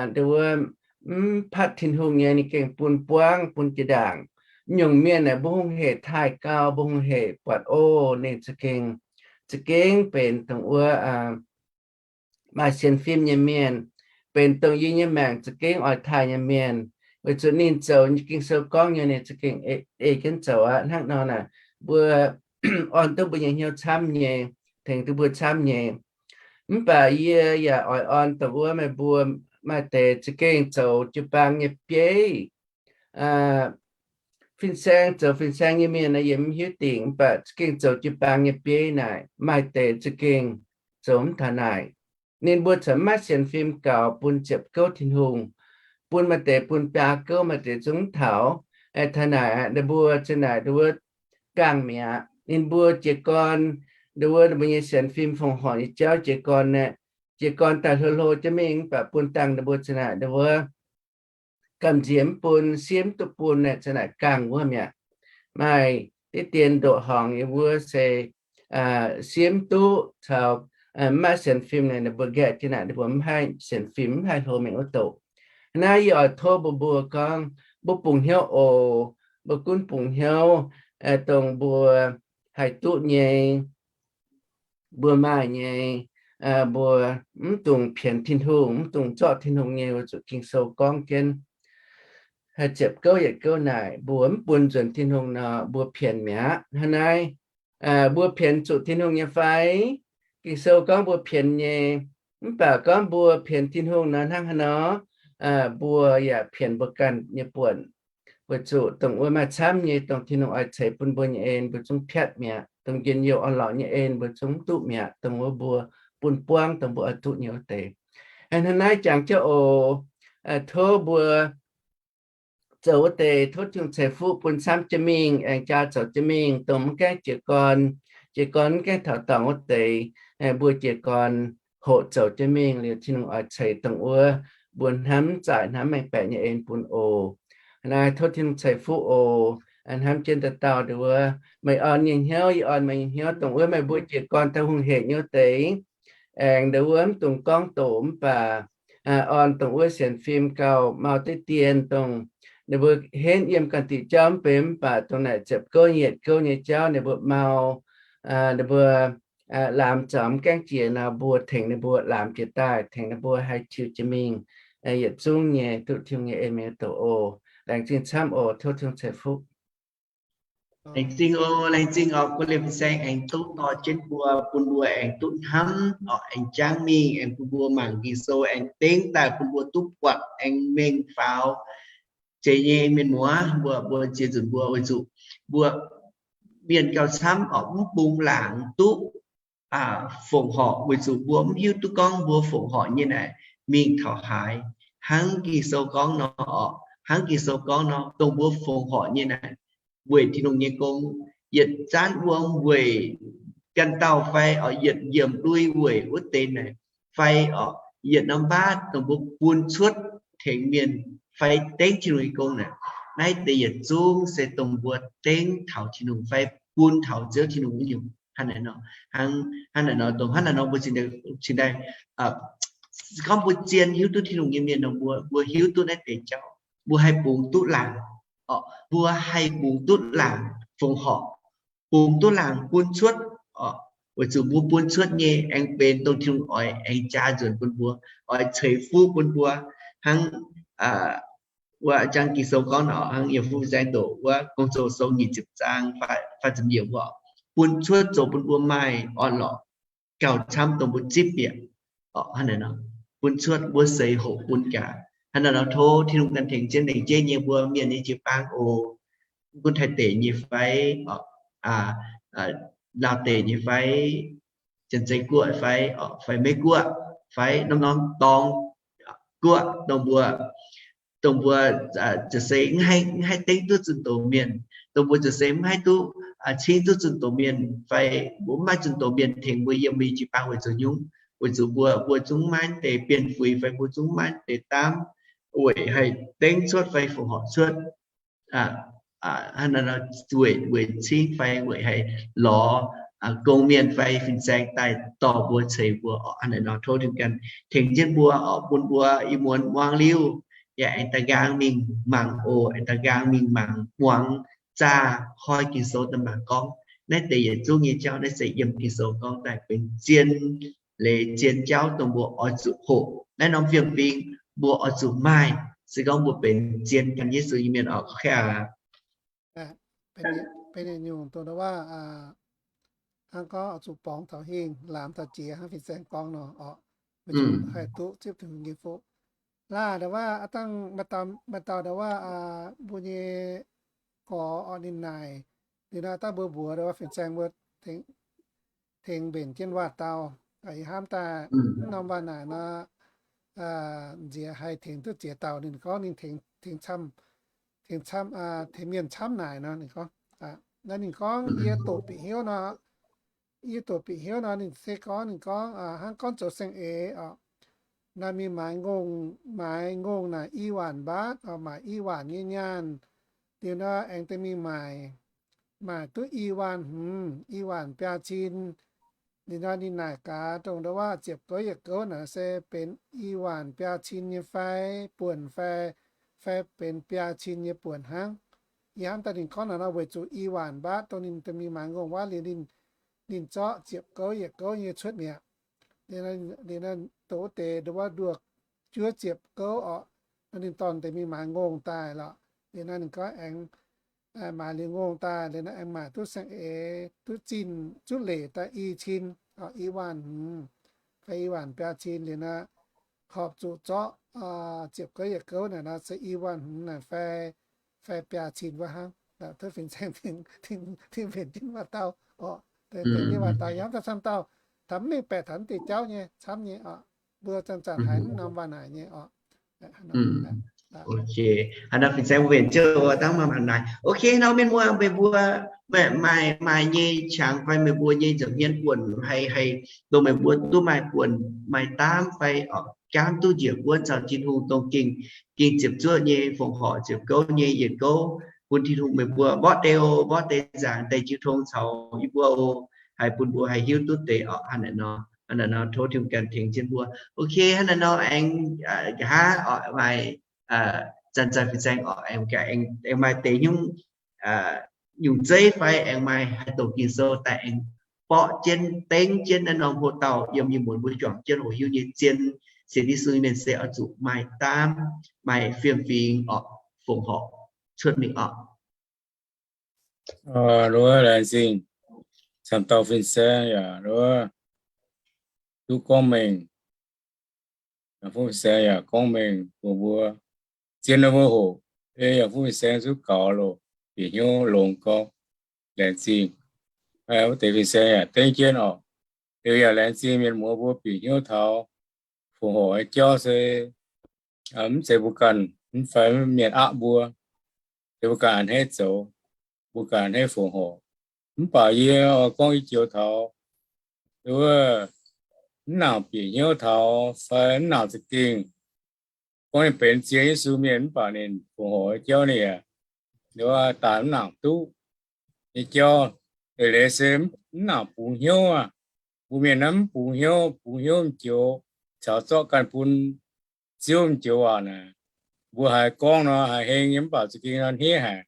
ndo wuov, mv patv Tin-Hungh nyei, ninh gengh bun buangv, bun jiex ndaangc. Nyungc mienh aeqv, mbuo hungh heic taaih gau, mbuo hungh heic buatc, o, ninh za'gengh, za'gengh benx dongh wuov maaih sienx fim nyei mienh, benx dongh yie nyei maengc za'gengh oix taaih nyei mienh, weic zuqc ninh zoux Ging-Sou gorngv nyei, ninh za'gengh ei jienv zoux aqv. Hnangv nor naaic, mbuo orn duqv mbuo nyei hnyouv camv nyei, tengx duqv mbuo camv nyei. Mv baac yie yaac oix orn dongh wuov meih mbuo maaih deix za'gengh zoux jiu-baang nyei bieiv, fin-saeng, zoux fin-saeng nyei mienh naaiv yie mv hiuv dingc, mv baac za'gengh zoux jiu-baang nyei bieiv naaic maaih deix za'gengh zoux mv taux naaic. Ninh mbuo corc maiv sienx fim gaux bun ziepc gouv Tin-Hungh, bun maaih deix bun biaa gouv, maaih deix zungv mv taux. Aengx taux naaic ninh mbuo za'naaic nduov gangh mi'aqv. Ninh mbuo jiez gorn nduov ninh mbuo nyei sienx fim fongc horc nyei jauv jiez gorn naaic, jiez gorn daaih hlo hlo jienv mingh, mv baac bun dangh ninh mbuo za'naaic nduov gamh nziex mv bun, siev mv duqv bun naaic, za'naaic gangh wuov mi'aqv. Maaih diqv dien ndoqc horngc nyei wuov se siev mv duqv caux maiv sienx fim naaic, ninh mbuo nqaeqv jienv naaic ninh mbuo mv haih sienx fim, mv haih hlo mingh wuov doqc. Naaiv yie oix tov mbuo, mbuo gorngv mbuo bungx hnyouv oc. Mbuo gunv bungx hnyouv dongh mbuo haih duqv nyei, mbuo maaih nyei, mbuo mv dungx pienx Tin-Hungh, mv dungx zorqv Tin-Hungh nyei. Weic zuqc Ging-Sou gorngv jienv haih ziepc gouv yietc gouv naaic, mbuo mv bun nzuonx Tin-Hungh nor, mbuo pienx mi'aqv. Hnangv naaiv, mbuo pienx zuqc Tin-Hungh nyei fai? Ging-Sou gorngv mbuo pienx nyei. Mv baac gorngv mbuo pienx Tin-Hungh nor, hnangv haaix nor mbuo yaac pienx mbuo ganh nyei buonc. Weic zuqc dongh wuov maaih camv nyei, dongh Tin-Hungh oix ceix bun mbuo nyei en, mbuo zungv piatv mi'aqv. Dongh njien-youh orn-lorqc nyei en mbuo zungv mv duqv mi'aqv, dongh wuov mbuo bun buangv dongh mbuo oix duqv nyei wuov deix. Hnangv naaiv jangx jienv oc. Tov mbuo zoux wuov deix, tov Tin-Hungh ceix fuqv bun camv jienv mingh, aengx jaa zoux jienv mingh, dongh mv gaengh jiez gorn, jiez gorn mv gaengh taux dorngx wuov deix, mbuo jiez gorn hoqc zoux jienv mingh liuz Tin-Hungh oix ceix dongh wuov mbuo hnamv zaaic hnamv mengh baeqc nyei en bun oc. Naaiv tov Tin-Hungh ceix fuqv oc. Hnamv jienv dauh dauh nduov, meih orn nyei hnyouv, yie orn meih nyei hnyouv, dongh wuov meih mbuo jiez gorn daaih hungh hec nyei wuov deix, aengx nduov mv dungx gorngv doqc mv baac orn dongh wuov sienx fim gauh mau diqv dien, dongh ninh mbuo henv yiem ganh diuc jauv mv benx mv baac dongh naaic ziepc gouv yietc gouv nyei jauv ninh mbuo mau, ninh mbuo laamx zaux mv gaengh jiex nor, mbuo tengx ninh mbuo laamx jiex daaih, tengx ninh mbuo haih tiux jiex mingh yietc zungv nyei duqv Tin-Hungh nyei en mingh doqc oc. Laengz zingh camv oc. Tov Tin-Hungh ceix fuqv. Laengz zingh oc, laengz zingh oc. Guv liemh fin-saeng aengx duqv dorh jienv mbuo, bun mbuo aengx duqv hnamv oc, aengx jangv mingh, aengx bun mbuo mangc Ging-Sou, aengx dengv daaih bun mbuo duqv buatc aengx mengh faaux. Zeiz nyei mienh muoz, mbuo, mbuo ziex nzunc mbuo weic zuqc mbuo mienh gauh camv oc, mv bungx laangc duqv fongc horc weic zuqc mbuo mv hiuv duqv gorngv mbuo fongc horc nyei naaic mingh taux haaix. Hnangv Ging-Sou gorngv nor oc, hnangv Ging-Sou gorngv nor, dongh mbuo fongc horc nyei naaic weic Tin-Hungh nyei gong, yietc zaanv wuom weic ganh dauh fai oc, yietc yiemc lui weic wuov deix naaic fai oc, yietc norm baav dongh mbuo bun cuotv tengx mienh fai dengv Tin-Hungh nyei gong naaic, naaiv deix yietc zungv se dongh mbuo dengv taux Tin-Hungh fai bun taux Ziouv Tin-Hungh nyungc. Hnangv naaic nor, hnangv, hnangv naaic nor, dongh hnangv naaic nor mbuo cingx daaih, cingx daaih, se gorngv mbuo zien hiuv duqv Tin-Hungh nyei mienh nor, mbuo, mbuo hiuv duqv naaiv deix jauv, mbuo haih bungx duqv laangc, mbuo haih bungx duqv laangc fongc horc, bungx duqv laangc bun cuotv oc, weic zuqc mbuo bun cuotv nyei aengx benx dongh Tin-Hungh oix aengx jaa nzuonx bun mbuo, oix ceix fuqv bun mbuo. Hnangv wuov jang Ging-Sou gorngv nor, hnangv yiem fuqv zaeng doqc wuov Gong-Zoh sou nyic ziepc zaang faah ziepc yiemc wuov, bun cuotv zoux bun mbuo maaih orn-lorqc gauh camv dongh mbuo zipv bieqc. Hnangv naaic nor, bun cuotv mbuo seix hoqc bun gaax. Hnangv naaic nor tov Tin-Hungh ganh tengx jienv lengc jeiv nyei mbuo mienh nyei jiu-baang oc. Mv gunv Taiv deic nyei fai, Laauv deic nyei fai, Janx-Zei Guoqv fai, fai Meiv Guoqv fai norm-norm dorngx guoqv, dongh mbuo, dongh mbuo za'gengh mv haih dengv duqv zunh doz mienh, dongh mbuo za'gengh mv haih duqv cingv duqv zunh doz mienh fai mbuo mv maaih zunh doz mienh tengx mbuo yiem mbuo nyei jiu-baang weic zuqc nyungc, weic zuqc mbuo, mbuo zungv maiv deix bienh fuix fai mbuo zungv maiv deix daamv weic haih dengv cuotv fai fongc horc cuotv, weic, weic cingv fai weic haih lorz gong mienh fai fin-saeng daaih dorh mbuo ceix mbuo oc. Hnangv naaic nor tov Tin-Hungh ganh tengx jienv mbuo oc, bun mbuo ih muonz muangx liuz yaac aengx daaih nqaang mingh mangc oc, aengx daaih nqaang mingh mangc muangx zaah koi Ging-Sou daaih mangc gorngv naaiv deix yietc zungv nyei jauv naaiv se yiem Ging-Sou gorngv daaih benx zien leiz zien jauv dongh mbuo oix zuqc hoqc. Naaiv norm fiem-fingx mbuo oix zuqc maaih, se gorngv mbuo benx zien gan Yesu nyei mienh oc. Benx nyungc dongh waac hnangv gorngv oix zuqc borngz taux hingh, laamx taux jiex hnangv fin-saeng gorngv nor oc, weic zuqc haih duqv zipv Tin-Hungh nyei fuqv. Laaih ndau waac aav dangh maaih dauh ndau waac mbuo nyei gorx oc ninh naaic. Liuz nor daaih mbuo mbuox fin-saeng mbuo tengx mbenc jienv waac-dau. Ih hnamv daaih mv norm waac naaic nor, nziex haih tengx duqv ziex dauh. Ninh gorngv ninh tengx, tengx camv, tengx mienh camv naaic nor ninh gorngv. Naaiv ninh gorngv yie doqc bieqc hnyouv nor, yie doqc bieqc hnyouv nor ninh se gorngv, ninh gorngv hnangv gorngv zoux saeng-eix oc. Naaiv mingh maaiz ngongh, maaiz ngongh naaic i waanc mbaatv oc, maaiz i waanc nyei nyaanh. Liuz nor aengx deix mingh maaic, maaic duqv i waanc hmz, i waanc biaa cin. Liuz nor ninh naaic gaax dongh ndau waac ziepc gouv yietc gouv naaic se benx i waanc biaa cin nyei fai buonc fai, fai benx biaa cin nyei buonc hnangv. Ih hnamv daaih ninh gorngv naaic nor weic zuqc i waanc mbaatv dongh ninh deix mingh maaiz ngongh wuov liuz ninh, ninh zorqv ziepc gouv yietc gouv nyei cuotv mi'aqv. Liuz nor doqc wuov deix ndau wuov nduoh juov ziepc gouv oc. Nor ninh dorh deix mingh maaiz ngongh daaih lorqc. Liuz nor ninh gorngv aengx maaiz liuz ngongh daaih liuz nor aengx maaic duqv saeng-eix duqv zinh zuqv leic daaih i cin, i waanc hmz, fai i waanc biaa cin liuz nor, horpc zuqc zorqv ziepc gouv yietc gouv naaic nor se i waanc hmz naaic fai, fai biaa cin wuov hnangv. Tov fin-saeng tengx mbenc jienv waac-dau oc. Deix jienv waac-dau yaac mv daaih camv dauh, taux mv mengh baeqc taux mv deix jauv nyei camv nyei oc. Mbuo zanc-zanc haiz mv norm waac naaic nyei oc. Ok, haaix nor fin-saeng mbuo mbenc jienv dangv maaih naaic. Ok, nor mienh muoz meih mbuo maaih, maaih nyei qangx fai meih mbuo nyei nza'hmien buonc haih, haih dongh meih mbuo duqv maaih buonc maaih daamv fai oc, gaamv duqv njiec buonv caux Tin-Hungh dongh gengh, gengh ziepc zuoqv nyei fongc horc ziepc gouv nyei yietc gouv bun Tin-Hungh meih mbuo mborqv deix oc, mborqv deix nzaangc deix jiu tong caux yie mbuo oc, haih bun mbuo haih hiuv duqv deix oc. Hnangv naaic nor, hnangv naaic nor tov Tin-Hungh ganh tengx jienv mbuo. Ok, hnangv naaic nor aengx nqa'haav oc maaih zanc-zanc fin-saeng oc aengx, aengx maaih deix nyungc, nyungc zeiv fai aengx maaih haih doqc Ging-Sou daaih aengx borqv jienv dengv jienv naaiv norm hoc-dauh yiem ih muonz mbuo juangc jienv hoqc hiuv nyei zien sienx Yesu mienh se oix zuqc maaih daamv, maaih fiem-fingx oc, fongc horc cuotv mingh oc. Nduov laengz zingh camv dauh fin-saeng yaac nduov duqv gorngv mengh. Yaac fin-saeng yaac gorngv mengh bun mbuo zien mbuo hoqc, ei yaac fin-saeng zuqc gaux loc, bieqc hnyouv longx gorngv laengz zingh. Wuov deix fin-saeng yaac dengv jienv oc. Liuz yaac laengz zingh mienh muoz mbuo bieqc hnyouv taux fongc horc nyei jauv se mv zeiz mbuo ganh mv fai mienh aqv mbuo, se mbuo ganh a'hneiv zoux, mbuo ganh a'hneiv fongc horc. Mv baac yie oix gorngv i joux taux wuov mv nangc bieqc hnyouv taux fai mv nangc za'gengh gorngv ninh benx zien Yesu mienh mv baac ninh fongc horc nyei jauv ninh yaac daaih mv nangc duqv nyei jauv. Eix leiz se mv nangc bungx hnyouv aqv. Mbuo mienh naaiv mv bungx hnyouv, bungx hnyouv m'joux caux zorqv ganh bun Ziouv m'joux waac naaic, mbuo haiz gorngv nor haiz heng nyei mv baac za'gengh nor hniev haic.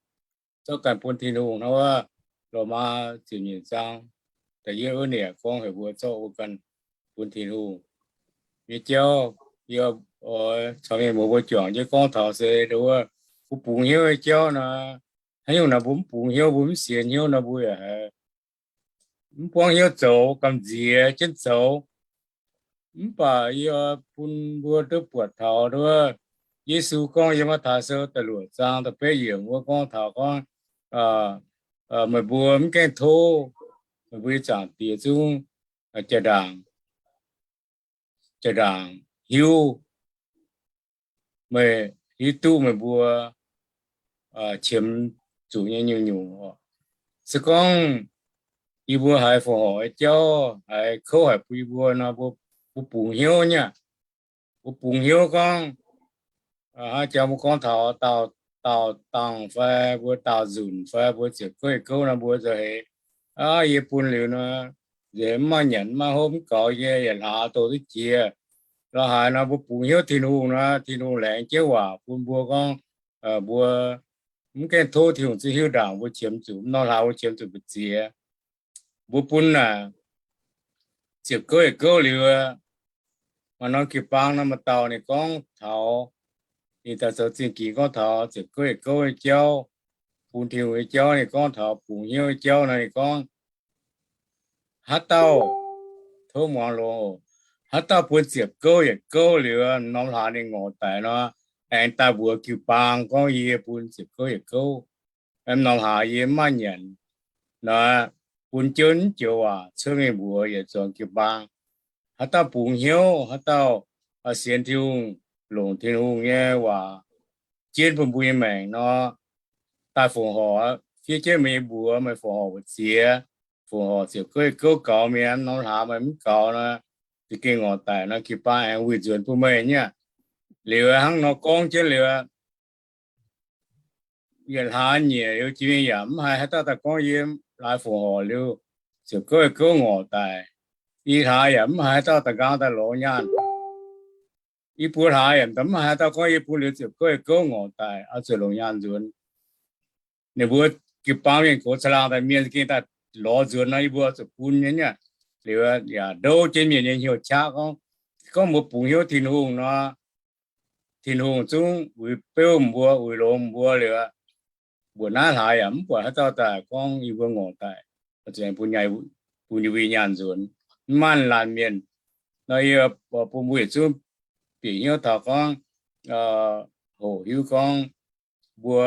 Zorqv ganh bun Tin-Hungh hnangv wuov, Lomaa ziepc nyeic zaang da'yietv wuov ninh yaac gorngv heuc mbuo zorqv mbuo ganh bun Tin-Hungh nyei jauv. Yie oix caux mienh muoz mbuo juangc jienv gorngv taux se wuov, mbuo bungx hnyouv nyei jauv nor, haaix nyungc naaic mbuo mv bungx hnyouv, mbuo mv sienx hnyouv nor, mbuo yaac haiz mv buangv hnyouv zoux, gamh nziex jienv zoux. Mv baac yie bun mbuo duqv buatc taux wuov, Yesu gorngv yiem Matv^taai Sou da'luoqc zaang da'betv yiemc wuov gorngv taux gorngv, meih mbuo mv gaengh tov meih mbuo nyei Zaangc Diex zungv jaa-ndaangc, jaa-ndaangc hiuv, meih hiuv duqv meih mbuo qiemx zuqc nyei nyungc-nyungc oc. Se gorngv yie mbuo haiz fongc horc nyei jauv haiz kouv haic bun yie mbuo nor, mbuo, mbuo bungx hnyouv nyei aqv. Mbuo bungx hnyouv gorngv, haaix jangx mbuo gorngv taux daauh, daauh dangh fai mbuo daauh nzunc fai mbuo ziepc gouv yietc gouv nor, mbuo nzauh heix, aav, yie bun liuz nor, nziex mv maaih nyanc mv maaih hopv mv gaux nyei, yaac hlaax douz duqv jiex. Lorz haaix nor mbuo bungx hnyouv Tin-Hungh nor, Tin-Hungh laengz jienv waac bun mbuo gorngv, mbuo mv gaengh tov Tin-Hungh zungv hiuv ndaangc mbuo qiemx zuqc, mv norm hlaax mbuo qiemx zuqc mbu'ziex. Mbuo bun naaic ziepc gouv yietc gouv liuz, maaih norm jiu-baang nor maaih dauh ninh gorngv taux, ninh daaih zoux zingh ginx gorngv taux ziepc gouv yietc gouv nyei jauv, bungx Tin-Hungh nyei jauv, ninh gorngv taux bungx hnyouv nyei jauv nor, ninh gorngv, haaix dauh, tov muangx longx oc, haaix dauh bun ziepc gouv yietc gouv liuz, norm hlaax ninh ngorc daic nor, aengx daaih mbuox jiu-baang gorngv, yie bun ziepc gouv yietc gouv. Mv norm hlaax yie mv maaih nyanc nor, bun jienv joux waac cuotv mingh mbuox yietc zuangx jiu-baang. Haaix dauh bungx hnyouv, haaix dauh sienx Tin-Hungh, longc Tin-Hungh nyei waac jienv bun mbuo nyei maengc nor, daaih fongc horc, fiev jienv meih nyei mbuox, meih fongc horc mbu'ziex, fongc horc ziepc gouv yietc gouv gaux mienh, norm hlaax meih mv gaux nor, za'gengh ngorc daic nor, jiu-baang aengx wuic nzuonx bun meih nyei aqv. Liuz hnangv nor gorngv jienv liuz, yietc hlaax nyieqc liuz jiex mingh yaac mv haiz haaix dauh daaih gorngv yie laaix fongc horc liuz ziepc gouv yietc gouv ngorc daic. I hlaax yaac mv haiz haaix dauh daaih nqaang daaih lorz nyaanh. I buo hlaax yaac mv haiz haaix dauh gorngv yie bun liuz ziepc gouv yietc gouv ngorc daic, oix zuqc longc nyaanh nzuonx. Ninh mbuo jiu-baang mienh gox caangh laangh daaih mienh za'gengh daaih lorz nzuonx nor, yie mbuo zuqc bun nyei aqv. Liuz yaac ndouv jienv mienh nyei hnyouv qaqv gorngv, gorngv mbuo bungx hnyouv Tin-Hungh nor, Tin-Hungh zungv uix beuv mbuo, uix longx mbuo liuz, mbuoqc naaiv hlaax yaac mv buatc haaix dauh daaih gorngv yie mbuo ngorc daic, bun yie mbuo nyaanh nzuonx. Mv maaih laanh mienh nor, yie bun mbuo yietc zungv bieqc hnyouv taux gorngv, hoqc hiuv gorngv mbuo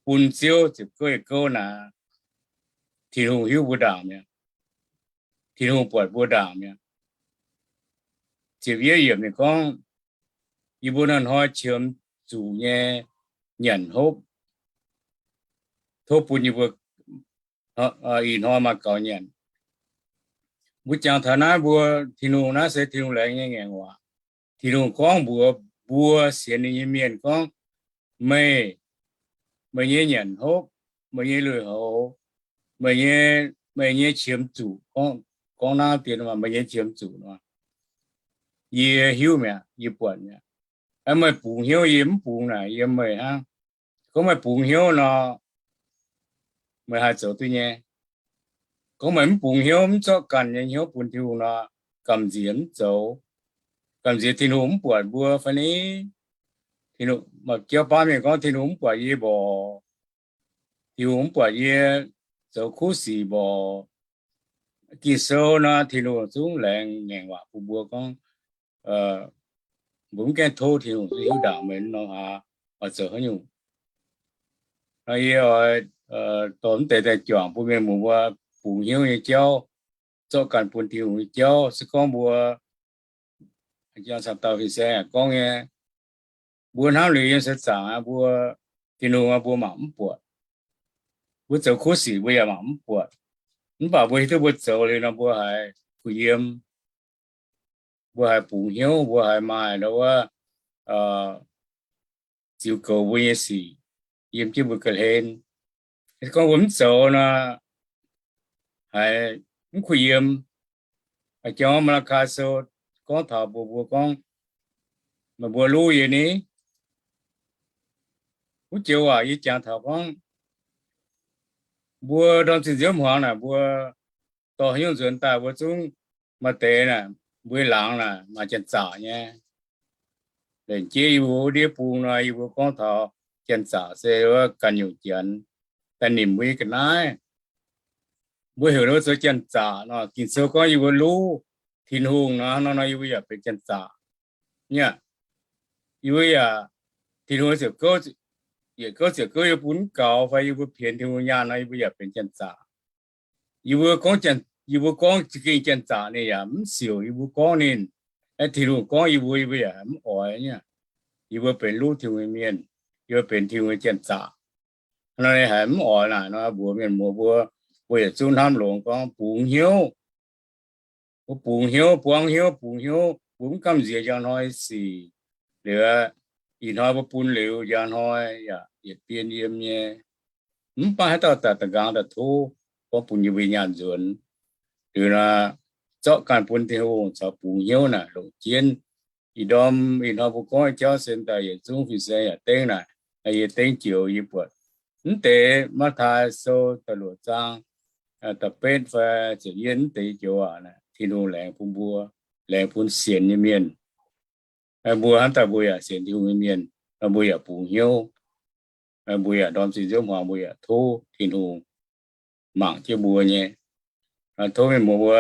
bun Ziouv ziepc gouv yietc gouv naaic, Tin-Hungh hiuv mbuo ndaangc mi'aqv. Tin-Hungh buatc mbuo ndaangc mi'aqv. Ziepc yietv yiemc ninh gorngv, yie mbuo hnoi-hnoi qiemx zuqc nyei nyanc hopv, tov bun yie mbuo ih hnoi maaih gaux nyanc. Mbuo jangx taux naaiv mbuo, Tin-Hungh naaiv se Tin-Hungh laengz nyei ngaengc waac. Tin-Hungh gorngv mbuox mbuo sienx ninh nyei mienh gorngv, meih, meih nyei nyanc hopv, meih nyei lui-houx, meih nyei, meih nyei qiemx zuqc, gorngv naaiv dien, meih nyei qiemx zuqc nor, yie hiuv mi'aqv, yie buatc mi'aqv. Meih bungx hnyouv yie mv bungx naaic yiem meih hnangv. Gorngv meih bungx hnyouv nor, meih haih zoux duqv nyei. Gorngv meih mv bungx hnyouv, mv zorqv ganh nyei hnyouv bun Tin-Hungh nor, gamh nziex mv zoux. Gamh nziex Tin-Hungh mv buatc mbuo fai ni? Maaih jauv baav mienh gorngv Tin-Hungh mv buatc yie mborqc, Tin-Hungh mv buatc yie zoux kuv sic mborqc. Ging-Sou nor, Tin-Hungh zungv laengz ngaengc waac bun mbuo gorngv, mbuo mv gaengh tov Tin-Hungh, hiuv ndaangc meih norm hlaax oix zoux haaix nyungc. Nor yie oix dorh mv deix daaih juangc bun mienh muoz mbuo bungx hnyouv nyei jauv, zorqv ganh bun Tin-Hungh nyei jauv. Se gorngv mbuo jang caux dauh fin-saeng yaac gorngv nyei, mbuo hnamv liuz yiem seix zaangc aqv, mbuo Tin-Hungh aqv, mbuo mangc mv buatc. Mbuo zoux kuv sic mbuo yaac mangc mv buatc. Mv baac mbuo hiuv duqv mbuo zoux liuz nor mbuo haiz kuh yiem, mbuo haiz bungx hnyouv, mbuo haiz maaih ndau wuov ziux goux mbuo nyei sic yiem jienv mbuo ga'hlen. Se gorngv mbuo mv zoux nor, haiz mv kuh yiem. Jangx Maa^laa^kai Sou gorngv taux mbuo, mbuo gorngv, meih mbuo luv yie ni? Wuov joux waac yie jangx taux gorngv, mbuo ndorm zinh nziouv hmuangx naaic, mbuo dorh haaix nyungc nzuonx daaih mbuo zungv maaih deix naaic, mbuo laangz naaic maaih janx-zaqc nyei. Lengc jeiv yie mbuo wuov ndiev bung nor, yie mbuo gorngv taux janx-zaqc se wuov ganh nyungc janx daaih nimc mbuo nyei ga'naaiv. Mbuo heuc ninh mbuo zoux janx-zaqc nor, Ging-Sou gorngv yie mbuo luv Tin-Hungh nor, hnangv nor nor yie mbuo yaac benx janx-zaqc. Yie mbuo yaac, Tin-Hungh ziepc gouv, yietc gouv ziepc gouv yie mbuo bun mv gaux fai yie mbuo pienx Tin-Hungh nyaanh nor, yie mbuo yaac benx janx-zaqc. Yie mbuo gorngv, yie mbuo gorngv za'gengh janx-zaqc ninh yaac mv siouc yie mbuo gorngv ninh. Aeqv, Tin-Hungh gorngv yie mbuo, yie mbuo yaac mv oix nyei. Yie mbuo benx luv Tin-Hungh nyei mienh, yie mbuo benx Tin-Hungh nyei janx-zaqc. Nor ninh haiz mv oix naaic nor, mbuox mienh muoz mbuo, mbuo yietc zungv hnamv longx gorngv bungx hnyouv. Mbuo bungx hnyouv, buangv hnyouv, bungx hnyouv, mbuo mv gamh nziex njang hnoi sic. Liuz, ih hnoi mbuo bun liuz, njang hnoi yaac yietc bien yiem nyei. Mv baac haaix dauh daaih da'nqaang daaih tov gorngv bun yie mbuo nyaanh nzuonx. Liuz nor, zorqv ganh bun Tin-Hungh caux bungx hnyouv naaic longc jienv. Ih ndorm ih hnoi mbuo gorngv jauv se daaih yietc zungv fin-saeng yaac dengv naaic, yie dengv joux yie buatc mv deix Matv^taai Sou da'luoqc zaang da'betv fai ziepc yietv mv deix joux waac naaic, Tin-Hungh laengz bun mbuo, laengz bun sienx nyei mienh. Mbuo hnamv daaih mbuo yaac sienx Tin-Hungh nyei mienh, mbuo yaac bungx hnyouv. Mbuo yaac ndorm zinh nziouv hmuangx mbuo yaac tov Tin-Hungh mangc jienv mbuo nyei. Tov mienh muoz mbuo,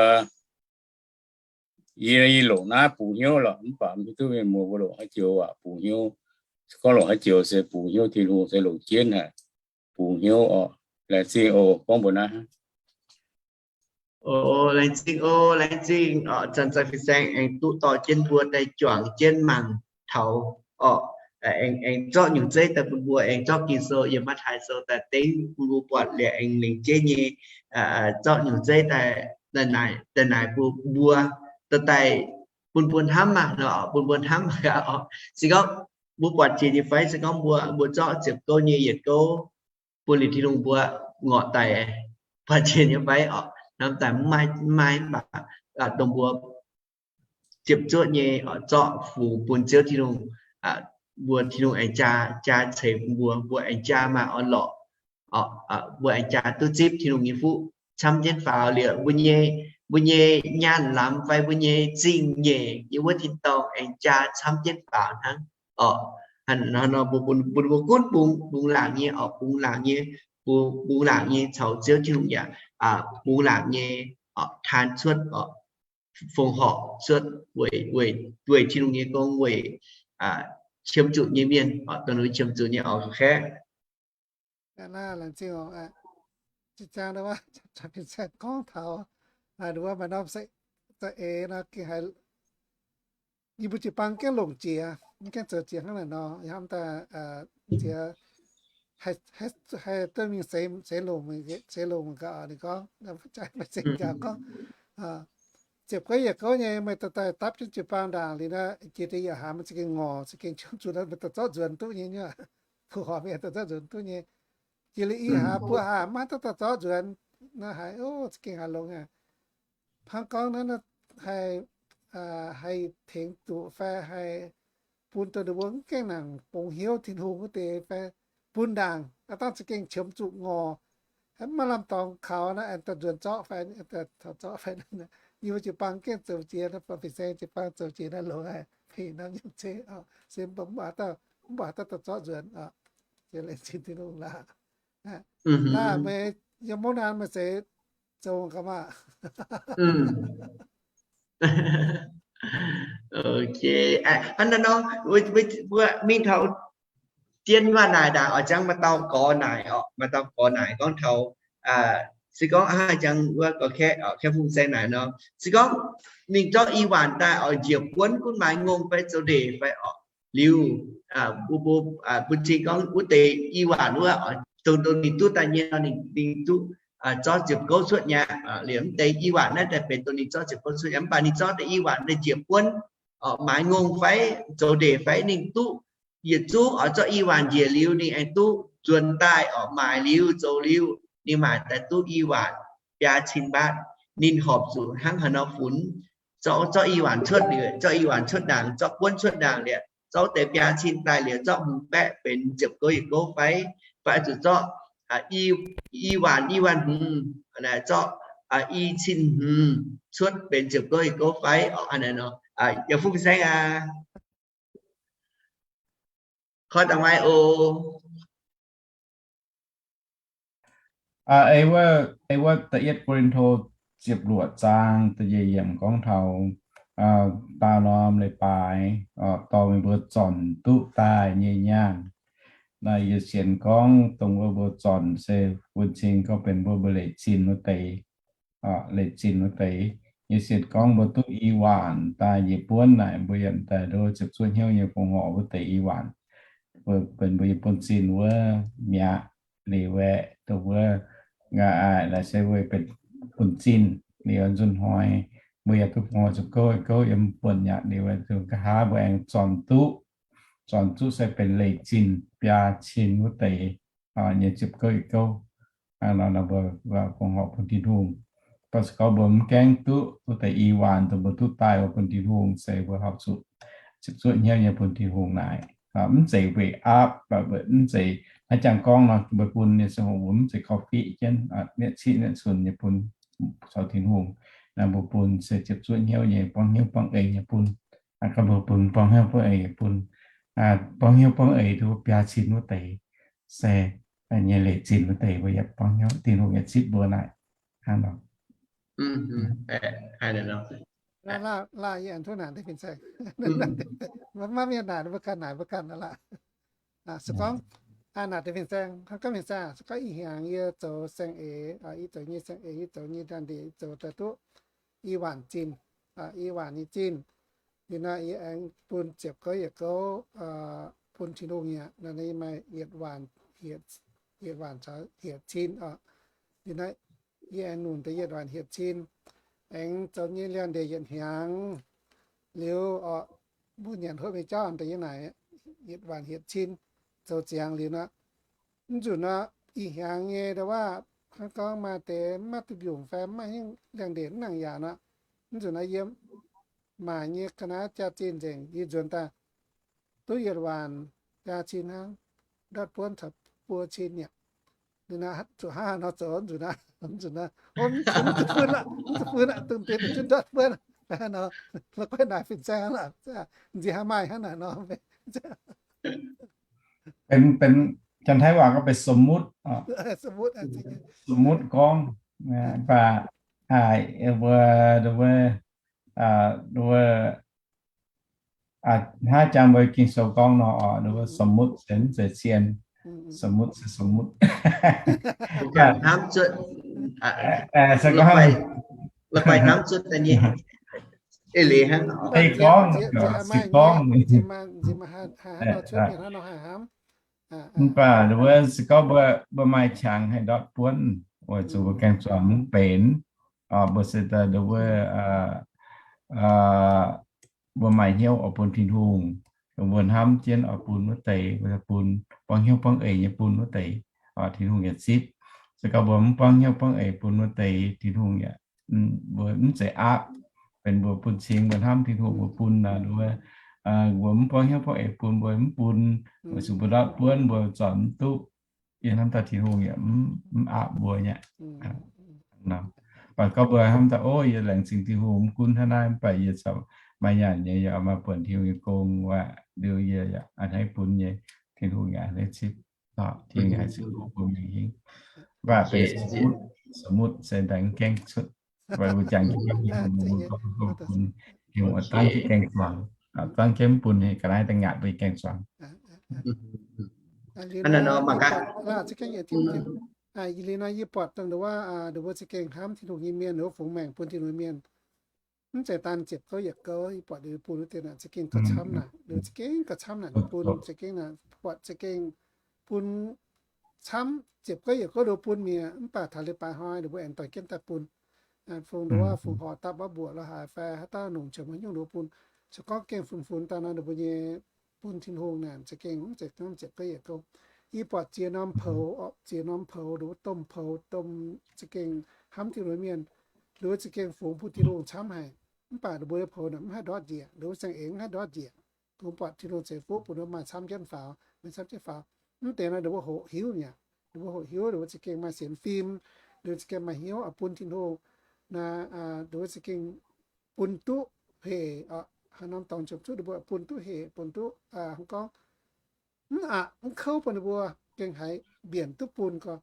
yie, yie longc naaiv bungx hnyouv lorqc, mv baac mv hiuv duqv mienh muoz mbuo longc haaix joux waac bungx hnyouv. Se gorngv longc haaix joux se bungx hnyouv Tin-Hungh se longc jienv haic, bungx hnyouv oc. Laengz zingh oc, gorngv mbuox naaiv. Oc, laengz zingh oc, laengz zingh oc. Zanc-zanc fin-saeng aengx duqv dorh jienv mbuo daaih juangc jienv mangc taux oc, aengx, aengx zorqv nyungc zeiv daaih bun mbuo, aengx zorqv Ging-Sou yiem Matv^taai Sou daaih dengv bun mbuo buatc liuz aengx lengc jeiv nyei zorqv nyungc zeiv daaih, daaih naaic bun mbuo, daaih, daaih bun mbuo hnamv maah, bun mbuo hnamv gaax oc. Se gorngv mbuo buatc jiex nyei fai, se gorngv mbuo, mbuo zorqv ziepc gouv nyei yietc gouv bun liuz Tin-Hungh mbuo ngorc daic, buatc jiex nyei fai oc. Hnamv daaih mv maaih, mv maaih, mv baac dongh mbuo ziepc zuoqv nyei oc, zorqv fungx bun Ziouv Tin-Hungh, mbuo Tin-Hungh aengx jaa, jaa ceix bun mbuo, mbuo aengx jaa maaih orn-lorqc, mbuo aengx jaa duqv zipv Tin-Hungh nyei fuqv camv jienv faaux liuz, mbuo nyei, mbuo nyei nyaanh lamz fai mbuo nyei zingh nyeic yiem wuov tin-dorngh aengx jaa camv jienv faaux hnangv oc. Hnangv nor mbuo bun, bun mbuo gunv bungx, bungx laangc nyei oc, bungx laangc nyei, bungx, bungx laangc nyei caux Ziouv Tin-Hungh yaac bungx laangc nyei oc, taan cuotv oc, fongc horc cuotv weic, weic, weic Tin-Hungh nyei gong, weic qiemx zuqc nyei mienh oc, dongh ninh qiemx zuqc nyei oc, ga'kaeqv. Laengz zingh oc. Zinh ziangx wuov, fin-saeng gorngv taux wuov maaih norm se za'eix nor gengh haiz yie mbuo jiu-baang gengh longc jiex, mv gengh zoux jiex hnangv naaic nor, hnamv daaih jiex haih duqv mingh seix longc, seix longc gaax. Ninh gorngv, jaaix maiv zeiz gaax gorngv, ziepc gouv yietc gouv nyei meih dorh daaih dapv jienv jiu-baang ndaangc liuz nor, jiex deix yaac haaix meih za'gengh ngorc, za'gengh qiemx zuqc nor meih dorh zorqv nzuonx duqv nyei, nyei, kuv horc meih dorh zorqv nzuonx duqv nyei. Jiex liuz i haaix buo haaix maiv dorh zorqv nzuonx nor, haiz, o, za'gengh haiz longx aqv. Hnangv gorngv naaiv haih, haih tengx duqv fai haih bun dongh ninh mbuo mv gaengh nangc bungx hnyouv Tin-Hungh wuov deix fai bun ndaangc, aav dangh za'gengh qiemx zuqc ngorc, maiv lamh dorngx kaux naaiv, aengx daaih nzuonx zorqv fai, taux zorqv fai, yie mbuo jiu-baang gengh zoux jiex, fin-saeng jiu-baang zoux jiex naaiv longx haic, fih hnamv nyei zeiv, se mv baac mv baac haaix dauh dorh zorqv nzuonx, se laengz zingh Tin-Hungh laaix. Naaiv meih yiem mouv naaiv meih zeiz zoux gaax maah. Hnangv naaiv nor, mingh taux dien waac naaic ndaangc oc, jangx maaih dauh gorx naaic oc, maaih dauh gorx naaic gorngv taux, se gorngv hnangv jangx wuov gorx kaeqv, kaeqv fungx saeng naaic nor, se gorngv ninh zorqv i waanc daaih oc, njiec buonv gunv maaiz ngongh fai zoux ndeic fai oc, liuz mbuo, mbuo, mbuo zingh gorngv wuov deix i waanc wuov oc, dongh, dongh ninh duqv daaih nyei nor, ninh, ninh duqv zorqv ziepc gouv cuotv nyei aqv. Liuz mv deix i waanc naaiv daaih benx dongh ninh zorqv ziepc gouv cuotv nyei, mv baac ninh zorqv deix i waanc daaih njiec buonv oc, maaiz ngongh fai zoux ndeic fai ninh duqv yietc zungv oc, zorqv i waanc njiec liuz ninh aengx duqv nzuonx daaih oc, maaiz liuz zoux liuz ninh maaic daaih duqv i waanc biaa cin mbaatv. Ninh horpc zuqc hnangv haaix nor funx? Zorqv, zorqv i waanc cuotv liuz, zorqv i waanc cuotv ndaangc, zorqv buonv cuotv ndaangc liuz, zorqv deix biaa cin daaih liuz, zorqv hmz baeqv benx ziepc gouv yietc gouv fai, fai zuqc zorqv i waanc, i waanc hmz, zorqv i cin hmz cuotv benx ziepc gouv yietc gouv fai oc. Hnangv naaic nor, yaac fungx saeng aqv. Koi dangh maaih oc. Ei wuov, ei wuov da'yietv Ko^lin^to ziepc luoqc zaang da'nyeic yiemc gorngv taux daauh norm leiz-baaix dorh meih mbuo zornc duqv daaih nyei nyaanh. Naaiv yie sienx gorngv dongh wuov mbuo zornc se bun cing gorngv benx mbuo, mbuo leic zinh wuov deix. Leic zinh wuov deix. Yie sienx gorngv mbuo duqv i waanc daaih njiec buonv naaic, mbuo yaac daaih ndo ziepc zuoqv hnyouv nyei fongc horc wuov deix i waanc, benx mbuo nyei buonv-zinh wuov mi'aqv. Liuz aeqv, dongh wuov, aa, naaic se wuov benx buonv-zinh. Liuz nzunc hnoi mbuo yaac duqv fongc horc ziepc gouv gouv yiem buonv mi'aqv. Liuz nqa'haav mbuo aengx zornc duqv, zornc duqv se benx leic zinh biaa cin wuov deix nyei ziepc gouv gouv. Hnangv nor mbuo fongc horc bun Tin-Hungh. Mv baac se gorngv mbuo mv gaengh duqv wuov deix i waanc dongh mbuo duqv daaih wuov bun Tin-Hungh se mbuo horpc zuqc ziepc zuoqv hnyouv nyei bun Tin-Hungh naaic. Mv zeiz weic aapv, mv zeiz hnangv jangx gorngv nor, mbuo bun nyei se mbuo mv zeiz korv-fiqv jienv, nietv ciqv nietv cunx nyei bun caux Tin-Hungh. Naaiv mbuo bun se ziepc zuoqv hnyouv nyei, buangv hnyouv buangv eix nyei bun. Gorngv mbuo bun buangv hnyouv buangv eix nyei bun, buangv hnyouv buangv eix duqv biaa cin wuov deix se nyei leic zinh wuov deix mbuo yaac buangv hnyouv, Tin-Hungh yaac zipv mbuo naaic. Hnangv nor. Laanh yie aengx tov naaic deix fin-saeng. Maiv mienh naaic, mbuo ganh naaic, mbuo ganh naaic laanh. Se gorngv naaic deix fin-saeng, hnangv gorngv fin-saeng, se gorngv ih hnyangx yie zoux saeng-eix, yie zoux nyei saeng-eix, yie zoux nyei ndaangc ndeic, yie zoux daaih duqv i waanc zinh, i waanc nyei zinh, liuz naaiv yie aengx bun ziepc gouv yietc gouv bun Tin-Hungh aqv. Naaiv yie maaih yietc waanc, yietc waanc caux yietc cin oc. Liuz naaiv yie aengx nunc deix yietc waanc hietc cin, aengx zoux nyei liangx-ndeic yietc hnyangx. Liuz oc, mbuo nyanc hopv nyei jauv daaih yie naaic yietc waanc hietc cin zoux ziangx liuz nor, mv nzunc nor, ih hnyangx nyei ndau wuov, hnangv gorngv maaih deix mv maaih duqv mbiungc fai mv maaih hingv liangx-ndeic mv nangc yaac nor, mv nzunc nor yie maaic nyei ga'naaiv jaax-zinh nzengc, yie nzuonx daaih duqv yietc waanc jaax-cin hnangv, ndortv buonv caux buo cin yaac. Liuz naaiv zuqc hnangv haaix nor zoux, mv nzunc naaiv, mv nzunc naaiv, mv zuqc fun aqv, mv zuqc fun aqv, dongh deix da'zunv ndortv buonv, nor, la'guaih naaic fin-saeng aqv, nziex hnangv maaih hnangv naaic nor. Benx, benx, Janx-Taiv waac gorngv benx สมมุติ, สมมุติ, สมมุติ gorngv, mv baac mbuo, mbuo, mbuo hnangv jangx mbuo Ging-Sou gorngv nor, mbuo สมมุติ se mv zeiz cien, สมมุติ se สมมุติ. Hnamv zuotc, se gorngv hnamv zuotc daaih nyei, ei leiz hnangv, ei gorngv, se gorngv, mv baac wuov se gorngv mbuo, mbuo maaih qangx haih ndortv buonv, weic zuqc mbuo gaeng-zuangx mv benx, mbuo se daaih wuov, mbuo maaih hnyouv oix bun Tin-Hungh, mbuo hnamv jienv oix bun wuov deix, mbuo bun, buangv hnyouv buangv eix nyei bun wuov deix, Tin-Hungh yaac zipv. Se gorngv mbuo mv buangv hnyouv buangv eix bun wuov deix, Tin-Hungh yaac, mbuo mv zeiz aapv, benx mbuo bun cing, mbuo hnamv Tin-Hungh mbuo bun nor, mbuo mv buangv hnyouv buangv eix bun, mbuo mv bun, weic zuqc mbuo ndortv buonv mbuo zornc mv duqv. Yie hnamv daaih Tin-Hungh yaac mv aapv mbuo nyei. Mv baac gorngv mbuo hnamv daaih, o, yie laengz zingh Tin-Hungh mv gunv hnangv naaiv, mv baac yie corc maaih nyanc nyei, yaac maaih buonc Tin-Hungh nyei gong, waac liuz yie yaac a'hneiv bun nyei, Tin-Hungh yaac a'hneiv zipv, Tin-Hungh yaac zipv bun mbuo mingh hingh. Mv baac benx สมมุติ, สมมุติ se daaih mv gaengh cuotv, weic mbuo jangx jienv bun, Tin-Hungh oix dangv jienv gaeng-zuangx, dangv jienv bun ga'naaiv daaih ngaatc mbuo gaeng-zuangx. Liuz nor yie buatc dongh wuov, wuov za'gengh hnamv Tin-Hungh nyei mienh, wuov fungx maengc bun Tin-Hungh mienh, mv zeiz daan ziepc gouv yietc gouv, yie buatc liuz bun wuov deix naaic za'gengh gauh camv naaic, liuz za'gengh gauh camv naaic, bun za'gengh naaic, buatc za'gengh bun camv ziepc gouv yietc gouv nduov bun mi'aqv. Mv baac taux leiz-baaix hnoi ninh mbuo aengx dorh jienv daaih bun, fungx nduov, fungx horc dapv wuov mbuoqc lo haaix fai haaix dauh longc qiemx haaix nyungc nduov bun. Se gorngv gengh funx funx daaih nor, ninh mbuo nyei bun Tin-Hungh naaic za'gengh mv zeiz camv ziepc gouv yietc gouv. Yie buatc ziex norm poux, ziex norm poux, nduov domh poux, domh za'gengh hnamv Tin-Hungh mienh, nduov za'gengh fungx bun Tin-Hungh camv haic. Mv baac ninh mbuo nyei poux naaic mv haih ndortv njiec, nduov saeng-eix mv haih ndortv njiec. Dongh buatc Tin-Hungh ceix fuqv bun ninh mbuo maaih camv jienv faaux, maaih camv jienv faaux. Mv deix nor ninh mbuo hoqc hiuv mi'aqv. Ninh mbuo hoqc hiuv, ninh mbuo za'gengh maaih sienx fim, ninh mbuo za'gengh maaih hnyouv oix bun Tin-Hungh naaic, ninh mbuo za'gengh bun duqv hec, haaix norm dorngx ziepc zuqv ninh mbuo bun duqv hec, bun duqv, hnangv gorngv mv aqc mv kouv bun ninh mbuo gengh haiz mbienc duqv bun gorx.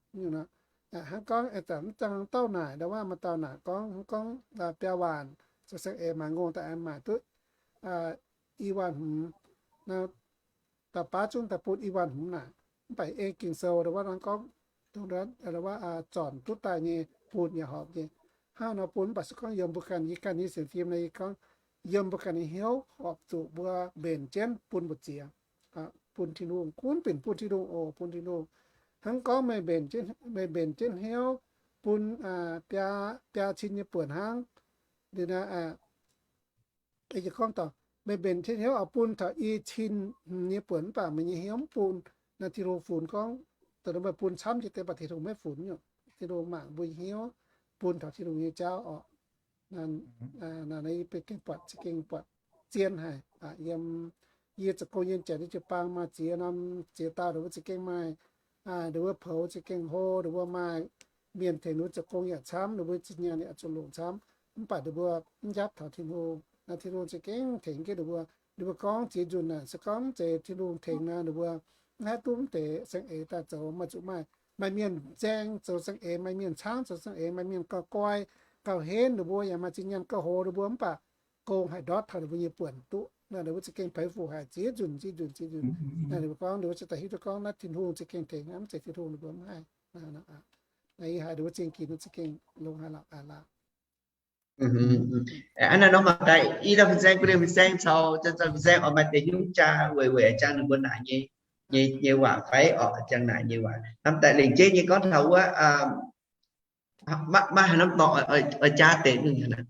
Hnangv gorngv mv zangc dauh naaic, ndau wuov maaih dauh naaic gorngv, hnangv gorngv biaa waanc zoux saeng-eix, mangc ngongh daaih aengx maaic duqv i waanc hmz, da'baav zungv daaih bun i waanc hmz naaic. Mv baac ei Ging-Sou ndau wuov hnangv gorngv, dongh wuov zornc duqv daaih nyei bun yaac horpc nyei. Hnangv nor bun mv baac se gorngv yiem mbuo ganh, yie ganh nyei sienx fim naaic, yie gorngv yiem mbuo ganh nyei hnyouv horpc zuqc mbuo mbenc jienv bun mbu'ziex, bun Tin-Hungh, gunv binc bun Tin-Hungh oc, bun Tin-Hungh. Hnangv gorngv meih mbenc jienv hnyouv bun biaa, biaa cin nyei buonc hnangv, liuz naaic, yie gorngv dorh, meih mbenc jienv hnyouv oix bun taux i cin hmz nyei buonc mv baac meih nyei hnyouv mv bun, naaiv Tin-Hungh funx gorngv, dongh meih bun camv jiex deix mv baac Tin-Hungh maiv funx nyungc. Tin-Hungh mangc mbuo nyei hnyouv bun taux Tin-Hungh nyei jauv oc. Naaiv, naaiv yie benx gengh buatc, za'gengh buatc zien haic. Yiem yie zoux gong yiem Janx nyei jiu-baang maaih ziex norm, ziex dauh ninh mbuo za'gengh maaih, ninh mbuo poux za'gengh hlo, ninh mbuo maaih mienh tengx ninh mbuo zoux gong yaac camv, ninh mbuo zinh nyaanh yaac zuqc longc camv. Mv baac ninh mbuo mv njapv taux Tin-Hungh. Naaiv Tin-Hungh za'gengh tengx jienv ninh mbuo. Ninh mbuo gorngv ziex nzunc naaic se gorngv mv zeiz Tin-Hungh tengx nor, ninh mbuo mv haih duqv mv deix saeng-eix daaih zoux, maaih zuqc maaih, maaih mienh nzaeng zoux saeng-eix, maaih mienh caangv zoux saeng-eix, maaih mienh gauh guai, gauh henv, ninh mbuo yaac maaih zinh nyaanh gauh hlo, ninh mbuo mv baac gong haih ndortv taux ninh mbuo nyei buonc duqv. Naaiv ninh mbuo za'gengh peix fuqv haic, ziex nzunc ziex nzunc ziex nzunc. Naaiv ninh mbuo gorngv, ninh mbuo ziouc daaih hiuv duqv gorngv naaiv Tin-Hungh za'gengh tengx, mv zeiz Tin-Hungh ninh mbuo mv haih. Ih haiz ninh mbuo za'gengh ginx, ninh za'gengh longx haic lorqc, aav lorqc. Hnangv naaiv nor maaih daaih i dauh fin-saeng, gu'nyuoz fin-saeng caux, fin-saeng oix maaih deix nyungc jaa weic, weic jaa ninh mbuo naaic nyei, nyei, nyei waac fai orqc, jaa naaic nyei waac. Hnamv daaih lengc jeiv nyei gorngv taux wuov, maiv, maiv haaix norm dorngx oix jaa deix mingh hnangv.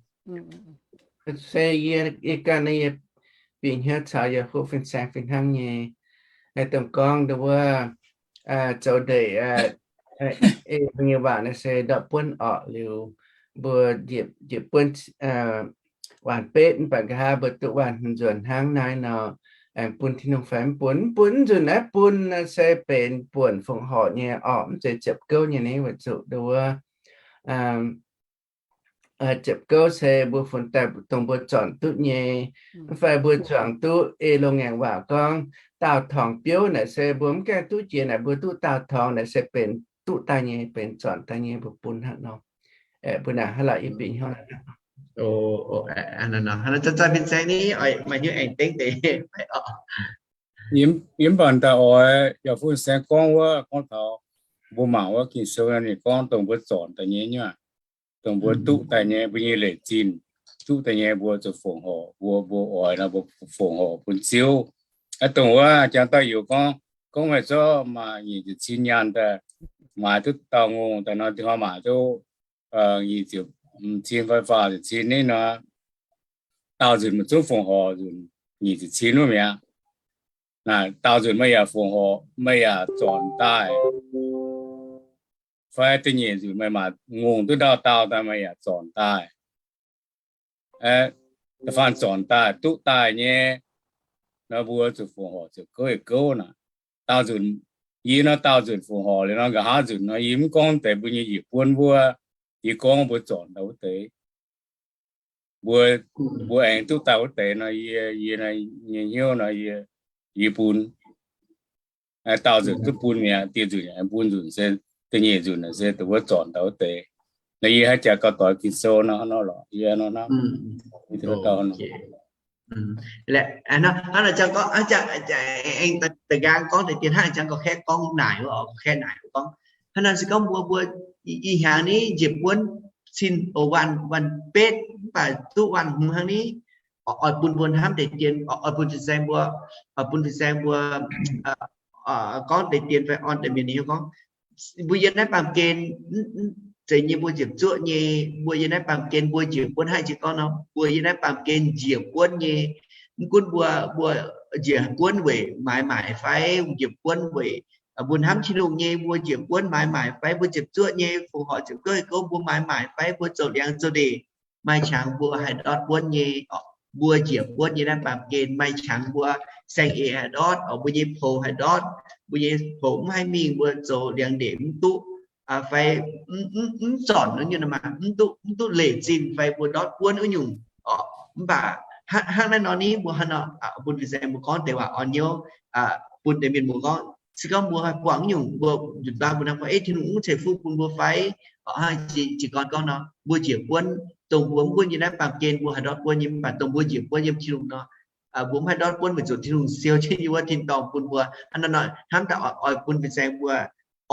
Se yie, yie ganh yie bieqc hnyouv caux yie fuqv fin-saeng fih hnangv nyei. Dongh gorngv nduov wuov, zoux ndeic, ei mbuo nyei waac naaiv se ndortv buonv orqc liuz, mbuo njiec buonv waanc betv mv baac nqa'haav mbuo duqv waanc nzuonx hnangv naaiv nor, aengx bun Tin-Hungh fai mv bun? Mv bun. Nzunc naaiv bun naaiv se benx buonc fongc horc nyei orqc, mv zeiz ziepc gouv nyei ni. Weic zuqc nduov wuov, ziepc gouv se mbuo funx daaih dongh mbuo zornc duqv nyei. Mv fai mbuo zornc duqv, ei longx ngaengc waac gorngv daauh torngx biouv naaic se mbuo mv gaengh duqv jiex naaic, mbuo duqv daauh torngx naaic se benx duqv daaih nyei, benx zornc daaih nyei, mbuo bun hnangv nor. Mbuo naaic hnangv lorqc, yie bieqc hnyouv hnangv nor. Hnangv nor, fin-saeng ni, maaih hnyouv aengx dengv deix. Yie mv baac daaih oix yaac fin-saeng gorngv wuov, gorngv taux mbuo mangc wuov Ging-Sou ninh gorngv dongh mbuo zornc daaih nyei nyuoqc, dongh mbuo duqv daaih nyei, mbuo nyei leic zinh duqv daaih nyei, mbuo zuqc fongc horc, mbuo, mbuo oix nor mbuo fongc horc bun Ziouv. Aa, dongh wuov jangx dauh youz gorngv, gorngv meih zorqv maaih nyic ziepc cin nyaanh daaih, maaiz duqv dauh ngongh daaih nor, dinh hnoi maaiz duqv nyic ziepc cin fai faah ziepc cin ni nor, daauh nzunc meih zungv fongc horc nzunc nyic ziepc cin wuov mi'aqv. Naaic daauh nzunc meih yaac fongc horc, meih yaac zornc daaih, fai da'nyeic nzunc meih maaih ngongh duqv ndau daauh daaih meih yaac zornc daaih. Da'faanh zornc daaih duqv daaih nyei nor, mbuo zuqc fongc horc ziepc gouv yietc gouv naaic. Daauh nzunc, yie nor daauh nzunc fongc horc liuz nor, nqa'haav nzunc nor yie mv gorngv deix mbuo nyei njiec buonv wuov, yie gorngv mbuo zornc daaih wuov deix. Mbuo, mbuo aengx duqv daaih wuov deix nor, yie, yie nyei hnyouv nor, yie, yie bun. Daauh nzunc duqv bun mi'aqv, dieh nzunc aengx bun nzunc se, da'nyeic nzunc se dongh wuov zornc daaih wuov deix. Nor yie haaix jaax gauh doix Ging-Sou nor, hnangv nor lorqc, yie hnangv nor, hnangv nor. Hnangv naaic jangx gorngv, aengx da'nqaang gorngv deix dien hnangv jangx gorngv, kaeqv gorngv naaic wuov, kaeqv naaic wuov gorngv, hnangv naaic se gorngv mbuo, mbuo ih hnyangx ni njiec buonv cin, o, waanc, waanc betv mv baac duqv waanc hmz hnangv ni, oix bun mbuo hnamv deix dien, oix bun fin-saeng mbuo, oix bun fin-saeng mbuo gorngv deix dien fai orn deix mienh hnyouv gorngv, mbuo yiem naaiv baamh gen, zeiz nyei mbuo njiec zuoqv nyei, mbuo yiem naaiv baamh gen mbuo njiec buonv hnangv jiex gorngv nor, mbuo yiem naaiv baamh gen njiec buonv nyei. Mv gunv mbuo, mbuo njiec buonv weic maaiz maaic fai njiec buonv weic mbuo hnamv Tin-Hungh nyei, mbuo njiec buonv maaiz maaic fai mbuo ziepc zuoqv nyei, fongc horc ziepc gouv yietc gouv mbuo maaiz maaic fai mbuo zoux liangx zoux ndeic, maaih qangx mbuo haih ndortv buonv nyei. Mbuo njiec buonv nyei naaiv baamh gen maaih qangx mbuo saeng-eix haih ndortv, mbuo nyei poux haih ndortv, mbuo nyei poux mv haih mingh, mbuo zoux liangx ndeic mv duqv, fai mv zornc wuov nyungc, mv duqv, mv duqv leic zinh fai mbuo ndortv buonv wuov nyungc. Mv baac hnangv naaiv nor ni mbuo hnangv nor bun fin-saeng mbuo gorngv deix waac orn hnyouv, bun deix mienh mbuo gorngv, se gorngv mbuo haih buangh nyungc mbuo nzunc baav mbuo hnangv gorngv, ei, Tin-Hungh mv ceix fuqv bun mbuo fai, hnangv jiex gorn gorngv nor, mbuo njiec buonv, dongh mbuo mv gunv yiem naaiv baamh gen mbuo haih ndortv buonv nyei, mv baac dongh mbuo njiec buonv yiem Tin-Hungh nor, mbuo mv haih ndortv buonv weic zuqc Tin-Hungh siou jienv yie wuov tin-dorngh bun mbuo. Hnangv naaiv nor hnamv daaih oix bun fin-saeng mbuo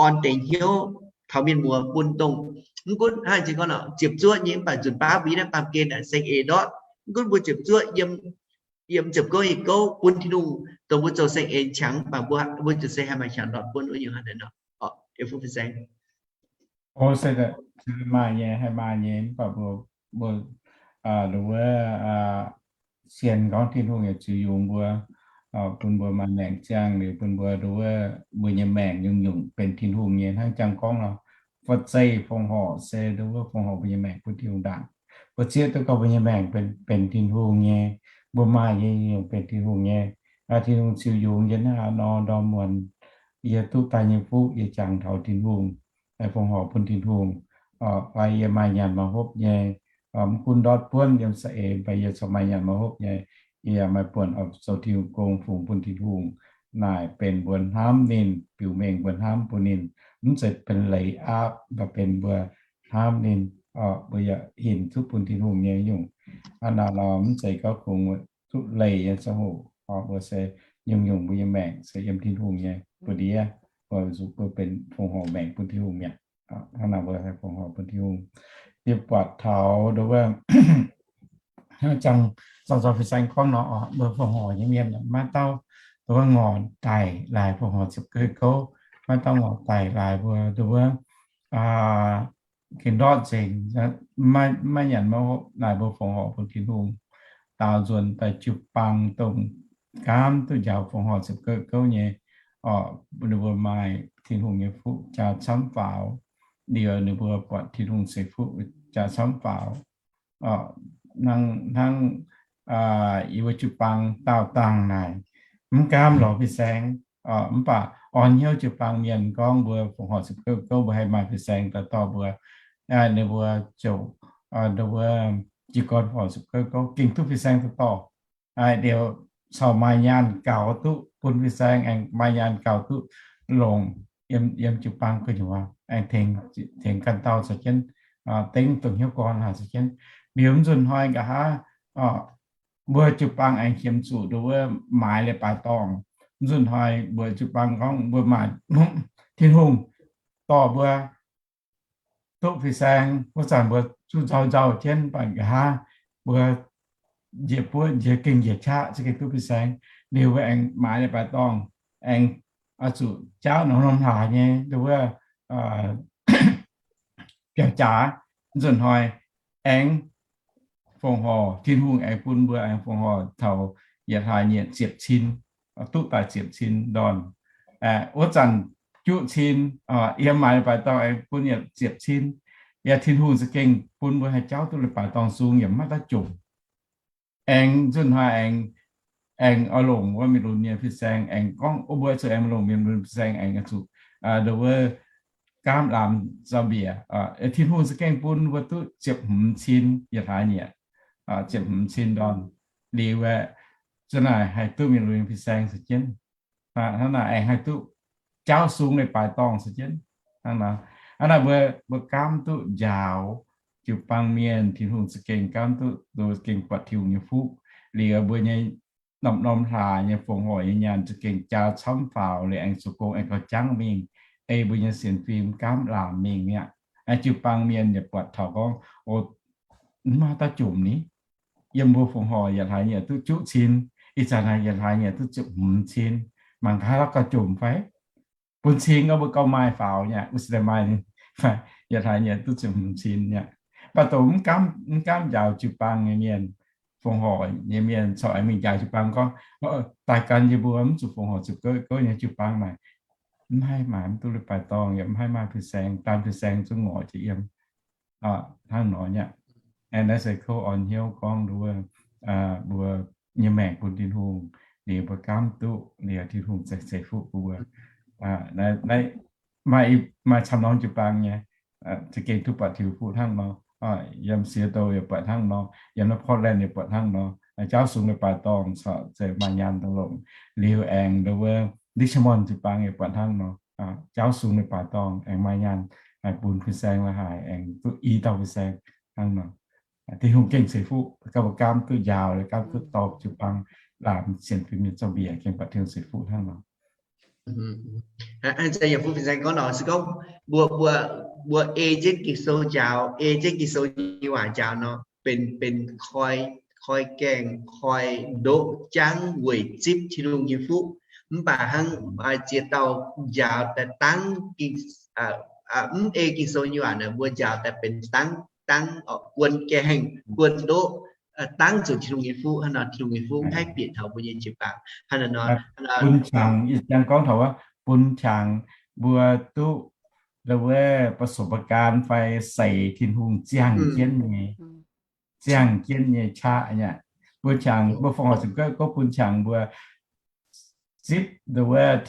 orn deix hnyouv taux mienh muoz bun dongh, mv gunv hnangv jiex gorn nor ziepc zuoqv nyei, mv baac nzunc baav mbuo yiem naaiv baamh gen naaic saeng-eix ndortv. Mv gunv mbuo ziepc zuoqv yiem, yiem ziepc gouv yietc gouv bun Tin-Hungh dongh mbuo zoux saeng-eix qangx, mv baac mbuo, mbuo ziouc se haih maaih qangx ndortv buonv wuov nyungc hnangv naaic nor. Maaih nyei, haih maaih nyei, mv baac mbuo, mbuo, nduov wuov, sienx gorngv Tin-Hungh yaac ziux yungz mbuo, bun mbuo maaih maengc ziangh liuz bun mbuo nduov wuov mbuo nyei maengc nyungc-nyungc benx Tin-Hungh nyei hnangv jangx gorngv nor. Fai zeiz fongc horc se nduov wuov fongc horc mbuo nyei maengc bun Tin-Hungh ndaangc. Mbuo zieqv duqv gorngv mbuo nyei maengc benx, benx Tin-Hungh nyei, mbuo maaih nyei nyungc benx Tin-Hungh nyei. Tin-Hungh ziux yungz yie hnangv haaix nor ndorm muonz, yie duqv daaih nyei fuqv yie jangx taux Tin-Hungh, fongc horc bun Tin-Hungh, fai yie maaih nyanc maaih hopv nyei, mv gunv ndortv buonv yiem saeng-eix fai yie corc maaih nyanc maaih hopv nyei, yie yaac maaih buonc oix zoux Tin-Hungh gong fungx bun Tin-Hungh. Naaic benx mbuo hnamv ninh, biux mengh mbuo hnamv bun ninh. Mv zeiz benx leiz aapv, mv baac benx mbuo hnamv ninh, mbuo yaac hinc zuqc bun Tin-Hungh nyei nyungc. Hnangv naaic nor mv zeiz gorngv kungx duqv leih nyei ziangh hoc, mbuo se nyungc-nyungc mbuo nyei maengc se yiem Tin-Hungh nyei buoz-ndiev, mbuo zuqc mbuo benx fongc horc maengc bun Tin-Hungh mi'aqv. Hnangv naaic mbuo haih fongc horc bun Tin-Hungh. Yie buatc taux ndo wuov, hnangv jang, zang zau fin-saeng gorngv nor, mbuo fongc horc nyei mienh maiv dauh, ndo wuov ngorc daic laaix fongc horc ziepc gouv gouv, maiv dauh ngorc daic laaix mbuo ndo wuov gengh ndortv nzengc, maiv nyanc maiv hopv laaix mbuo fongc horc bun Tin-Hungh. Daaux nzuonx daaih jiu-baang dongh gaamv duqv njaaux fongc horc ziepc gouv gouv nyei, ninh mbuo maaih Tin-Hungh nyei fuqv jaa camv faaux, liuz ninh mbuo buatc Tin-Hungh ceix fuqv jaa camv faaux. Hnangv, hnangv yie mbuo jiu-baang daauh dangh naaic, mv gaamv lorz fin-saeng, mv baac orn hnyouv jiu-baang mienh gorngv mbuo fongc horc ziepc gouv gouv mbuo haih maaih fin-saeng daaih dorh mbuo, ninh mbuo ziouc, ndo wuov, jiez gorn fongc horc ziepc gouv gouv gengh duqv fin-saeng daaih dorh. Liuz caux maaih nyaanh gaux duqv bun fin-saeng, aengx maaih nyaanh gaux duqv longc yiem jiu-baang gu'nyuoz, aengx tengx, tengx ganh dauh caux jienv dengv dongh hnyouv gorn caux jienv. Liuz mv nzunc hnoi nqa'haav mbuo jiu-baang aengx qiemx zuqc ndo wuov maaiz leiz-baaix dorngh. Mv nzunc hnoi mbuo jiu-baang gorngv mbuo maaih Tin-Hungh dorh mbuo duqv fin-saeng wuov zanc mbuo zuqc nzauh nzauh jienv, mv baac nqa'haav mbuo njiec buov njiec gengh njiec qaqv za'gengh duqv fin-saeng. Liuz mbuo aengx maaiz leiz-baaix dorngh, aengx zuqc jaauv norm norm hlaax nyei ndo wuov biauv-jaax. Mv nzunc hnoi aengx fongc horc, Tin-Hungh aengx bun mbuo aengx fongc horc taux yietc hlaax nyieqc ziepc cin, duqv daaih ziepc cin ndorn. Wuov zanc juqv cin, yiem maaiz leiz-baaix dorngh aengx bun yietc ziepc cin. Yaac Tin-Hungh za'gengh bun mbuo haih jaauv duqv leiz-baaix dorngh sung yaac maiv dauh jomc. Aengx nzunc hnoi aengx, aengx oix longc wuov mienh lunx nyei fin-saeng, aengx gorngv mbuo zuqc aengx longc mienh lunx fin-saeng aengx zuqc ndo wuov gaamv laamc zaux-mbiec. Tin-Hungh za'gengh bun mbuo duqv ziepc hmz cin yietc hlaax nyieqc, ziepc hmz cin ndorn. Liuz aeqv, za'naaic haih duqv mienh lunx nyei fin-saeng caux jienv. Hnangv naaic aengx haih duqv jaauv sung leiz-baaix dorngh caux jienv. Hnangv naaic, hnangv naaic mbuo, mbuo gaamv duqv njaaux jiu-baang mienh, Tin-Hungh za'gengh gaamv duqv, za'gengh buatc Tin-Hungh nyei fuqv. Liuz mbuo nyei norm-norm hlaax nyei fongc horc nyei nyaanh za'gengh jaa camv faaux liuz aengx zoux gong aengx gauh jangv mingh, ei mbuo nyei sienx fim gaamv laamc mingh mi'aqv. Jiu-baang mienh yaac buatc taux gorngv, o, mv maaih dauh jomc ni. Yiem mbuo fongc horc yietc hlaax nyieqc duqv juqv cin, ih zanc naaic yietc hlaax nyieqc duqv ziepc hmz cin. Mangc gaax lorqc gauh jomc fai? Bun cing gorngv mbuo gauh maaih faaux nyei, wuov se maaih fai? Yietc hlaax nyieqc duqv ziepc hmz cin nyei. Mv baac dongh mv gaamv, mv gaamv njaaux jiu-baang nyei mienh, fongc horc nyei mienh corc aengx mingh njaaux jiu-baang gorngv, daaih gan yie mbuo mv zuqc fongc horc ziepc gouv gouv nyei jiu-baang naaic, mv haih maaiz mv duqv leiz-baaix dorngh, yaac mv haih maaih fin-saeng, daan fin-saeng zungv ngorc jiex yiem. Hnangv nor nyei aqv. Aengx naaiv se kouv orn hnyouv gorngv nduov mbuo nyei maengc bun Tin-Hungh, liuz mbuo gaamv duqv liuz Tin-Hungh ceix, ceix fuqv bun mbuo. Naaiv, naaiv maaih, maaih camv norm jiu-baang nyei, za'gengh duqv buatc Tin-Hungh fuqv hnangv nor. Yiem Seattle yaac buatc hnangv nor, yiem naaiv Portland yaac buatc hnangv nor. Jaauv sung leiz-baaix dorngh corc zeiz maaih nyaanh daaih longc. Liuz aengx ndo wuov Richmond jiu-baang yaac buatc hnangv nor. Jaauv sung leiz-baaix dorngh aengx maaih nyaanh bun fin-saeng la'haaix, aengx duqv i dauh fin-saeng hnangv nor. Tin-Hungh gengh ceix fuqv, gauh mbuo gaamv duqv njaaux, gaamv duqv dorh jiu-baang laamc sienx fim mienh zaux-mbiec, gengh buatc Tin-Hungh ceix fuqv hnangv nor. Hnangv naaic yaac bun fin-saeng gorngv nor se gorngv mbuo, mbuo, mbuo ei jienv Ging-Sou njaaux, ei jienv Ging-Sou nyei waac njaaux nor, benx, benx koi, koi gaengh, koi ndoqv jangv weic zipv Tin-Hungh nyei fuqv. Mv baac hnangv maaih ziex dauh njaaux daaih dangv, mv ei Ging-Sou nyei waac naaic mbuo njaaux daaih benx dangv, dangv guon gaengh, guon ndoqv, dangv zuqc Tin-Hungh nyei fuqv. Hnangv nor Tin-Hungh nyei fuqv haih bieqc taux mbuo nyei jiu-baang. Hnangv nor, bun qangx, yie ziangh gorngv taux wuov, bun qangx mbuo duqv ndo wuov ประสบการณ์ fai seix Tin-Hungh ziangh jienv nyei, ziangh jienv nyei qaqv nyei. Bun qangx mbuo fongc horc ziepc gouv gouv bun qangx mbuo zipv ndo wuov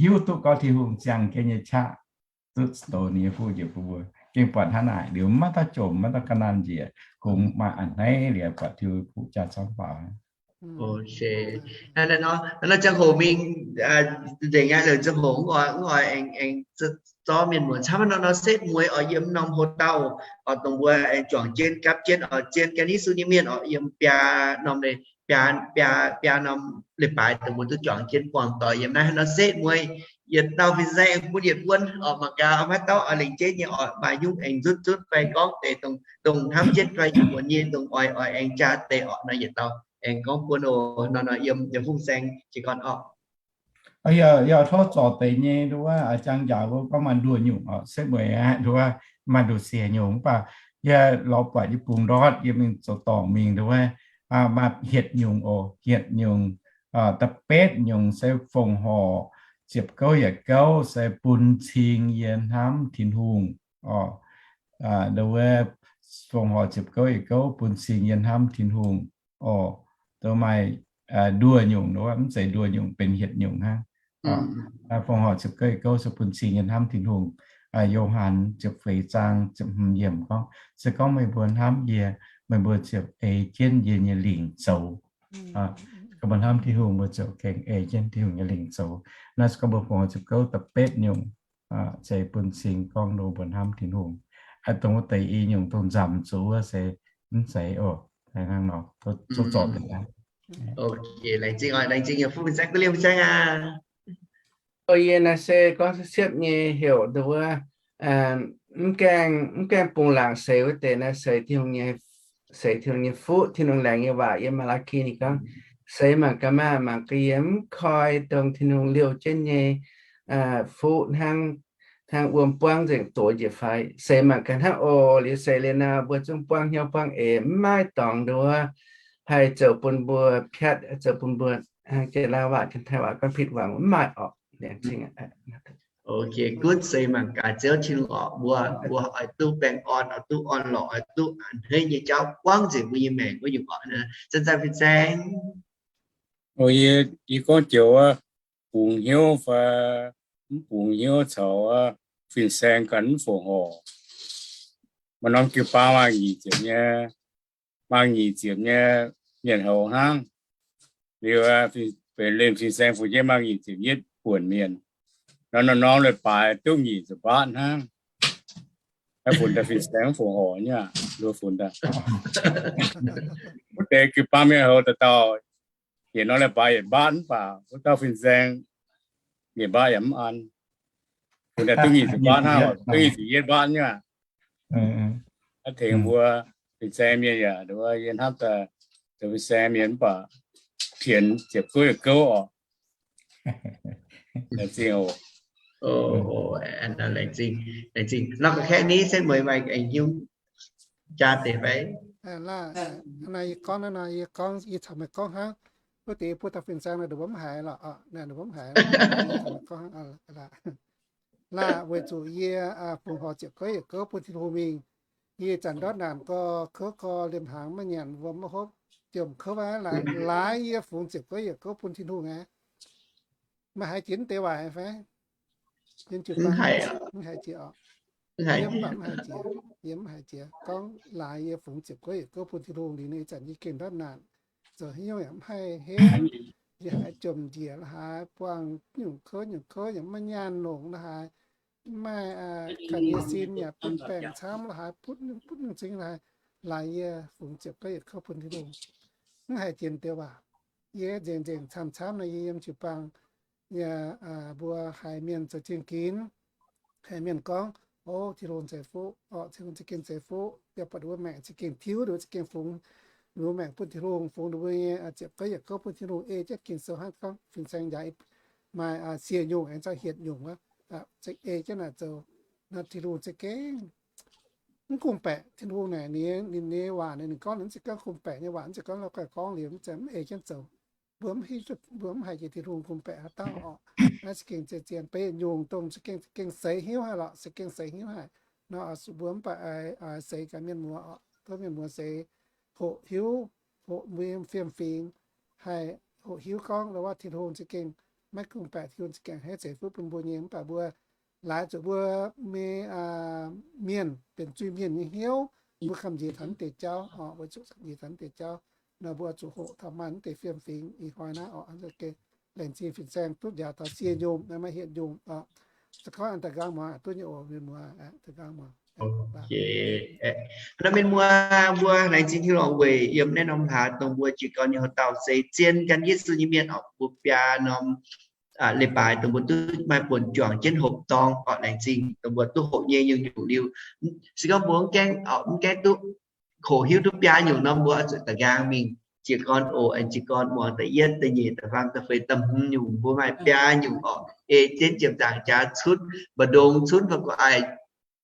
hiuv duqv gorngv Tin-Hungh ziangh jienv nyei qaqv duqv doz ninh nyei fuqv njiec bun mbuo. Gengh buatc hnangv naaic liuz maiv dauh jomc, maiv dauh ga'naanh njiec, kungx maaih a'hneiv liuz buatc Tin-Hungh nyei fuqv jaa camv faaux. Hnangv naaic nor, ziangh hoc mingh, nzengc aqv, ziangh hoc mv oix, mv oix aengx, aengx zorqv mienh muonz camv nor, nor setv mueiz oix yiem norm hotel oix dongh mbuo aengx juangc jienv gapv jienv oix zien gan Yesu nyei mienh oix yiem biaa norm leiz. biaa, biaa, biaa norm leiz-baaix dongh mbuo duqv juangc jienv buangh doic yiem naaiv haaix nor setv mueiz, yietc dauh fin-saeng bun yietc buonc oc. Mangc gaax, maiv dauh oix lengc jeiv nyei oc, maaih nyungc aengx nzutv nzutv fai gorngv deix dongh, dongh hnamv jienv fai yaac muonc nyei, dongh oix, oix aengx jaa deix oc, nor yietc dauh aengx gorngv buonc oc. Nor, nor yiem, yiem fungx saeng jiez gorn oc. Yaac, yaac tov zorc deix nyei nduov, jang njaaux wuov gorngv maaih nduoh nyungc oc, setv mueiz aqv nduov, maaih nduqc siec nyungc mv baac yie lorz buatc yie bungx ndortv yie mingh zoux dorngc mingh nduov, maaih hietc nyungc oc, hietc nyungc, da'betv nyungc se fongc horc ziepc gouv yietc gouv se bun cing yie hnamv Tin-Hungh oc. Nduov, fongc horc ziepc gouv yietc gouv bun cing yie hnamv Tin-Hungh oc. Nduov maaih nduoh nyungc nduov, mv zeiz nduoh nyungc, benx hietc nyungc hnangv. Fongc horc ziepc gouv yietc gouv se bun cing yie hnamv Tin-Hungh. Yo^han ziepc feix zaang ziepc hmz yiemc gorngv, se gorngv meih mbuo hnamv yie, meih mbuo ziouc ei jienv yie nyei lingc zoux. Gorngv mbuo hnamv Tin-Hungh, mbuo ziouc gengh ei jienv Tin-Hungh nyei lingc zoux. Naaiv se gorngv mbuo fongc horc ziepc gouv da'betv nyungc, se bun cing gorngv nduov mbuo hnamv Tin-Hungh. Dongh wuov deix i nyungc dongh nzamc zoux wuov se mv zeiz oc. Hnangv nor, tov zorc deix aqv. Laengz zingh, laengz zingh yiem fuqv fin-saeng, duqv liemh fin-saeng aqv. Yie naaiv se gorngv siepv-siepv nyei heuc nduov, mv gaengh, mv gaengh bungx laangc seix wuov deix naaiv seix Tin-Hungh nyei, seix Tin-Hungh nyei fuqv. Tin-Hungh laengz nyei waac yiem Maa^laa^ki ninh gorngv, seix mangc gaax maah, mangc gaax yie mv koi dongh Tin-Hungh liouh jienv nyei fuqv hnangv, hnangv wuom buangv nzengc dox njiec fai. Seix mangc gaax hnangv oc. Liuz seix liuz nor mbuo zungv buangv hnyouv buangv eix, mv maaih dorngx nduov haih zoux bun mbuo piatv, zoux bun mbuo, jiex laauh waac, jiex Taiv waac gorngv ผิดหวัง, mv maaih oc. Gunv seix mangc gaax Ziouv Tin-Hungh oc, mbuo, mbuo oix duqv baengh orn, oix duqv orn-lorqc, oix duqv a'hneiv nyei jauv buangv nzengc mbuo nyei maengc wuov nyungc oc. Zanc-zanc fin-saeng. Yie, yie gorngv joux wuov, bungx hnyouv fai mv bungx hnyouv caux fin-saeng ganh mv fongc horc. Maaih norm jiu-baang maaih nyic ziepc nyei, maaih nyic ziepc nyei mienh houz hnangv. Liuz, benx liemh fin-saeng fungx jienv maaih nyic ziepc yietv buonc mienh. Nor, nor, norm leiz-baaix duqv nyic ziepc mbaatv hnangv. Funx daaih fin-saeng mv fongc horc nyei aqv, nduov funx daaih. Wuov deix jiu-baang mienh houz dauh dauh yietc norm leiz-baaix yietc mbaatv mv baac wuov dauh fin-saeng yietc mbaatv yaac mv an. Funx daaih duqv nyic ziepc mbaatv hnangv, duqv nyic ziepc yietv mbaatv nyei aqv. Aav tengx mbuo fin-saeng mienh yaac nduov, yie hnamv daaih zoux fin-saeng mienh mv baac pienx ziepc gouv yietc gouv oc. Laengz zingh oc. Laengz zingh, laengz zingh. Nor ga'kaeqv ni setv mueiz maaih aengx hiuv jaa deix fai? Naaiv yie gorngv naaiv nor, yie gorngv, yie caux meih gorngv hnangv. Wuov deix buo dauh fin-saeng naaiv nduov mv haiz lorqc, naaiv nduov mv haiz. Yie caux meih gorngv hnangv. Laah, weic zuqc yie fongc horc ziepc gouv yietc gouv bun Tin-Hungh mingh. Yie zanc ndortv naanc gau, kouv gau, liemh hnaangx maiv nyanc, wuom maiv hopv, jomc kouv aqv. Laaix yie fungx ziepc gouv yietc gouv bun Tin-Hungh aqv. Meih haiz jiex deix waac fai? Mv haiz jiex oc. Yie mv haiz jiex. Yie mv haiz jiex. Gorngv laaix yie fungx ziepc gouv yietc gouv bun Tin-Hungh liuz, ninh zanc yie gengh ndortv naanc, zoux haaix nyungc yaac mv haih henv. Yie haiz jomc njiec la'haaix, buangh nyungc kouv nyungc kouv yaac maiv nyaanh longc la'haaix, maiv maaih ganh nyei sin yaac butv baengc camv la'haaix, butv nyungc butv nyungc cing la'haaix, laaix yie fungx ziepc gouv yietc gouv bun Tin-Hungh. Mv haiz jiex deix waac. Yie nzengc nzengc camv camv nor, yie yiem jiu-baang, yie, mbuo haiz mienh zoux jienv ginx, haiz mienh gorngv, o, Tin-Hungh ceix fuqv, o, Tin-Hungh za'gengh ceix fuqv, yaac buatc ninh mbuo maengc za'gengh tiuv, ninh mbuo za'gengh fungx ninh mbuo maengc bun Tin-Hungh, fungx ninh mbuo nyei ziepc gouv yietc gouv bun Tin-Hungh, ei jienv Ging-Sou hnangv gorngv fin-saeng njaaux maaih siec nyungc aengx zaux hietc nyungc wuov, ei jienv naaic zoux, nor Tin-Hungh za'gengh mv kungx-baeqc. Tin-Hungh naaic ninh, ninh nyei waac naaic, ninh gorngv ninh mv zeiz gorngv kungx-baeqc nyei waac, mv zeiz gorngv la'guaih gorngv liuz mv zeiz, mv ei jienv zoux. Mbuo mv, mbuo mv haiz jiex Tin-Hungh kungx-baeqc haaix dauh oc. Naaiv za'gengh zien-zien beiv nyungc dongh za'gengh, za'gengh seix hnyouv haic lorqc, za'gengh seix hnyouv haic. Nor mbuo mv baac seix gaax mienh muoz oc, tov mienh muoz seix hoqc hiuv, hoqc mbuo nyei fiem-fingx, haih hoqc hiuv gorngv wuov Tin-Hungh za'gengh maiv kungx-baeqc, Tin-Hungh za'gengh hneiv ceix fuqv bun mbuo nyei. Mv baac mbuo laaix zuqc mbuo nyei mienh benx zuiz mienh nyei hnyouv, mbuo kamx njiec taux naaiv deix jauv oc, mbuo zuqc kamx njiec taux naaiv deix jauv. Nor mbuo zuqc hoqc taux maaih naaiv deix fiem-fingx ih hnoi naaiv oc. Laengz zingh fin-saeng duqv njaaux taux siec nyungc, naaiv maaih hietc nyungc oc. Se gorngv da'nqaang muangx duqv nyei oc, mienh muoz, da'nqaang muangx. Nor mienh muoz mbuo laengz zingh Tin-Hungh weic yiem naaiv norm hlaax dongh mbuo jiez gorn nyei houx-dauh se zien gan Yesu nyei mienh oc, mbuo biaa norm leiz-baaix dongh mbuo duqv maaih buonc juangc jienv hoqc dorngh oc. Laengz zingh dongh mbuo duqv hoqc nyei nyungc-nyungc liuz, se gorngv mbuo mv gaengh duqv hoqc hiuv duqv biaa nyungc nor, mbuo zuqc da'nqaang mingh jiez gorn oc. Aengx jiez gorn muangx da'yietv, da'nyeic, da'faam, da'feix, da'hmz nyungc, mbuo maaih biaa nyungc oc. Ei jienv jiem zaangc jaax cunv, mba'ndongx cunv, fai gu'aic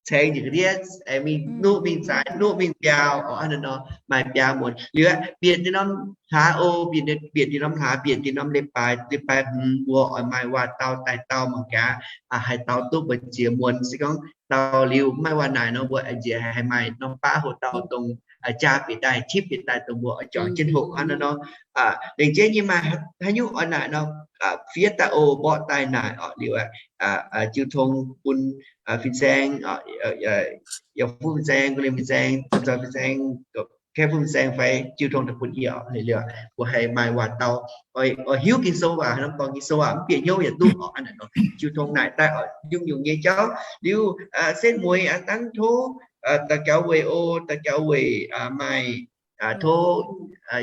caeng njiec ndiev, mingh nuqv mingh zaaix, nuqv mingh biaa oc. Hnangv naaiv nor maaih biaa muonz. Liuz aqv, bieqc deix norm hlaax oc, bieqc deix norm hlaax, bieqc deix norm leiz-baaix, leiz-baaix hmz mbuo oix maaih waac-dau daaih dau mangc gaax, haih dau duqv mbu'ziex muonz. Se gorngv dau liuz maiv maaih waac-naaic nor, mbuo nziex haih maaih norm baav houx-dauh dongh jaa bieqc daaih, tipv bieqc daaih dongh mbuo oix juangc jienv hoqc. Hnangv naaiv nor, lengc jeiv nyei maaih haaix nyungc oix naaic nor, fiev daaih oc, mborqv daaih naaic oc. Liuz aqv, jiu tong bun fin-saeng, yaac fuqv fin-saeng, gu'lin fin-saeng, domh nzoih fin-saeng, kaeqv fuqv fin-saeng fai jiu tong daaih bun yie oc. Liuz mbuo haih maaih waac-dau, oix hiuv Ging-Sou waac, haaix norm dorngx Ging-Sou waac mv bieqc hnyouv yaac duqv oc. Hnangv naaic nor jiu tong naaic daaih oc, nyungc-nyungc nyei jauv. Liuz setv mueiz dangv tov daux gaux weic oc, daux gaux weic maaih tov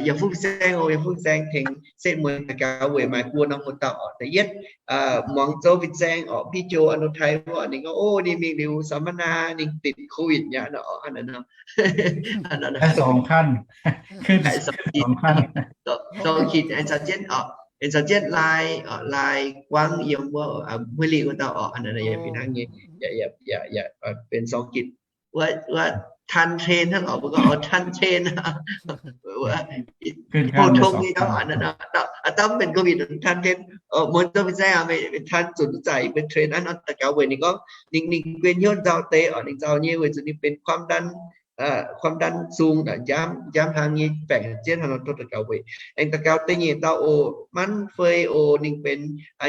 yaac fuqv fin-saeng oc, yaac fuqv fin-saeng tengx setv mueiz daux gaux weic maaih buo norm houx-dauh oc. Da'yietv, muangx zoux fin-saeng oc, mv hiuv joux aa no taaix wuov, ninh gorngv, o, ninh mingh liuz samv naa, ninh dinc covid nyei nor. Aengx caux jienv, aengx caux jienv lai, lai guangv yiem wuov Huih Lingh wuov dauh oc. Yaac fih hnangv nyei, yaac benx sorng gitc wuov tan train hnangv oc, mbuo gorngv oix tan train, pou tong nyei gorngv, dauh mv benx covid tan train. Muonz zoux fin-saeng benx tan zunc zaaic benx train aqv nor. Daux gaux weic ninh gorngv ninh, ninh guen hnyouv nzauh deix oc, ninh nzauh nyei weic zuqc ninh benx ความดัน sung, njaamv hlang nyei baengc zienv hnangv nor. Tov daux gaux weic. Aengx daux gaux da'nyeic dauh oc, manv fei oc, ninh benx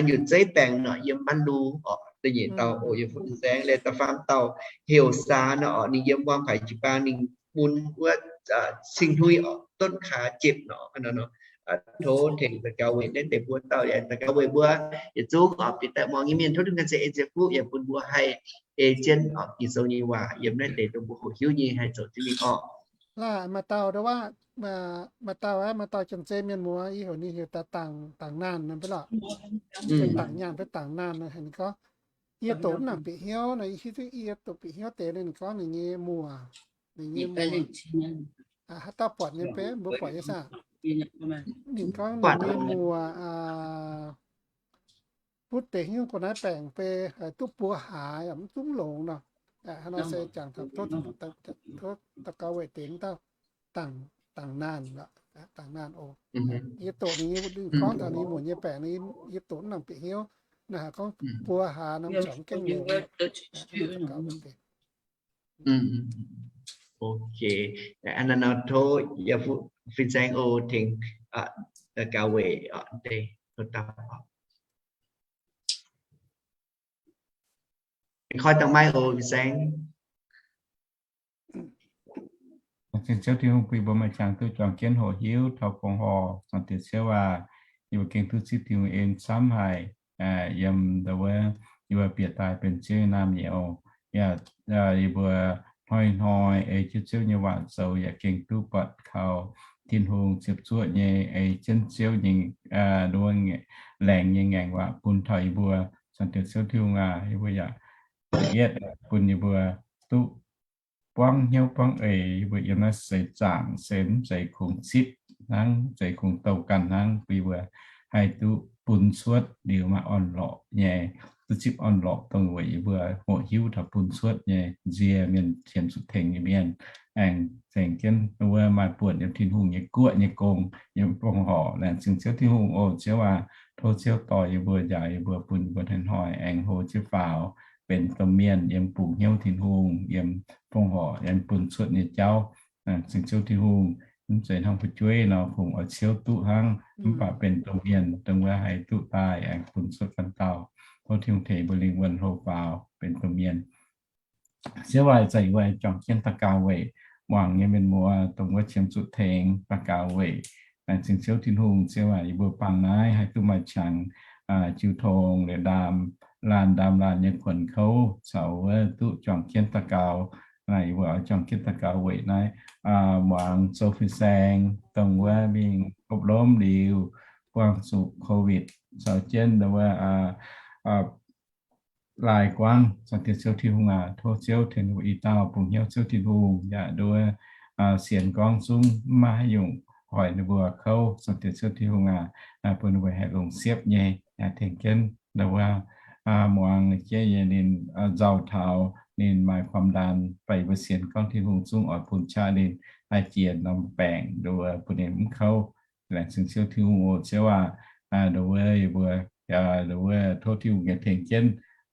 nyutc zeiv baengc nor, yiem manv lu oc. Da'nyeic dauh oc, yiem fin-saeng. Liuz da'faam dauh heuc Saa nor oc, ninh yiem wuom-paaix jiu-baang, ninh mun wuov cing-hnui oc, donv kaax jepv nor. Tov tengx daux gaux weic naaiv deix mbuo dauh, yaac daux gaux weic mbuo yietc zungv oc, bieqc daaih muangx nyei mienh. Tov Tin-Hungh gan ziex en ziex fuqv yaac bun mbuo haih ei jienv oc Ging-Sou nyei waac yiem naaiv deix dongh mbuo hoqc hiuv nyei haih zoux jienv mingh oc. Laaih maaih dauh, maaih dauh, maaih dauh jomc zei mienh muoz, yie heuc ninh heuc daaih Dangc Naanh nor, mv baac lorqc, Dangc Nyaanh fai Dangc Naanh nor, ninh gorngv, yie doqc mv nangc bieqc hnyouv nor, yie hiuv duqv yie doqc bieqc hnyouv deix nor, ninh gorngv ninh nyei muoc, ninh nyei muoc, haaix dauh buatc nyei mv bei, mbuo buatc nyei saah? Ninh gorngv ninh nyei muoc butv deix hnyouv go naaiv baengc fai haiz duqv buo hlaax yaac mv zungv longx nor. Hnangv nor se jangx taux tov daux gaux weic deix dauh Dangc Naanh, Dangc Naanh oc. Yie doqc ninh nyei, ninh gorngv taux ninh muoc nyei baengc, yie doqc mv nangc bieqc hnyouv. Naaiv haiz gorngv buo hlaax nor, mv gaengh longx. Ok, hnangv nor tov yaac fin-saeng oc tengx daux gaux weic deix. Koi dangh maiv oc, fin-saeng. Laengz zingh Ziouv Tin-Hungh bun yie mbuo maaih qangx duqv juangc jienv hoqc hiuv taux fongc horc, Zaangc Diex Ziouv aac. Yie mbuo gengh duqv zipv Tin-Hungh en camv haic, yiem ndau wuov yie mbuo bieqc daaih benx Ziouv nyei naamh nyouz. Yaac yie mbuo hnoi-hnoi ei jienv Ziouv nyei waac zoux yaac gengh duqv buatc kaux Tin-Hungh ziepc zuoqv nyei, ei jienv Ziouv nyei, laengz nyei ngaengc waac bun taux yie mbuo. Zaangc Diex Ziouv Tin-Hungh aac, yie mbuo yaac yietv bun yie mbuo duqv buangv hnyouv buangv eix, yie mbuo yiem naaiv seix zaangc se mv zeiz kungx zipv hnangv, mv zeiz kungx douh ganh hnangv, bun yie mbuo haih duqv bun cuotv liuz maaih orn-lorqc nyei, duqv zipv orn-lorqc dongh weic yie mbuo hoqc hiuv taux bun cuotv nyei nzie mienh qiemx zuqc tengx nyei mienh, aengx zengc jienv wuov maaih buonc yiem Tin-Hungh nyei guoqv nyei gong, yiem fongc horc. Laengz zingh Ziouv Tin-Hungh oc. Ziouv aac, tov Ziouv dorh yie mbuo, njaaux yie mbuo, bun yie mbuo hnoi-hnoi aengx hlo jienv faaux benx domh mienh yiem bungx hnyouv Tin-Hungh, yiem fongc horc, yiem bun cuotv nyei jauv. Laengz zingh Ziouv Tin-Hungh, mv zeiz hnangv fu'jueiv nor kungx oix ciouv duqv hnangv, mv baac benx domh mienh dongh wuov haih duqv daaih aengx bun cuotv ganh dauh. Tov Tin-Hungh tengx mbuo lingh wuonh hlo faaux benx domh mienh. Ziouv aac, ih zanc yie mbuo juangc jienv daux gaux weic muangx nyei mienh muoz dongh wuov qiemx zuqc tengx daux gaux weic. Laengz zingh Ziouv Tin-Hungh. Ziouv aac, yie mbuo bangc naaiv haih duqv maaih qangx jiu tong liuz ndaam laanh ndaam laanh nyei kuonx kouv caux wuov duqv juangc jienv daux gaux Naaiv yie mbuo oix juangc jienv daux gaux weic naaiv muangx zoux fin-saeng dongh wuov mingh gopv lomv liuz buangh zuqc COVID caux jienv wuov laaih guangv. Zaangc Diex Ziouv Tin-Hungh aac, tov Ziouv tengx ninh mbuo i dauh bungx hnyouv Ziouv Tin-Hungh yaac nduov sienx gorngv zungv maiv maaih haaix nyungc hoic ninh mbuo kouv. Zaangc Diex Ziouv Tin-Hungh aac, bun ninh mbuo haih longc siepv nyei, tengx jienv nduov muangx jienv nyei ninh nzauh taux ninh maaih ความดัน baac yie mbuo sienx gorngv Tin-Hungh zungv oix bun qaqv ninh haih jiex norm baengc nduov bun ninh mv kouv. Laengz zingh Ziouv Tin-Hungh oc. Ziouv aac, nduov yie mbuo, nduov tov Tin-Hungh nyei tengx jienv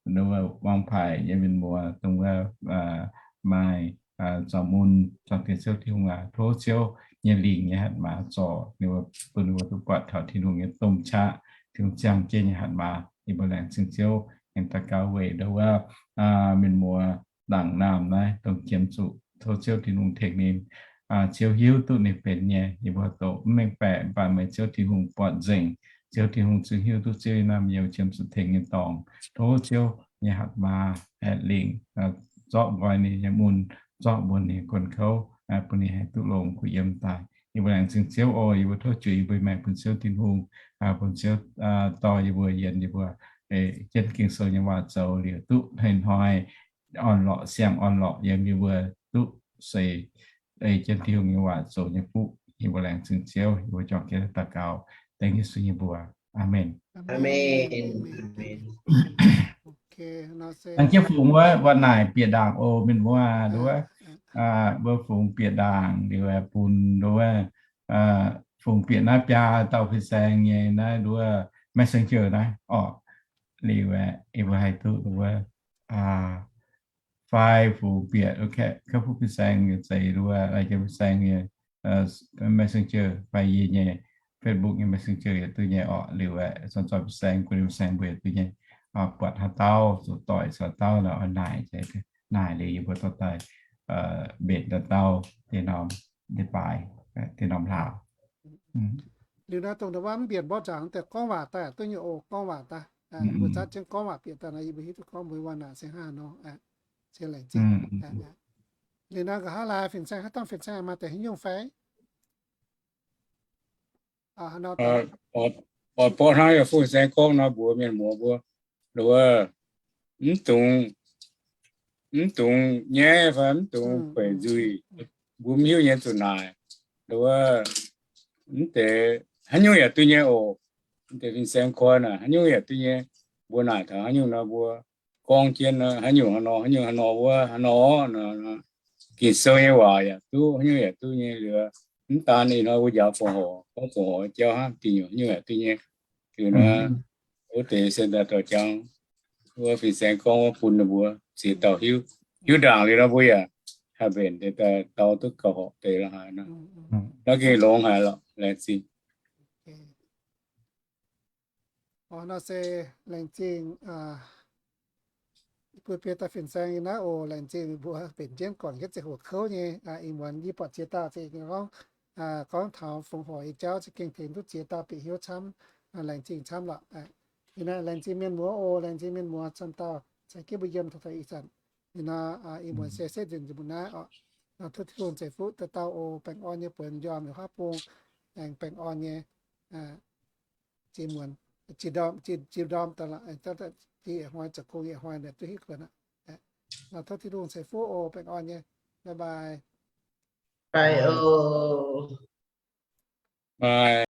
nduov muangx paaic nyei mienh muoz dongh wuov maaih zorc mun. Zaangc Diex Ziouv Tin-Hungh aac, tov Ziouv nyei lingc nyei hatc maaz zorc ninh mbuo, bun ninh mbuo duqv buatc taux Tin-Hungh nyei domh qaqv, Tin-Hungh ziangh jienv nyei hatc maaz. Yie mbuo laengz zingh Ziouv, aengx daux gaux weic nduov wuov mienh muoz ndaangc naamh naaiv dongh qiemx zuqc, tov Ziouv Tin-Hungh tengx ninh. Ziouv hiuv duqv ninh benx nyei. Yie mbuo doqc mv mengh baeqc, mv baac meih Ziouv Tin-Hungh buatc nzengc. Ziouv Tin-Hungh zungv hiuv duqv Ziouv nyei naamh nyouz, qiemx zuqc tengx nyei dorngx. Tov Ziouv nyei hatc maaz, hatc lingc zorqv nqoi ninh nyei mun, zorqv mbuox ninh nyei guon kouv, bun ninh haih duqv longx kuh yiem daaih. Yie mbuo laengz zingh Ziouv oc. Yie mbuo tov juix yie mbuo maengc bun Ziouv Tin-Hungh, bun Ziouv dorh yie mbuo, yienx yie mbuo, jienv Ging-Sou nyei waac zoux liuz duqv hnoi-hnoi orn-lorqc, siang-orn-lorqc yiem yie mbuo duqv seix ei jienv Tin-Hungh nyei waac zoux nyei fuqv. Yie mbuo laengz zingh Ziouv. Yie mbuo juangc jienv daux gaux dengv Yesu nyei mbuox. Aamen. Laengz jienv fungx wuov, wuov naaic bieqc ndaangc oc, mienh muoz, nduov, mbuo fungx bieqc ndaangc liuz bun nduov, fungx bieqc naaiv biaa dauh fin-saeng nyei naaiv nduov Messenger naaiv orqc. Liuz aeqv, yie mbuo haih duqv nduov fai fungx bieqc, ok, kouv fuqv fin-saeng nyei zeiz nduov, lai jiem fin-saeng nyei Messenger fai yie nyei Facebook nyei Messenger yietc duqv nyei orqc. Liuz aeqv, cong zoih fin-saeng, guei fin-saeng mbuo yietc duqv nyei. Buatc haaix dauh zuqc doic caux dauh nor, naaic, naaic liuz yie mbuo dorh daaih mbenc dauh dauh deix norm leiz-baaix, deix norm hlaax. Liuz naaiv dongh ndau wuov mv mbienc mborqv nzaangc daaih gorngv waac daaih duqv nyei oc, gorngv waac daaih. Mbuo zatv jienv gorngv waac bieqc daaih nor, yie mbuo hiuv duqv gorngv mbuo waac naaic se hnangv nor. Ziex laengz zingh. Liuz naaiv nqa'haav laai fin-saeng, haaix dauh fin-saeng maaih deix haaix nyungc fai? Oix borqv hnangv yie fin-saeng gorngv nor mbuox mienh muoz mbuo, nduov, mv dungx, mv dungx nyaiv fai mv dungx gueic nzuih. Mbuo mv hiuv nyei zuqc naaic, nduov, mv deix haaix nyungc yaac duqv nyei oc. Mv deix fin-saeng koi naaic haaix nyungc yaac duqv nyei. Mbuo naaic taux haaix nyungc nor mbuo gorngv jienv haaix nyungc haaix nor, haaix nyungc haaix nor wuov haaix nor nor, Ging-Sou nyei waac yaac duqv, haaix nyungc yaac duqv nyei. Liuz mv daan ih hnoi mbuo njaaux fongc horc, gorngv fongc horc jauv hnangv, dingh nyungc haaix nyungc yaac duqv nyei. Liuz nor, wuov deix se daaih dorh jangx wuov fin-saeng gorngv wuov bun ninh mbuo ziex dauh hiuv, hiuv ndaangc liuz nor mbuo yaac haih mbenc deix daaih dau duqv gauh horpc deix lorqc haaix nor. Nor gengh longx haic lorqc, laengz zingh. Nor se laengz zingh bun biei dauh fin-saeng yiem naaiv oc. Laengz zingh mbuo mbenc jienv gornc jienv ziangh hoc kouv nyei. Ih muonz yie buatc ziex dauh za'gengh gorngv, gorngv taux fongc horc nyei jauv za'gengh tengx duqv ziex dauh bieqc hnyouv camv. Laengz zingh camv lorqc. Yie naaiv laengz zingh mienh muoz oc. Laengz zingh mienh muoz camv dauh caux jienv mbuo yiem taux ih zanc. Yie nor, ih muonz se setv nzunc mbuo naaiv oc. Nor tov Tin-Hungh ceix fuqv dauh dauh oc. Baengh orn nyei buonc m'njormh liuz haav bung, aengx baengh orn nyei jiex muonz, jiex ndorm, jiex ndorm daaih lorqc. Aengx daaih hnoi zoux gong yietc hnoi naaic duqv hitv kuonx aqv. Nor tov Tin-Hungh ceix fuqv oc. Baengh orn nyei. Bye bye.